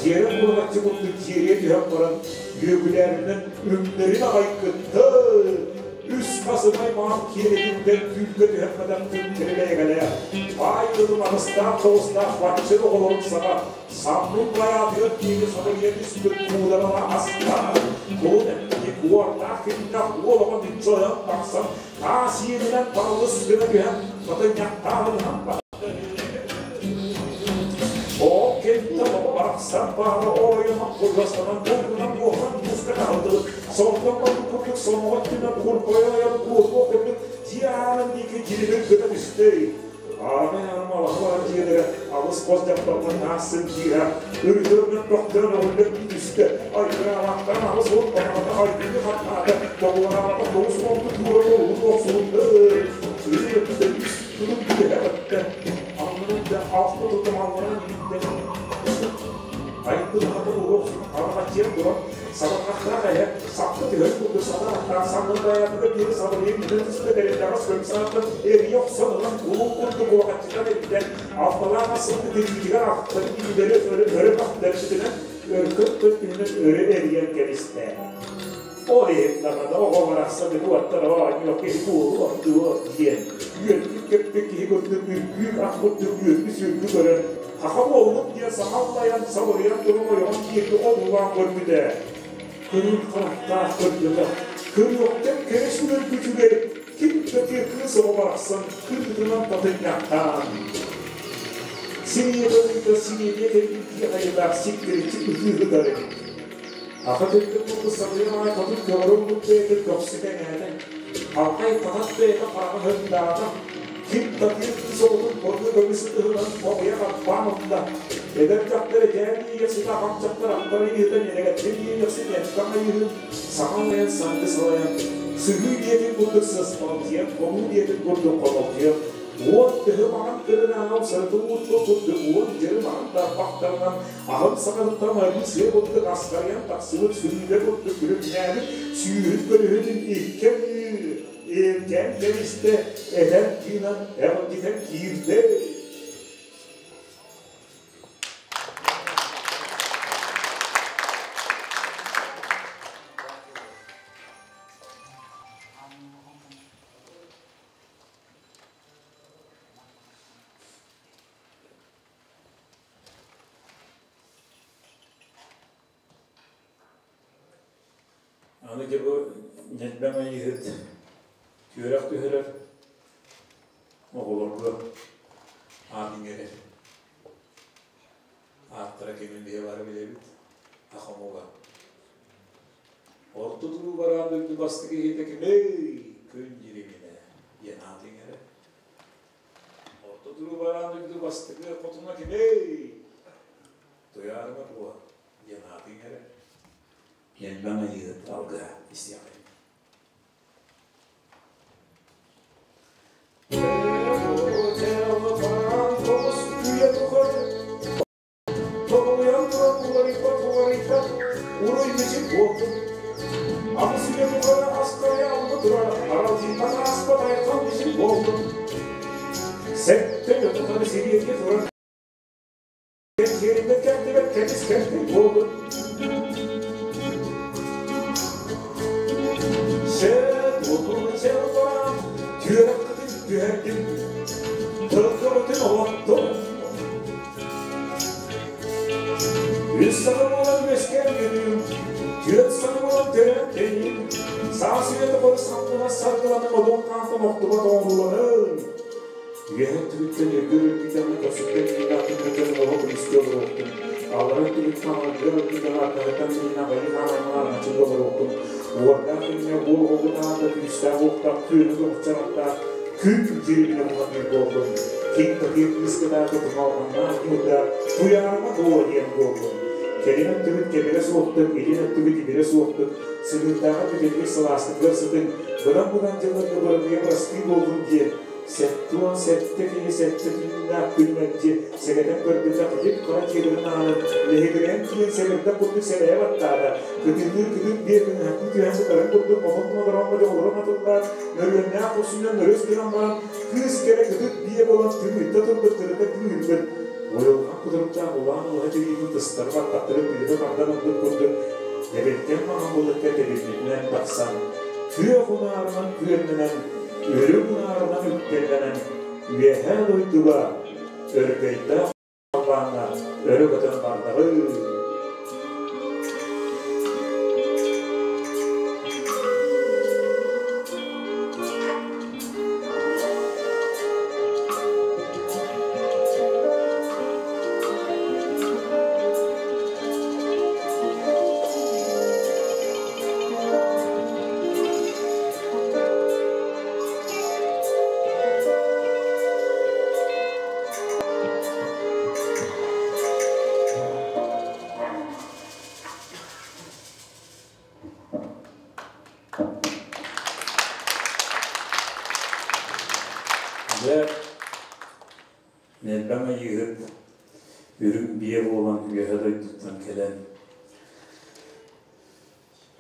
дьиэрэ кураначчы курдук дьиэриэ түһэн баран, үөгүлээбинэн үҥнэрин аҕай кытта үс хасымай маҕан киэрэтиттэн түүлгэ түһэрбэтэх күн-кэрэлээгэлээх, баай ыалым аҕыстаах-тоҕустаах баччыр оҕолорун саҕа самнын байаатыгар диэри сабыйа түспүт куударала астаах, кулун эппити куортаах кимнээх уол оҕо мүччү ойон тахсан, таас иэнинэн барылыс гына түһэн, татынньахтааҕынан Ол кэннэ оҕо барахсан баара оройунан курдастанан буолгунан буолан мууска таһылдыбыт. Сордон барбыт курдук сомоҕо өттүнэн курбайа ойон куотуох курдук дьиэ аанын диэки дьирибин гына түстэ. Ааҕай арым алаһа барар дьиэлэрэ алыс хос дьахталлар аассын киирэ өрүтөрүнэн бөхтөрөн өҕүллэн түстэ. Айгыраабаттан 80 баҕата айгыны хаттаата, тоҕулараабата 90 тутуура уһун охсулунна. Үс тутун түһэ баттэ. Аннынан да алта тутум алларан иһиттэ. Айбыт хата уруок араҕаччыйан туран сабарҕахтаах эһэ сапта түһэр курдук садааттаах саннын диэри сабырыйан бүтэн түстэ тэриллэҕэс көмүс ааттан эрийэ охсон ылан улуу курдук улахаччытан эрдэн алталаах асылгы тириитигэр ахтарын илиилэри өрө өрө бахтарбытынан өркөн төрдүнэн өрө эрийэн кэбистэ. Ол иһин даҕаны оҕо барахсан уоттар оонньуох киһи буолуо дуо диэн үөрбүт-көппүт киһи курдук үргүүк ат курдук үөрбү-сүрбү көрөн хаха буоллум диэн саҥа аллайан сабырыйан туран ойоҕун диэки одуулаан көрбүтэ. Кырыыр харахтаах көрбөтө. Көрүөхтэн кэрэ сүрүргүтүгэр ким да кыыс оҕо барахсан кыргытынан татынньахтаан. Синиэбэ синиэбиэ кэлбит айылаах сиккириччи ытыы эбит. Аха төрдө курдук сабыйа маай хотун көҕөрөн бэйэтэ көхсө кэҥээтэ. Алтай татат бэйэтэ хараҕа хырдаата. Ким татыыр кыыс оҕотун борду көмүс ытыһынан моҕуйа хаппаан ылла. Эдэр дьахтар этээн иэйэхситэ аҕам дьахтар аттар ыйыыта нэлэгэттэн иэйэхсит элбэх айыһын саҥа алайан саргы салайан сыһыы диэтин курдук сыспалтыйан, хонуу диэтин курдук хонолтуйан уон тыһы маҕан кырынааҕым саргы уутта курдук уон дьыры маҕан тарбахтарынан аҕам саҕатыттан арыы сыа курдук астарыйан тахсыбыт сүрүүгэ курдук күлүмнээбит сүүһүн көлүһүнүн икки эргэн кэбистэ, этэн тыынан эҕирдитэн киирдэ. Аны дьэ бу ньэлбэҥ айыыһыт түөрэх түһэрэр оҕолорго аат иҥэрэр. Ааттара кимин биһи бары билэбит. Ахомуга. Орто туруу бараан дойду бастакы киһитэ кимий? Күн Дьириминэ диэн аат иҥэрэр. Орто Орто туруу бараан дойду бастакы хотуна кимий? Туйаарыма Куо диэн аатын иҥэрэр. Элбэҥ айыыһыт алгыһа истиэххэ. Тобулуйан туран уларыйбат уларыйбат уруй мичик буолтун. Аны сүгэ тухары астарыйа алла турар аралдьыйтан ааспат айхал мичик буолтун. Сэттэ өтөхөрү сириэдийэ турар кэнсиэриннэр кэхтибэт кэтис кэхтик буолтун. Сэ буолун сэ баран түөрэххитин түһэрдим, тылгыбытын олоттум. Үс саха буолан үөскээн үөрүүм, түөрт саха буолан төрөөн тэйиим, саас үйэтэ хорус хантана саргыланан одун хаантан охтубат оҥорууланын. Үөһэ өттүгүттэн үргүр үргүйдэҕинэ көхсүттэн кииннээх күннэртэн уоһа көмүскэ олоруохтун, аллара өттүгүттэн аҥардыар өттүгүттэн ардаһыттан сиһинэ аҕыйах хаалайман араҥаччылыы олоруохтун, уордаах күҥҥэ уол оҕобут аата күүстээх уохтаах күөнү көҕүччэр аттаах күн дьирибинэ бухатыыр буоллун, киҥ такыыр кыыс кытаата тумалҕаннаах ньуурдаах Туйаарыма Туо диэн буоллун. Кэлин өттүгүт кэбирэ суохтук, илин өттүгүт ибирэ суохтук, сыныырдааҕы бүтэлгир сылаастыгар сытыҥ, быдан-быдан дьылларга бырагыйа бырастыы буоллун диэн 77 киһи сэттэ түүннээх күн мэлдьи сэгэтэн көрбөтөх илик хара дьиэлэрин аанын лэһигирээн тиийэн сэбирдэх курдук сэрэйэ баттаата, кытыытыыр кытыт биэ кыҥыһахтыы түһэн сытарын курдук мохун олороҥҥо дьоҕурун атыллаат, нөрүөннээх курсунан нөрүс гынан баран, кыыс кэрэ кытыт биэ буолан тымыытта турбут кырыта кыыһырбыт, уйулҕан кутуруктаах улаан улаһа тириитин тыстары баттахтарын бүлүбэ тардан ылбыт курдук эбилгэн маҥан былыкка тэбиллибитинэн тахсан, күөх унаарынан күөннэнэн, үрүҥ унаарынан үктэллэнэн, үөһээ дойдуга өргөйдөөх халлааҥҥа өрө көтөн бардаҕы. Дьэ, Нэлбэҥ Айыыһыт үрүҥ биэ буолан үөһэ дойдуттан кэлэн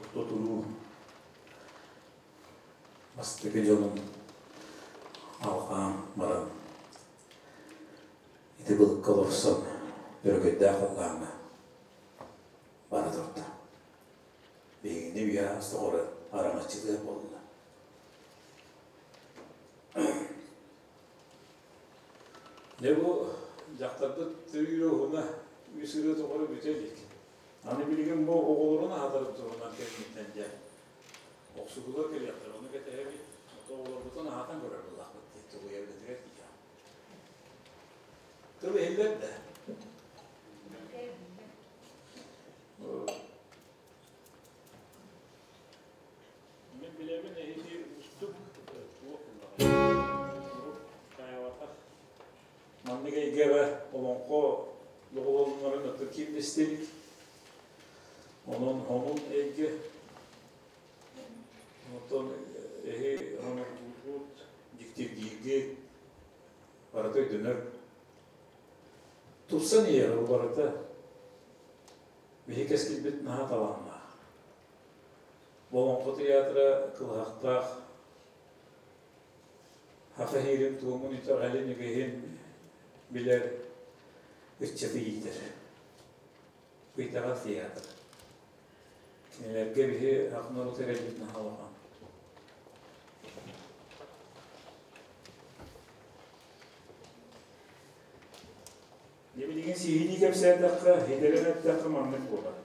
орто туруу бастакы дьонун алҕаан баран ити былыкка олорсон өрөгөйдөөх халлааҥҥа бара турда. Биһигини үйэ аас доҕоро араҥаччытыа буолла. Дьэ бу дьахтарбыт төрүүрэ уһуна үс ырыа тухары бүтэ илик. Аны билигин бу оҕолорун аһатарын туһунан кэнниттэн дьэ охсуһуулар кэлиэхтэрэ, ону кэтэһэбит. Оҕолорбутун аһатан көрөр буоллахпыт дии, тулуйарбытыгар тиийэҕин. Тыл иһиллэр да? Мин билэбин эһиги устук туох буллаҕа. Таайбатах. Маннык эйгэҕэ олоҥхо доҕолоннорун ытык киирбистибит. Онон хомун эйгэ. Оттон эһи хоноргуут дьиктиргииргэ барыта өйдөнөр. Тупсан иһэр ол барыта. Биһи кэскилбит наһаа талааннаах. Олоҥхо тыйаатыра кылыһахтаах саха иһиирин туомун итэҕэлин үгэһин билэр ыччаты иитэр. Итэҕэл тыйаатыр. Кинилэргэ биһи ах норуот эрэлбит наһаа улахан. Дьэ билигин сиһилии кэпсээтэххэ, ситэрэн эттэххэ маннык буолар.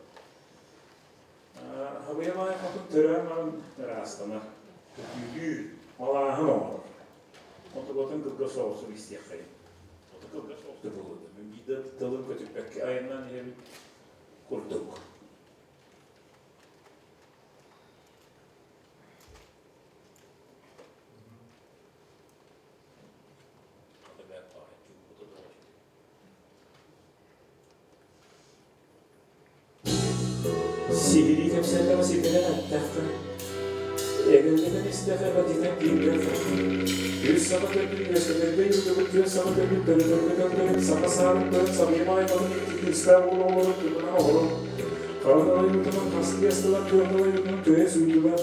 Хабыйа Маайа хотун төрөөн баран ыраастанар, көтүүлүүр, малааһын оҥорор. Онтукатын кылгас соҕустук истиэххэйин. Оту кылгас соҕустук буолуо. Мин биир да тылын көтүппэккэ айаннаан иһэбит курдук. Киһилии кэпсээтэҕэ ситэрэн эттэххэ, эгэлгэтэн истэххэ эҕэрдэтэн киирдэххэ, үс саха төрдүн үөскэтэргэ ыытыбыт түөрт саха төрдүн төрөтөргө төннөрүн саха саарын көрөн сабыйа маайбатын икки кыыстаах уол оҕолорун тутунан оҕолор хара далайбытынан хастыы астылар күөх далайбытынан көйө сууйдулар.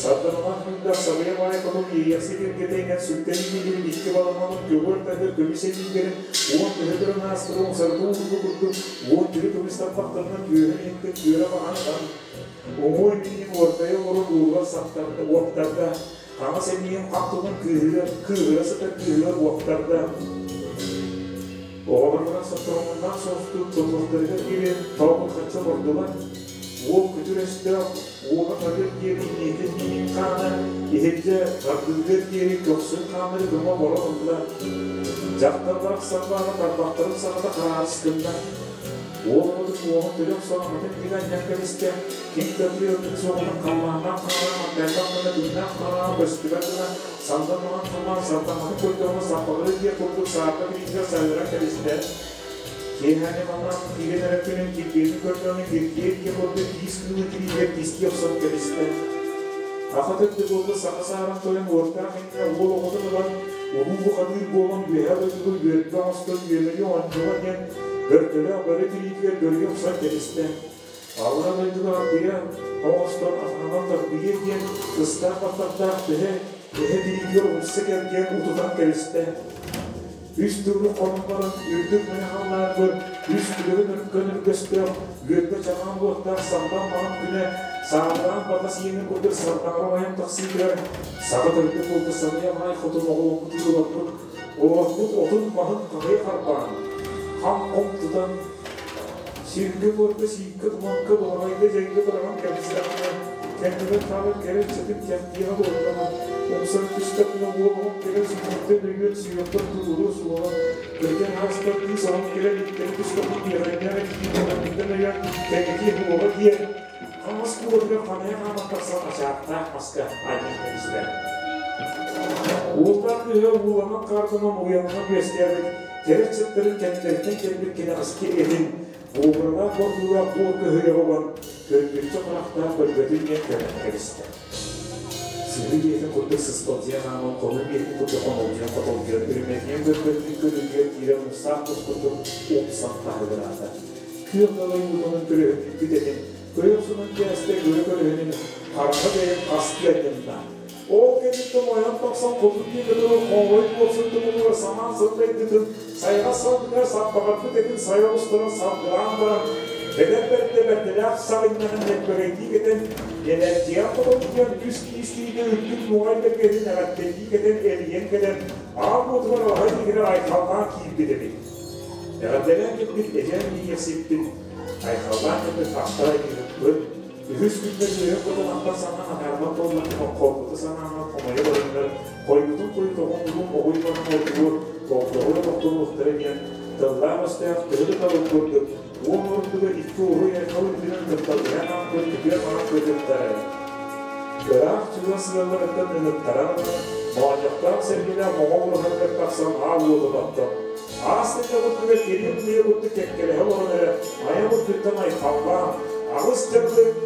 Сардаҥалаах мындах сабыйа баай хотун иэйэхсит илгэтэ иҥэн сүктэн иһиилэрин икки балаҕанын көҕүөр тардыр көмүс эбиилэрин уон төһө туран ааспыта умсарытыы урукку курдук уон түрү көмүс тарбахтарынан түөһүн иһиттэн түөрэ баһан ылан уҥуор миигин уордайа олорон уолугар саптарда уоптарда хаҥас эмиийин хам тутан кыыһыгар кыыһыра сытар кыыһыгар уоптарда Оҕолор барахсан торумуннаах соҕустук тотуохтарыгар диэри тообурҕаччы олордулар. Уол күтүр өстөөх уола барыар диэри ийэтин иһин хаана, иһирдьэ тардыытыгар диэри көхсүн хааннары гыма олорон ылла. Дьахтар барахсан баара тарбахтарын саҕата хараарыс гынна. Уол оҕотун уоһун төлө охсон аҕатын диэки анньан кэбистэ. Ким да тыа суоҕунан халлааннаах хараҕа мандайбах гына күннээх хараҕа көстүбэт гына Сандаллаҕын халлаан сардаҥатын көрдөҕүнэ саппаҕырыы диэх курдук саарба тириитигэр сайыһыран кэбистэ. Киэһээҥҥи халлаан киирэн эрэр күнүн кирбиэтин көрдөҕүнэ кирбиэт диэх курдук киис кыылы тириитигэр кистии охсон кэбистэ. Аха төрдө буолбут саха саарын тойон уордаах иннинэ уол оҕотун ылан улуу бухатыыр буолан үөһээ дойдуга үөрбэ оҥостон үөмэли оонньууга диэн бөртөлөөх бөрө тириитигэр бөрүйэ охсон кэбистэ. Аллара дойдуга арбыйа оҥостон атаҕынан тарбыйа диэн ыстаах баттахтаах төһө эһэ тириитигэр умса кэргэн утутан кэбистэ. Үс төгүл хонон баран үрдүк мэҥэ халлааныгар үс күлүгүн өркөн өргөстөөх үөрбэ чаҕаан уоттаах самдан маҥан күнэ саалаан батас иэнин курдук сардаҥара ойон тахсыытыгар саҕа төрдө буолбут сабыйа маай хотун оҕоломмут ыалларбыт олорбут отун-маһын хахыйа харбаан хам-хом тутан Сиргэ-буорга, сииккэ-тумакка, былаҕайга, дьайга быраҕан кэбистэҕинэ, кэннигэр хаалар кэрэ ыччатын кэхтиэҕэ буоллаҕа, умсан түстэҕинэ уол оҕом кэлэн сүһүөхтэн өйүөн сүһүөхтэн тулуруо суоҕа, кырдьан ааспардыы соһон кэлэн иттэн түстэҕин иэҕэҥнээх киирбэтэҕиттэн өйөөн кэнники уоҕа диэн хаҥас куотугар ханайа хааман тахсан ачаахтаах маска анньан кэбистэ. Уоллаах кыыһа ууланан хаартанан уйанынан үөскээбит кэрэ ыччаттарын кэннилэриттэн кэлбит кэнэҕэски этин буобуралаах бордуулаах буор көһүйэ уган көрбүччэ харахтаах көрбөтүн диэн көрөн кэбистэ. Сыһыы биэтин курдук сыспалдьыйа хааман, хонуу биэтин курдук хонолдьуйан хотолдьуйан, үрүмэтийэн көрбөттүү көрүүтүгэр киирэн умсаах кус курдук умсан хаһыгыраата. Күөх далай уутунан көлөһүннүккүт этин, көй охсунан кээстэ көрө көлөһүнүн хараҥа бэйэм хастыы анньынна. Ол кэнниттэн ойон тахсан хоту диэки турар хоҥорой буолсун тумулугар самаан сыллайбытын, сайҕас салгыныгар саппаҕырбыт этин сайа оҕустаран салгылаан баран, бэдэр бэрдэ бэрдэлээх саҕынньаҕын ньэккэрэйдии кэтэн, Нэлэрдиэн хотонугар үс киис киһитэ үрдүк нуоҕай бэргэтин эҕэрдэлии кэтэн эрийэн кэлэн, аал уотугар алаһа иһигэр айхаллаан киирбит эбит. Эҕэрдэлээн кэлбит эдьээн иэйиэхсиппит, айхаллаан кэлбит ахтар айыыһыппыт, Үһүс күҥҥэ үөрэх хотон ахтар санаан атаарбат буоллаххына, хоргута санаанан хомойо бараннар, хойгутун хойутоҕун уһун оҕуй баран ордугу болдьоҕура тохтонуохтара диэн тыллаах-өстөөх төһө да талын курдук, уон ордуга икки уруй-айхал үрдүнэн кытталлыһан аахпыт үтүө хаан кыргыттара ыраах чугас ыалларыттан ыҥыттаран ылан, моонньохтоох сэргэлээх моҕол ураһатыгар тахсан аал уотун оттон, Аас тыҥа курдуга кириэм тыа курдук кэккэлэһэ олорон эрэ айа мурдуттан айхаллаан, аҕыс дьарык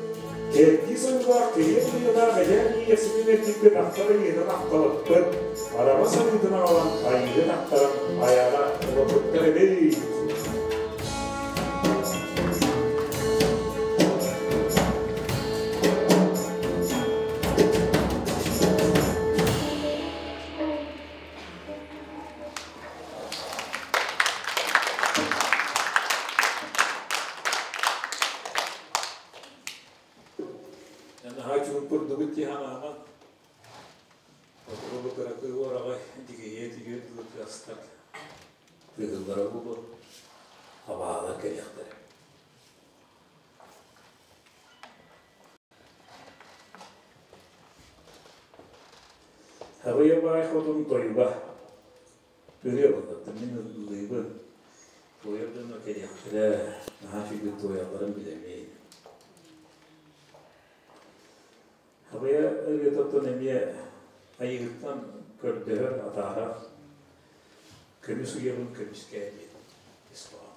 кэрдии сыллаах кириэм тыалаах эдэр иэйэхситин эргиппит ахтар айыытын ахталыппыт, араҕас арыытын аҕалан айыытын ахтаран айаҕа олорбуттар эбит. Наһаа чуумпурдубут дии санааман, отуру кыракый уораҕай дьигиһийэ түһүөр дылы тыастар тыаһыллара буолуо, абаалар кэлиэхтэрэ. Абыйа баай хотун тойуга ырыа буолбаттар мин ыллыыбын туойар дьоно кэлиэхтэрэ наһаа үчүгэй туойалларын билэбин Абыйа ырыатыттан эмиэ айыыһыттан көрдөһөр атаарар көмүс уйабын көмүскээ диэн ис хоһоон.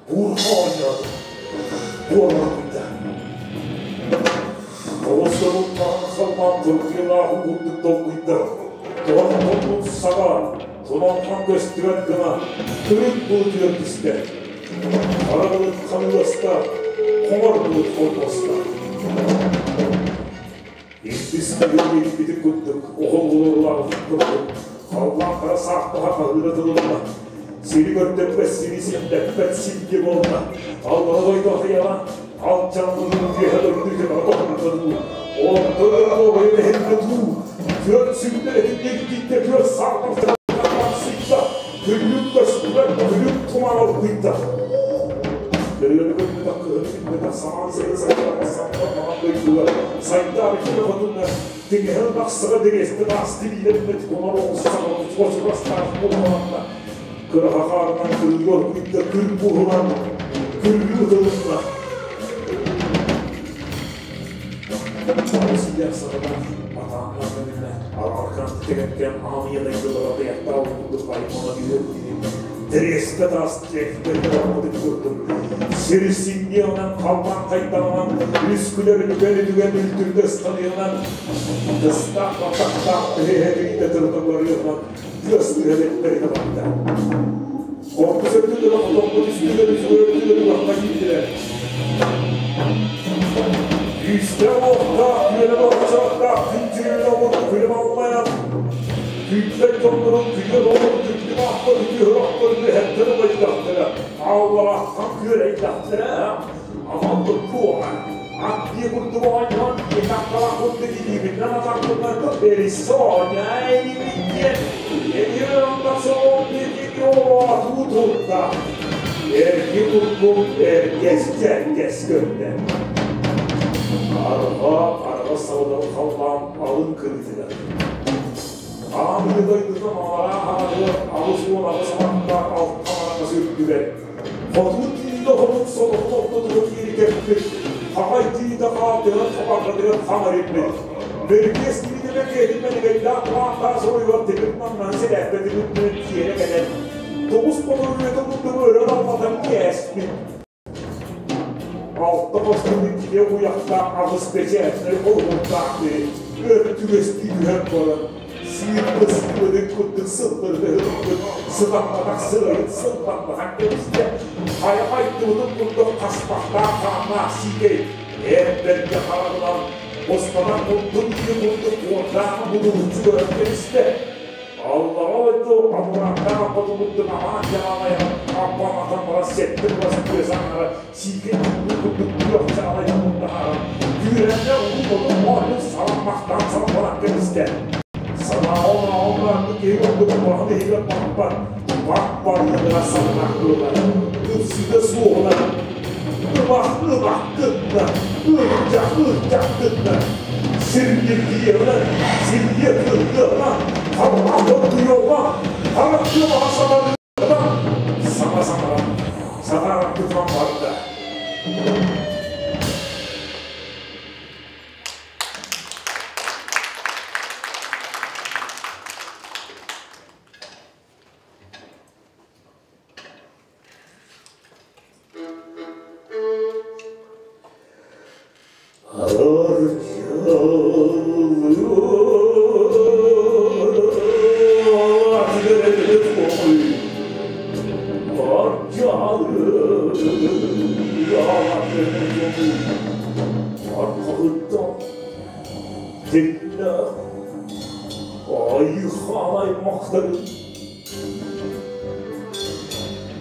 Буурҕа оонньоото, буолан куйда. Тоҕус халлаан тургуйалаах курдук долгуйда. Тоҕон топпут саҕа, туналтан көстүбэт гына тырыт былытыгар түстэ. Хара былыт ханыыласта, хоҥор былыт холбоста. Иккис күн курдук, оҕол-оҕолорлаабытын курдук, халлаан хара саахтаһа хаһыыра тылынна. Сири көрдөппөт, сири сирдэппэт сиргэ буолла. Аллара дойду ахыйаҕа, алчаҥҥытын үөһэ дойду үтэҕэ тоһунна Онтон оҕойу эһиннэ дуу, түөрт сүндэр этин түөрт саатар сыйда, күллүк көстүбэт, күлүк туман оргуйда. Көрүөнү көрбөтөх, кыһыны билбэтэх, самаан сайын сайдаҕа саммат маҥан дойдуга сайдаары кэлэ хотунна тиҥэһэн тахсаҕа дириэстэ таасты биилэринэ тумар оҕус саҕалабыт уочурастаах буоллаҕына кыраха хаарынан кырыыга оргуйда күр буһунан күргүү ытылынна. Сиидэх саҕалаах атааннаах кэминэ арҕаркан тигэнтэн аамыйа дайдылара тайахтаах курдук аймала түһэр Тэриэстэ таас тиэхтэрин курдук сир синньиэҕинэн халлаан хайдаҕынан үс күнэр үгэн үтүгэн үлтүрдэ ыстаныанан тыстаах баттахтаах тэһиэһэ тырыта барыанан тыас тыһа барда. Корпус өттүлэрэ хотоҥҥо түстүлэр, үсүгэр өттүлэр киирдилэр. Күүстээх уохтаах, күөнэ бохчоохтоох күн түүнүн омук күлүм аллайан, күүппэт дьоннорун күнү олорун күндү маахпар үтүө охтор үөһэттэн убайдахтара, аалларааххан күөрэйдэхтэрэ, амаллык куоҕа, ат дии курдук оонньоон, итахталах курдук илиибинэн атахпынан пересоня диэн, эниэр соон турда. Эрги курдук эргэс дьэргэс көрдө. Арҕа арҕа саҕалар халлаан алын кырыытыгар. Аан дойдутун алараа хаатыгар 88 аттаах алта мараҥас үрдүгэр. Хотун тиийдэ хотун сототун ортотугар киири кэппит. Хахай тиийдэ хаатыгар хабарҕатыгар хаҥар ирбит. Мөргүөс тиийдэ киэтин мэнигайдаах тураантаа соруйугар тимир маннан сэлээппэтин үрдүнэн киэрэ кэлэн тоҕус ботуруйата курдук өрө далбатан кээспит. Алта хостуну киле уяхтаах аҕыс бэчээтинэй холбурдаах өртүгэстии түһэн баран сиир быстыбытын курдук сылларыта ылбыт сытамматах сырайын сылтамматах кэбистэ. Хайа хайдыбытын курдук хаспахтаах хааннаах сиикэй эр бэргэ хараҕынан боспатах мундун киһи курдук уордаах будулуччу көрөн кэбистэ. Аллаҕа ойду амурааттаах аппатыбыттын амаан дьаҕалайан аппан атан бара сетте бас күөс аңара сиикэй курдук күөх чаҕалайан мундаһааран күүрэннэ улуу хотун моонньун саламмахтаан саламмалан кэбистэ. Санааҕа киһи курдук улахан иһигэр баппат бак барыгына санаах буолар. Ыпсыга суоҕунан ымах ымах гынна, ырдьах ырдьах гынна. Сиргирдиэҕинэн сиргэ кырдыаҕа, халлаан туйуоҕа, харахтыаҕа сабарыаҕа, саҥа саҥаран, сатаан тутан барда.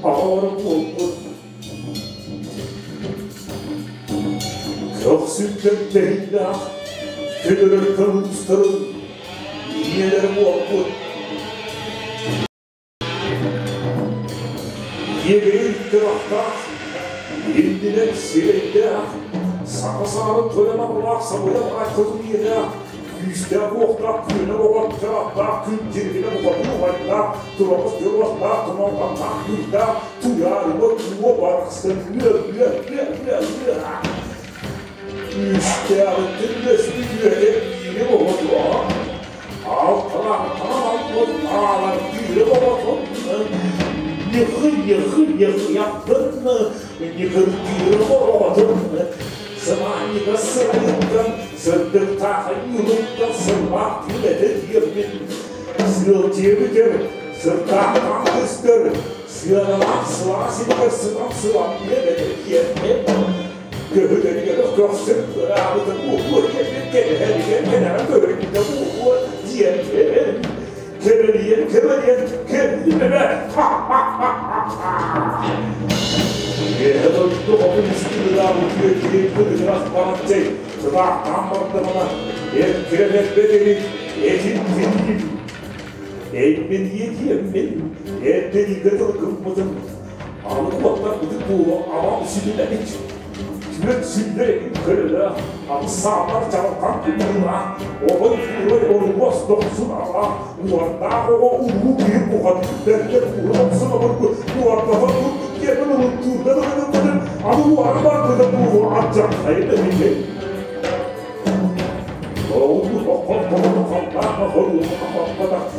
Аҕаларым буолбут. Көхсүттэн тэһиллээх көдөрөр кылыстарын ийэлэр буолбут. Иэгэйин тырахтаах, иннинэн сирэйдээх, саҥа саарын тойон абылаах сабыйан айхытын иэлээх, күүстээх уохтаах күөнэ оҕор тыраптаах күн тиргинэ бухатын убайдаах, тураҕас дьоруостаах тумалҕаннаах кыырдаах, туйаарыма туо барахсан үө үө үө үө үө Үстээҕиттин үөспүт үөһэ биири оҕотуо, алталаахтан албыт аалар биири оҕотун, йыхы йыхы йыхыяппын. Ньыкырдыыр оҕотун сымаанньыга сырайыттан сырдыктаах айыылыттан сыллаах түүнэтэ диэммин сыал диэбитэр сырдаахтаан көстөр сыаналаах сылаас иһигэр сытан сылам диэбэтэ диэммин көһүтэригэр көхсүн ыраабытын буолуо диэммин кэбиһэригэр кэнэҕэ көһүтэ буолуо диэммин кэбэлийэн кэбэлийэн кэллим эбэ Үөһэ дойду хотун истибилаах үтүө киһи кытыгырас баранчай сытаахтаан бардаҕына эркирэн эрбэтэрин этин тинним Эймин иэтиэммин эрдэнигэ тылы гыммытым аны куоттарбытын буолуо абам сүтүнэбит Түөрт сүллэр этин көлөлөөх, ансаамар чаҕылхан кытыылаах, оҕой куурай оругуос дохсун аҕалаах, уордаах оҕо улуу киһи бухатыыр бэрдэ куура охсон обургу уордата турбут диэмин уруттуурдан ылыныммытын аны уора барбыта буолуо алдьархайын эбитин.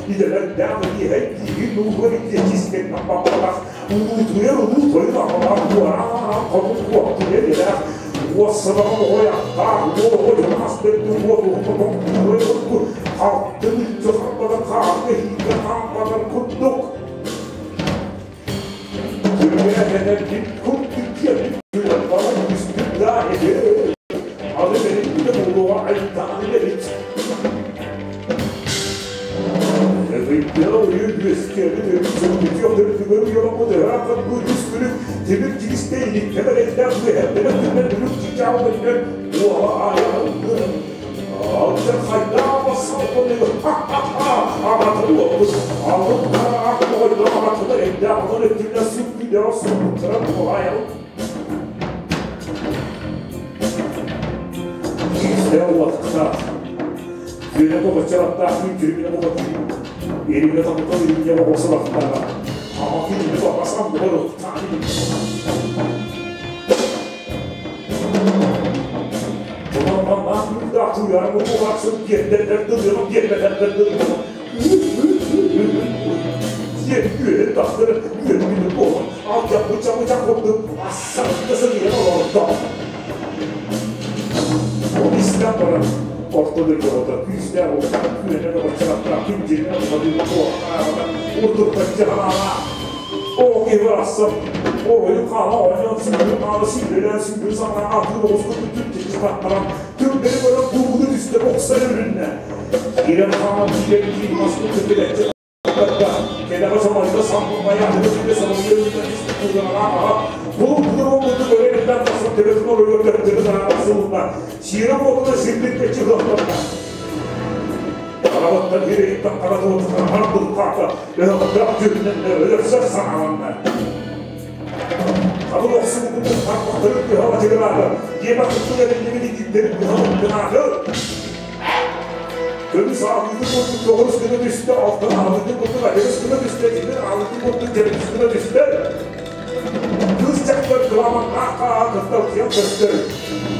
Идэлэрдээх иһэй киһи нуугар икки баппатах Улуутуйар улуу тойон аҕалаах уораан хотун куоптуйа илээх уоссадаҕа оҕойахтаах уол оҕо дьонаас бэрди уот уһун курдук алтын үлтү харбатан хаарга иһиитэ хаампатан курдук Түргэнэтэнэргин курдук диэн күлэн баран түспүт даа ити аны бэриллибитэ буолуоҕа айдаан эбит Күөнэ тоҕоччораттаах күн түрүмүнэ буҕатыы, иринэ томтон иринэ оҕосулахтаҕа, ама күнүнү баҕасан буҕар Онон күндаах туйаан буҕарсын диэттэрдэр дылыам диэбэтэрдэр дылыам диэн үөһэ тахсар үөрбүнү буолан алдьаппыча-быча курдук ассарда сылыйан олордо. Ол истэн баран, орто дойду оҕото күүстээх уолтан күөнэ бөҕөччө күндүнэ уһатыыга туохтаабата урдуктаччы ханаалаах. Оо киһи барахсан, оройун хаала оонньоон сүүрүн хаала сүүрэлээн сүүрүн саҥаҕа атыыр оҕус курдук түптиччи таттаран, түргэни көрөн куугуну түстэ бохсар үрүннэ. Киирэн хаалан киирэн киир маспыт күтүлэччи Кэтэҕэ сомойго саммайа аһыгы сомойго Сиэрэ буолла сирбит чыгылтанна. Арабаттан ириттэн қара туотуттан ардылқаата, өһөҕдөөх түрүнэн өлөрсөр саҥаланна. Хабыл охсубутун тарбахтарын тыһа тыгыраата, диэбэ кыттыга эриллибит итииттерин тыһа тынааты. Көмүс аалыытын курдук көҕүрүс гына түстэ, алтан аалыытын курдук адьырыс гына түстэ, тимир аалыытын курдук дьэбирис гына түстэ. Кыыс дьахтар кыламаннаах хааһа кытталкыйан көстөр.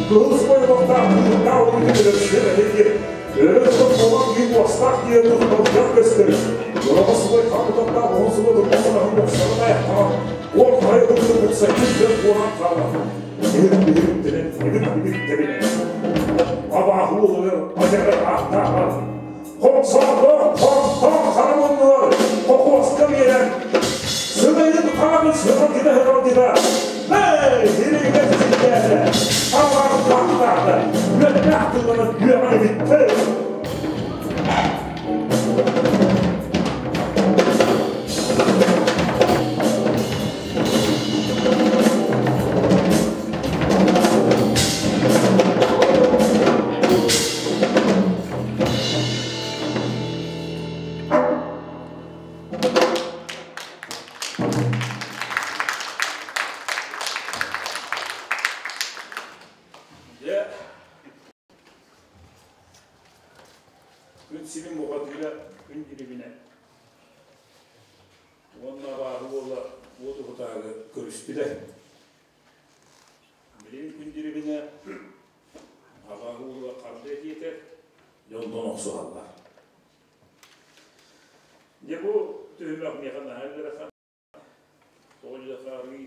Кыһыл субай олохтоох кыырдаах уруйу өлөрсүө диэн, өрө тутан буолан биир уостаах диэн кытталкыйан көстөр. Ураҕа субай хам утаттаах уһун суба турбасын аһын бохсорун аяқтаан, уол хайа курдук буксайдын дьон буолан хаалар. Иһит-иһит ибит-ибит тэбинэн. Абааһы уолугар адьарар ааттааҕар Хомсоодоох хонтон харамыннылар хохуоска биэрэн сыдайын хаабын сыҕардыта сыҕардыта Эй, сиригэ ситтээтэ, аллар тахтаата, үөттээх тылларын үөҕэ эбиттэ. Дьэ, күн сирин бухатыыра күн дирибинэ уонна абааһы уола уот уһутааҕы көрүстүлэр. Билигин күн дирибинэ абааһы уола харда диэтэ, дьонтон охсуһаллар. Дьэ бу түһүмэх миэхэ наһаа ыарахан. Тоҕо диэтэххэ арыый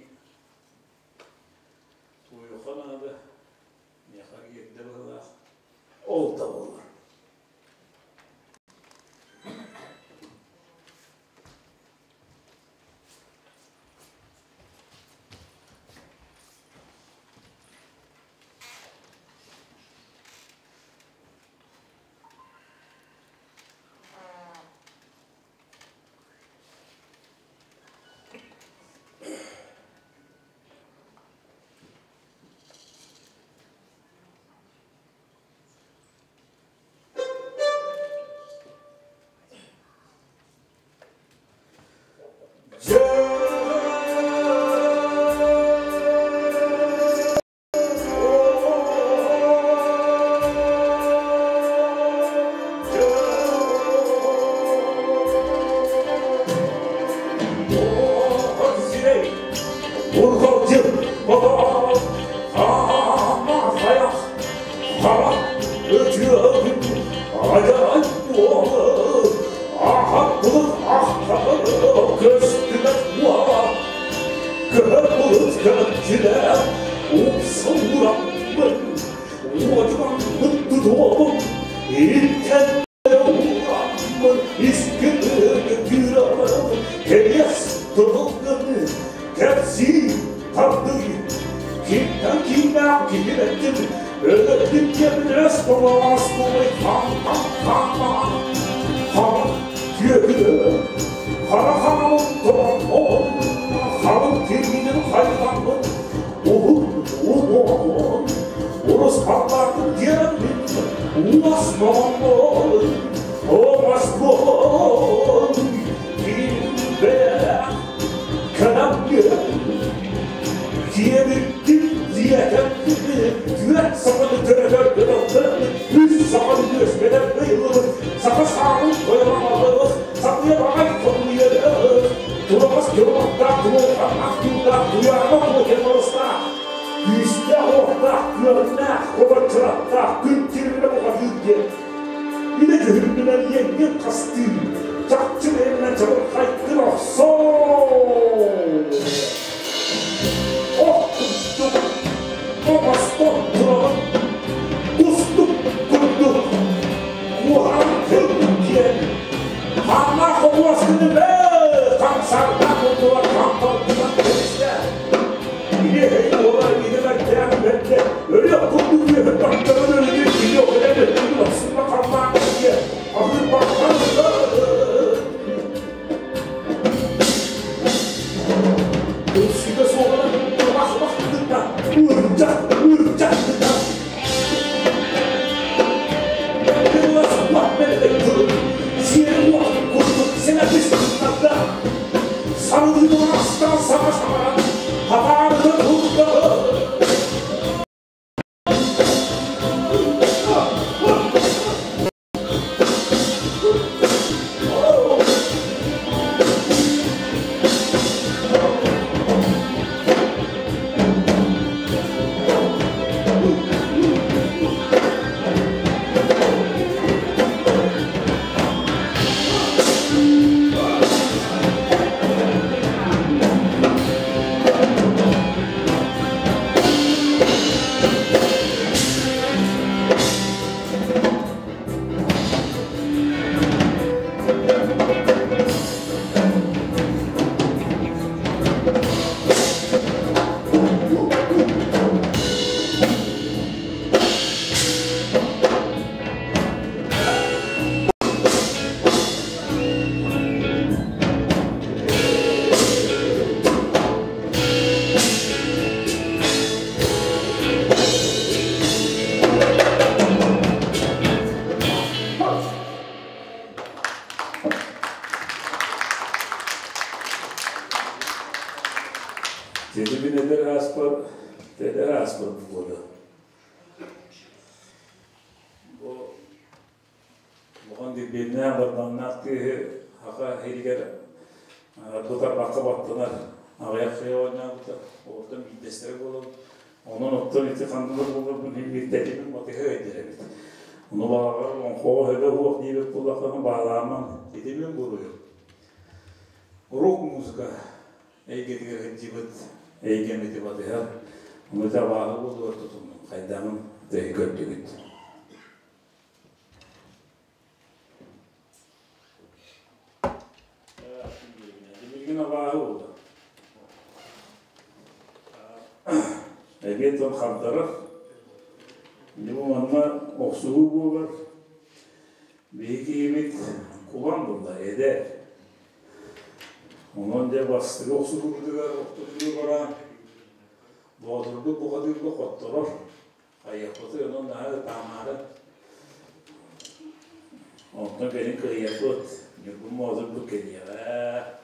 Онтон кэлин кыайыахпыт, Ньургун Боотурбут кэлиэҕэ.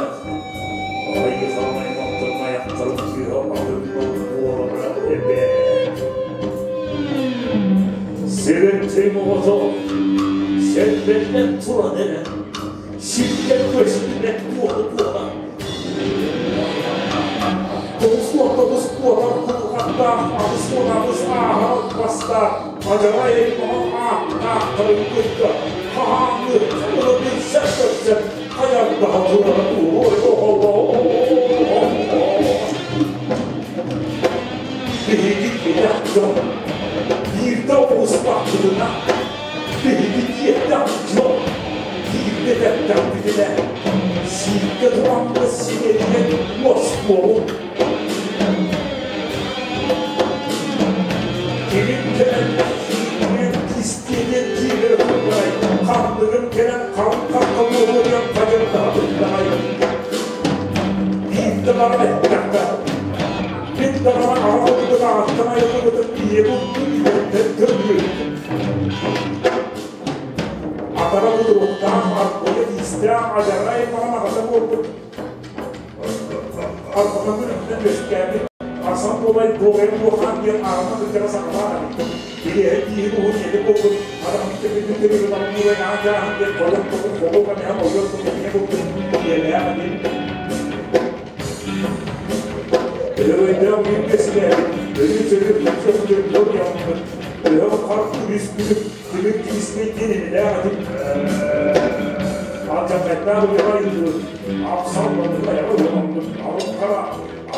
Айыхан аймахтарын аяқтарын тыаһа атыннан буолара эбээт. Сэгэнтэй оҕото сэлбэллэн туран эрэ, сиргэ көстүбэт буола-буола. 99 куотар кулҕаттаах, 88 ааһар бастаах, адьарай аймаҕын ааттаахтарын кытта хаһааҥҥы ыла билсэр көрсөн хайардаһа турара ой оҕолоор. Биһиги кэтэх дьон биирдэ оҕуспаппытына, биһиги диэтэх дьон биирдэ тэптэхпитинэ, сииккэ тураммыт симэлийэн уоскуоҕун. Кимин кэлэн киирэн кистиэнэн киирэр курдугай, ханныгын кэлэн халыҥ харта буолуон хадьырдаһа турдаҕай. Биирдэ баран эттэххэ, мин даҕаны аҕа курдук аҕаттан айыллыбытым ийэбин үлэттэн көрбүт. Атара кутуруктаах, арбайа тиистээх, адьарай аймаҕын аҕата буолбут. Арбатан үрдүнэн үөскээбит. Арсан буолай Дуогайын Буохаан диэн ааҕына кырдьаҕас аҕалаах эбит. Билиэһэ тииһин уһун ийэтэ буолбут. Атаҕын тэбитин тэбитин аҕын аан дьааһын диэн холон токун холуок эмэһэ ойор токун курдук ийэлээх эбит. Өрөйдөөх биир кэскээбит, өрүү-сөрүү тупсар дьон яммыт, өһөх хар күлүс күлүк, күлүк киспит диэн инилээх этим. Алдьархайдаах уйаҕа ыйыллыбыт, апсал маннык айаҕа уһаммыт, алын хара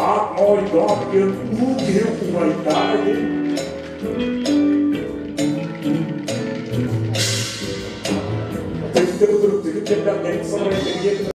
аат моойдоох диэн улуу киһи убайдаах этим. Тикте кутурук тикит кэллэх дэрик самарай тигиет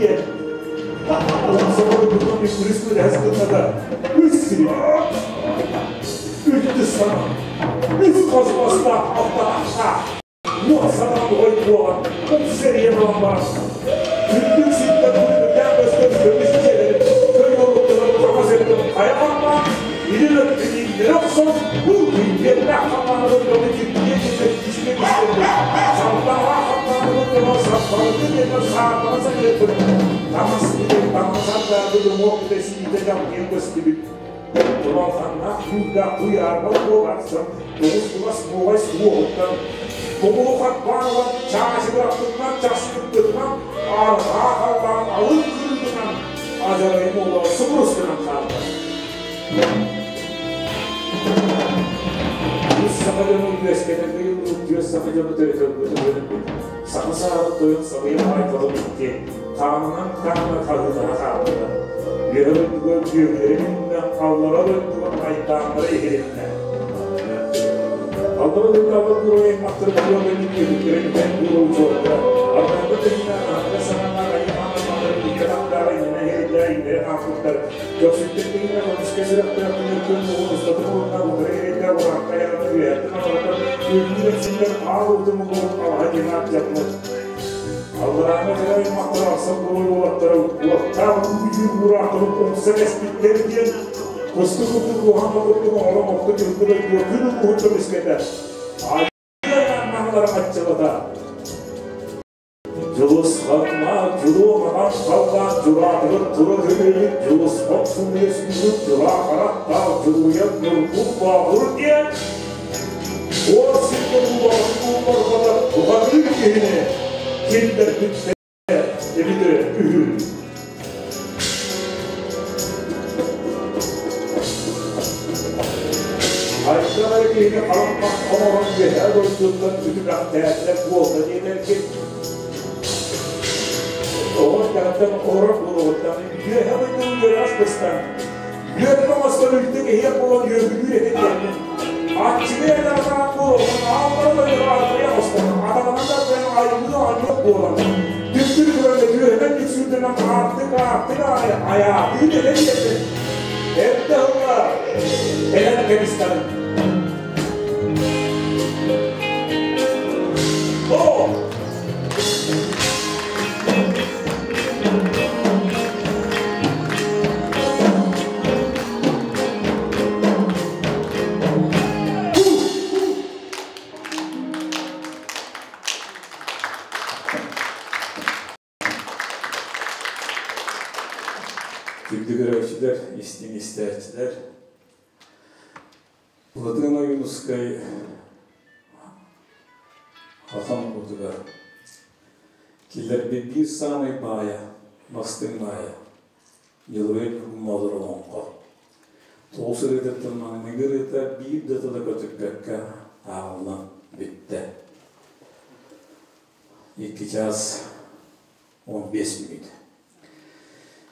диэн Умсаҕар үкүрүс күрэһэс гынна да, үс сири, үттүс сана, үс космостаах алтатахтаах, уон санаан ой буолан, умсэрийэн ылан баран, үрдүк сиртэн күлүмүрдээн көстөр көмүс дьиэлэрин көй олуктарын хаҥас өттүн хайа харбаан, илин өттүн иҥнэри охсон, бу килбиэннээх халлааны дойдуну кирбиэ диэннэр кистэ кистэллэр, сардаҥалаах халлааны дойдуну сарбарыты диэннэр саарбаҕа сэҥээрбит, таҥас бүтэн таҥас ардаарбыт уҥуох бүтэ сиитэ дьалкыйан көстүбүт. Куралҕаннаах күүрдээх куйаарбат буоларсан, тоҕус кулас муоҕай суоҕуттан, тобулу харбаан ылан чаачыгыраппытынан часкыппытынан, арҕаа халлаан алын кырыытынан адьарайым уола субурус гынан хаалла. Үс саха дьону үөскэтэн ыйыллыбыт түөрт саха дьону төрөтөрбүт үөрэммит саха саабыт тойон сабыйа айхалым икки хаанынан хаана хаһыытаһа хааллылар. Үөһэ дойдуга үөһүлэрин иннинэ аллара дойдуга айдааннара иһилиннэ. Аллара дойдуга буруй аймахтары буруйа үөһүттэрин эн буруй учуоттара. Ардаҥҥа тыһыына аһаҕас санаалаах айыы хааннары икки атахтаах иннинэ иһиллээ иҥнэри хаампыттар. Көхсүттэн тыһыына көмүскэ сүрэхтээх күнү күн муҥун устатын уонна утары иһиллээ бураакка айаҕын үөһэттэн аллараттан үрдүн өксүттэн аал уутун муҥун алаһа диэн ааттаммыт. Алларааҥҥы кыра аймахтар ахсан буруй уолаттара уоттаах үүтүн уураахтарын умса кэспиттэр диэн кустук курдук куһаҕан курдук оҥорон орто дьылгы дойдуга күн улууһун көмүскэтэ айааннаһалара аччалата Дьулусханнаах дьулуо маҥан халлаан дьураатыгар тура көбүөйүк дьулусхан сымыйа сүүрүк дьулаа харахтаах дьулуйан ньургун баабыр диэн Уот сиргэ уулаҕын уулларбатах бухатыыр киһини киллэрбиттэрэ эбитэ үһү. Хайдах эрэ киһини харах оҥорон үөһээ дойдуттан үтүмэхтээтилэр буолла диэтэргин оҕо эрдэҕиттэн олорор буолуоҕуттан үөһэ дойдуну үөрэҕэс быстан Үөрэх оҥостон үрдүк иһиэх буолан үөргүлүүр этэ диэммин. Аччыгый айдаҕатаан буолуохтан ааллара дойдуга арбайа оҥостон, атаҕынан да арбайан айыллыы оонньуох буолан, түптүр көрөн үөһэнэн нүксүүрдэнэн аартык аартык аайы айаатыыр этэ диэммин. Эрдэ ыла кэлэн кэбистэҕим. Оо! Күндү көрөөччүлэр, истиҥ истээччилэр, Былатыан Ойуунускай Хатан уутугар киллэрбит биир саамай баайа, бастыҥ баайа Дьылыгый Ньургун олоҥхо. Тоҕус ырыатыттан маҥнайгы ырыата биир да тыла көтүппэккэ ааҕыллан бүттэ. Икки чаас 15 мүнүүтэ.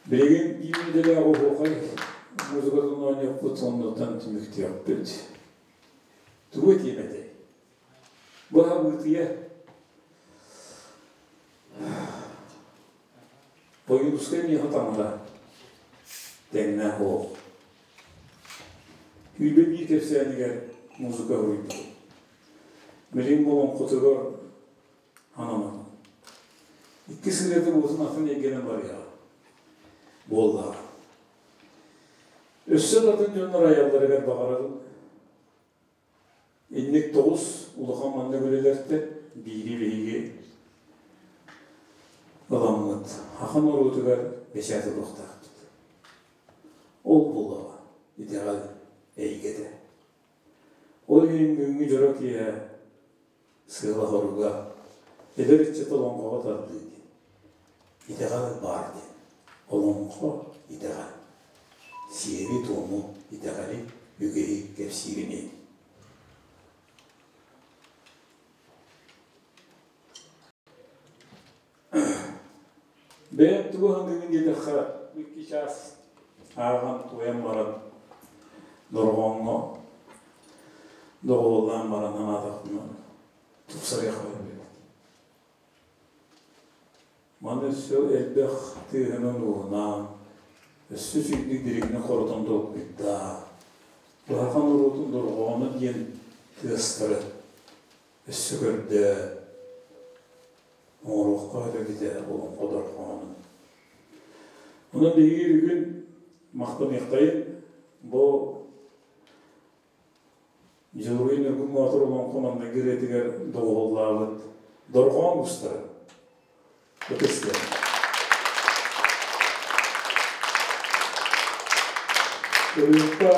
Билигин биир идэлээх оһуохай музыкатын оонньуохпут, оннуттан түмүктүөхпүт. Тугу этиэм этэй? Бу аһабыытыйа Ойуунускай миэхэ таҥара тэҥнээх олох. Күүрбэ биир кэпсээнигэр музыка уруйбут. Билигин бу олоҥхотугар ананан. Иккис ырыата буотун атын эйгэнэн барыаҕа. Буоллаҕа. Өссө да атын дьоннор айалларыгар баҕарабын. Инник тоҕус улахан маннык үлэлэртэн биири биһиги ыламмыт саха норуотугар бэчээт ылыахтаахпыт. Ол буоллаҕа итэҕэл эйгэтэ. Ол иһин бүгүҥҥү дьоро киэһэ сыала-соруга эдэр ыччат олоҥхоҕо тардыы диэн. Итэҕэл баар диэн. Олоҥхо итэҕэл. Сиэри-туому, итэҕэли, үгэһи кэпсииринии. Бэйэм тугу саныыбын диэтэххэ, икки чаас ааҕан туойан баран дорҕооҥҥо доҕуһуоллаан баран анаатахпына тупсарыахпын эбит. Маны өссө элбэх тыаһынан-ууһунан, өссө үчүгэйдик дириҥник хорутан толкуйдаа. Куһаҕан уруутун дорҕооно диэн тыастары өссө көрдөө. Оҥоруохха эбитэ олоҥхо дорҕоонун. Онон биһиги бүгүн махтаныахтайын бу Дьулуруй Ньургун Боотур олоҥхо маҥнайгы ырыатыгар доҕуһуоллаабыт дорҕоон уустара ытыстар. Кырыыппа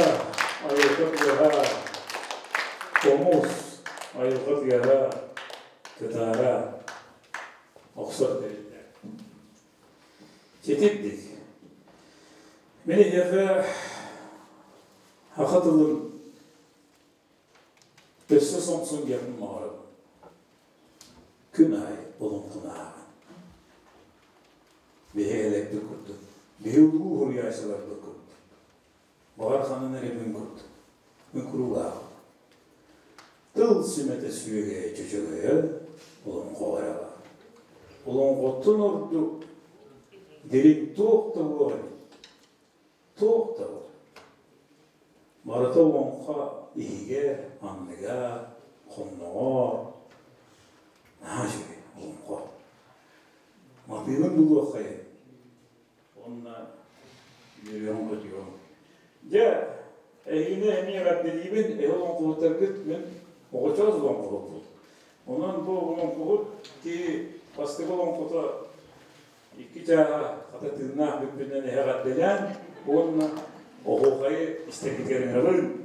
айылҕа тыаһа, хомус айылҕа тыаһа, кытаара охсор тэриллэр. Ситирдик. Мин эһиэхэ саха тылын өссө сомсон диэхпин баҕарабын. Күн аайы олоҥхону ааҕан. Биһи элэкпит курдук, биһи улуу уһуруйааччыларбыт курдук. Баҕар ханан эрэ мин курдук, мин куруулаахпын. Тыл сүмэтэ сүөгэйэ чөчөгөйө олоҥхоҕо эрэ баар. Олоҥхоттон ордук дириҥ туох да буолар эбит. Туох да буолар. Барыта олоҥхо иһигэр, анныгар, хонноҕор наһаа үчүгэй олоҥхо. Матыыбын булуоххайын. Уонна үөрүөҕүм-көтүөҕүм. Дьэ, эһигини эмиэ эҕэрдэлиибин, эһи олоҥхоһуттаргыт мин оҕочоос олоҥхоһуппут. Онон бу олоҥхоһут киһи бастакы олоҥхото икки чааһа хата тыыннаах бүппүтүнэн эһи эҕэрдэлээн уонна оһуохайы истэргитигэр ыҥырабын.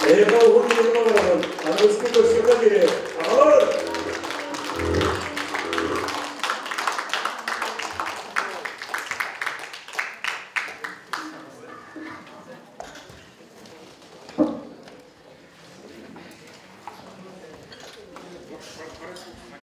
Эһиэхэ уһун үйэни баҕарабын. Аныгыскы көрсүөххэ диэри. Аҕалар!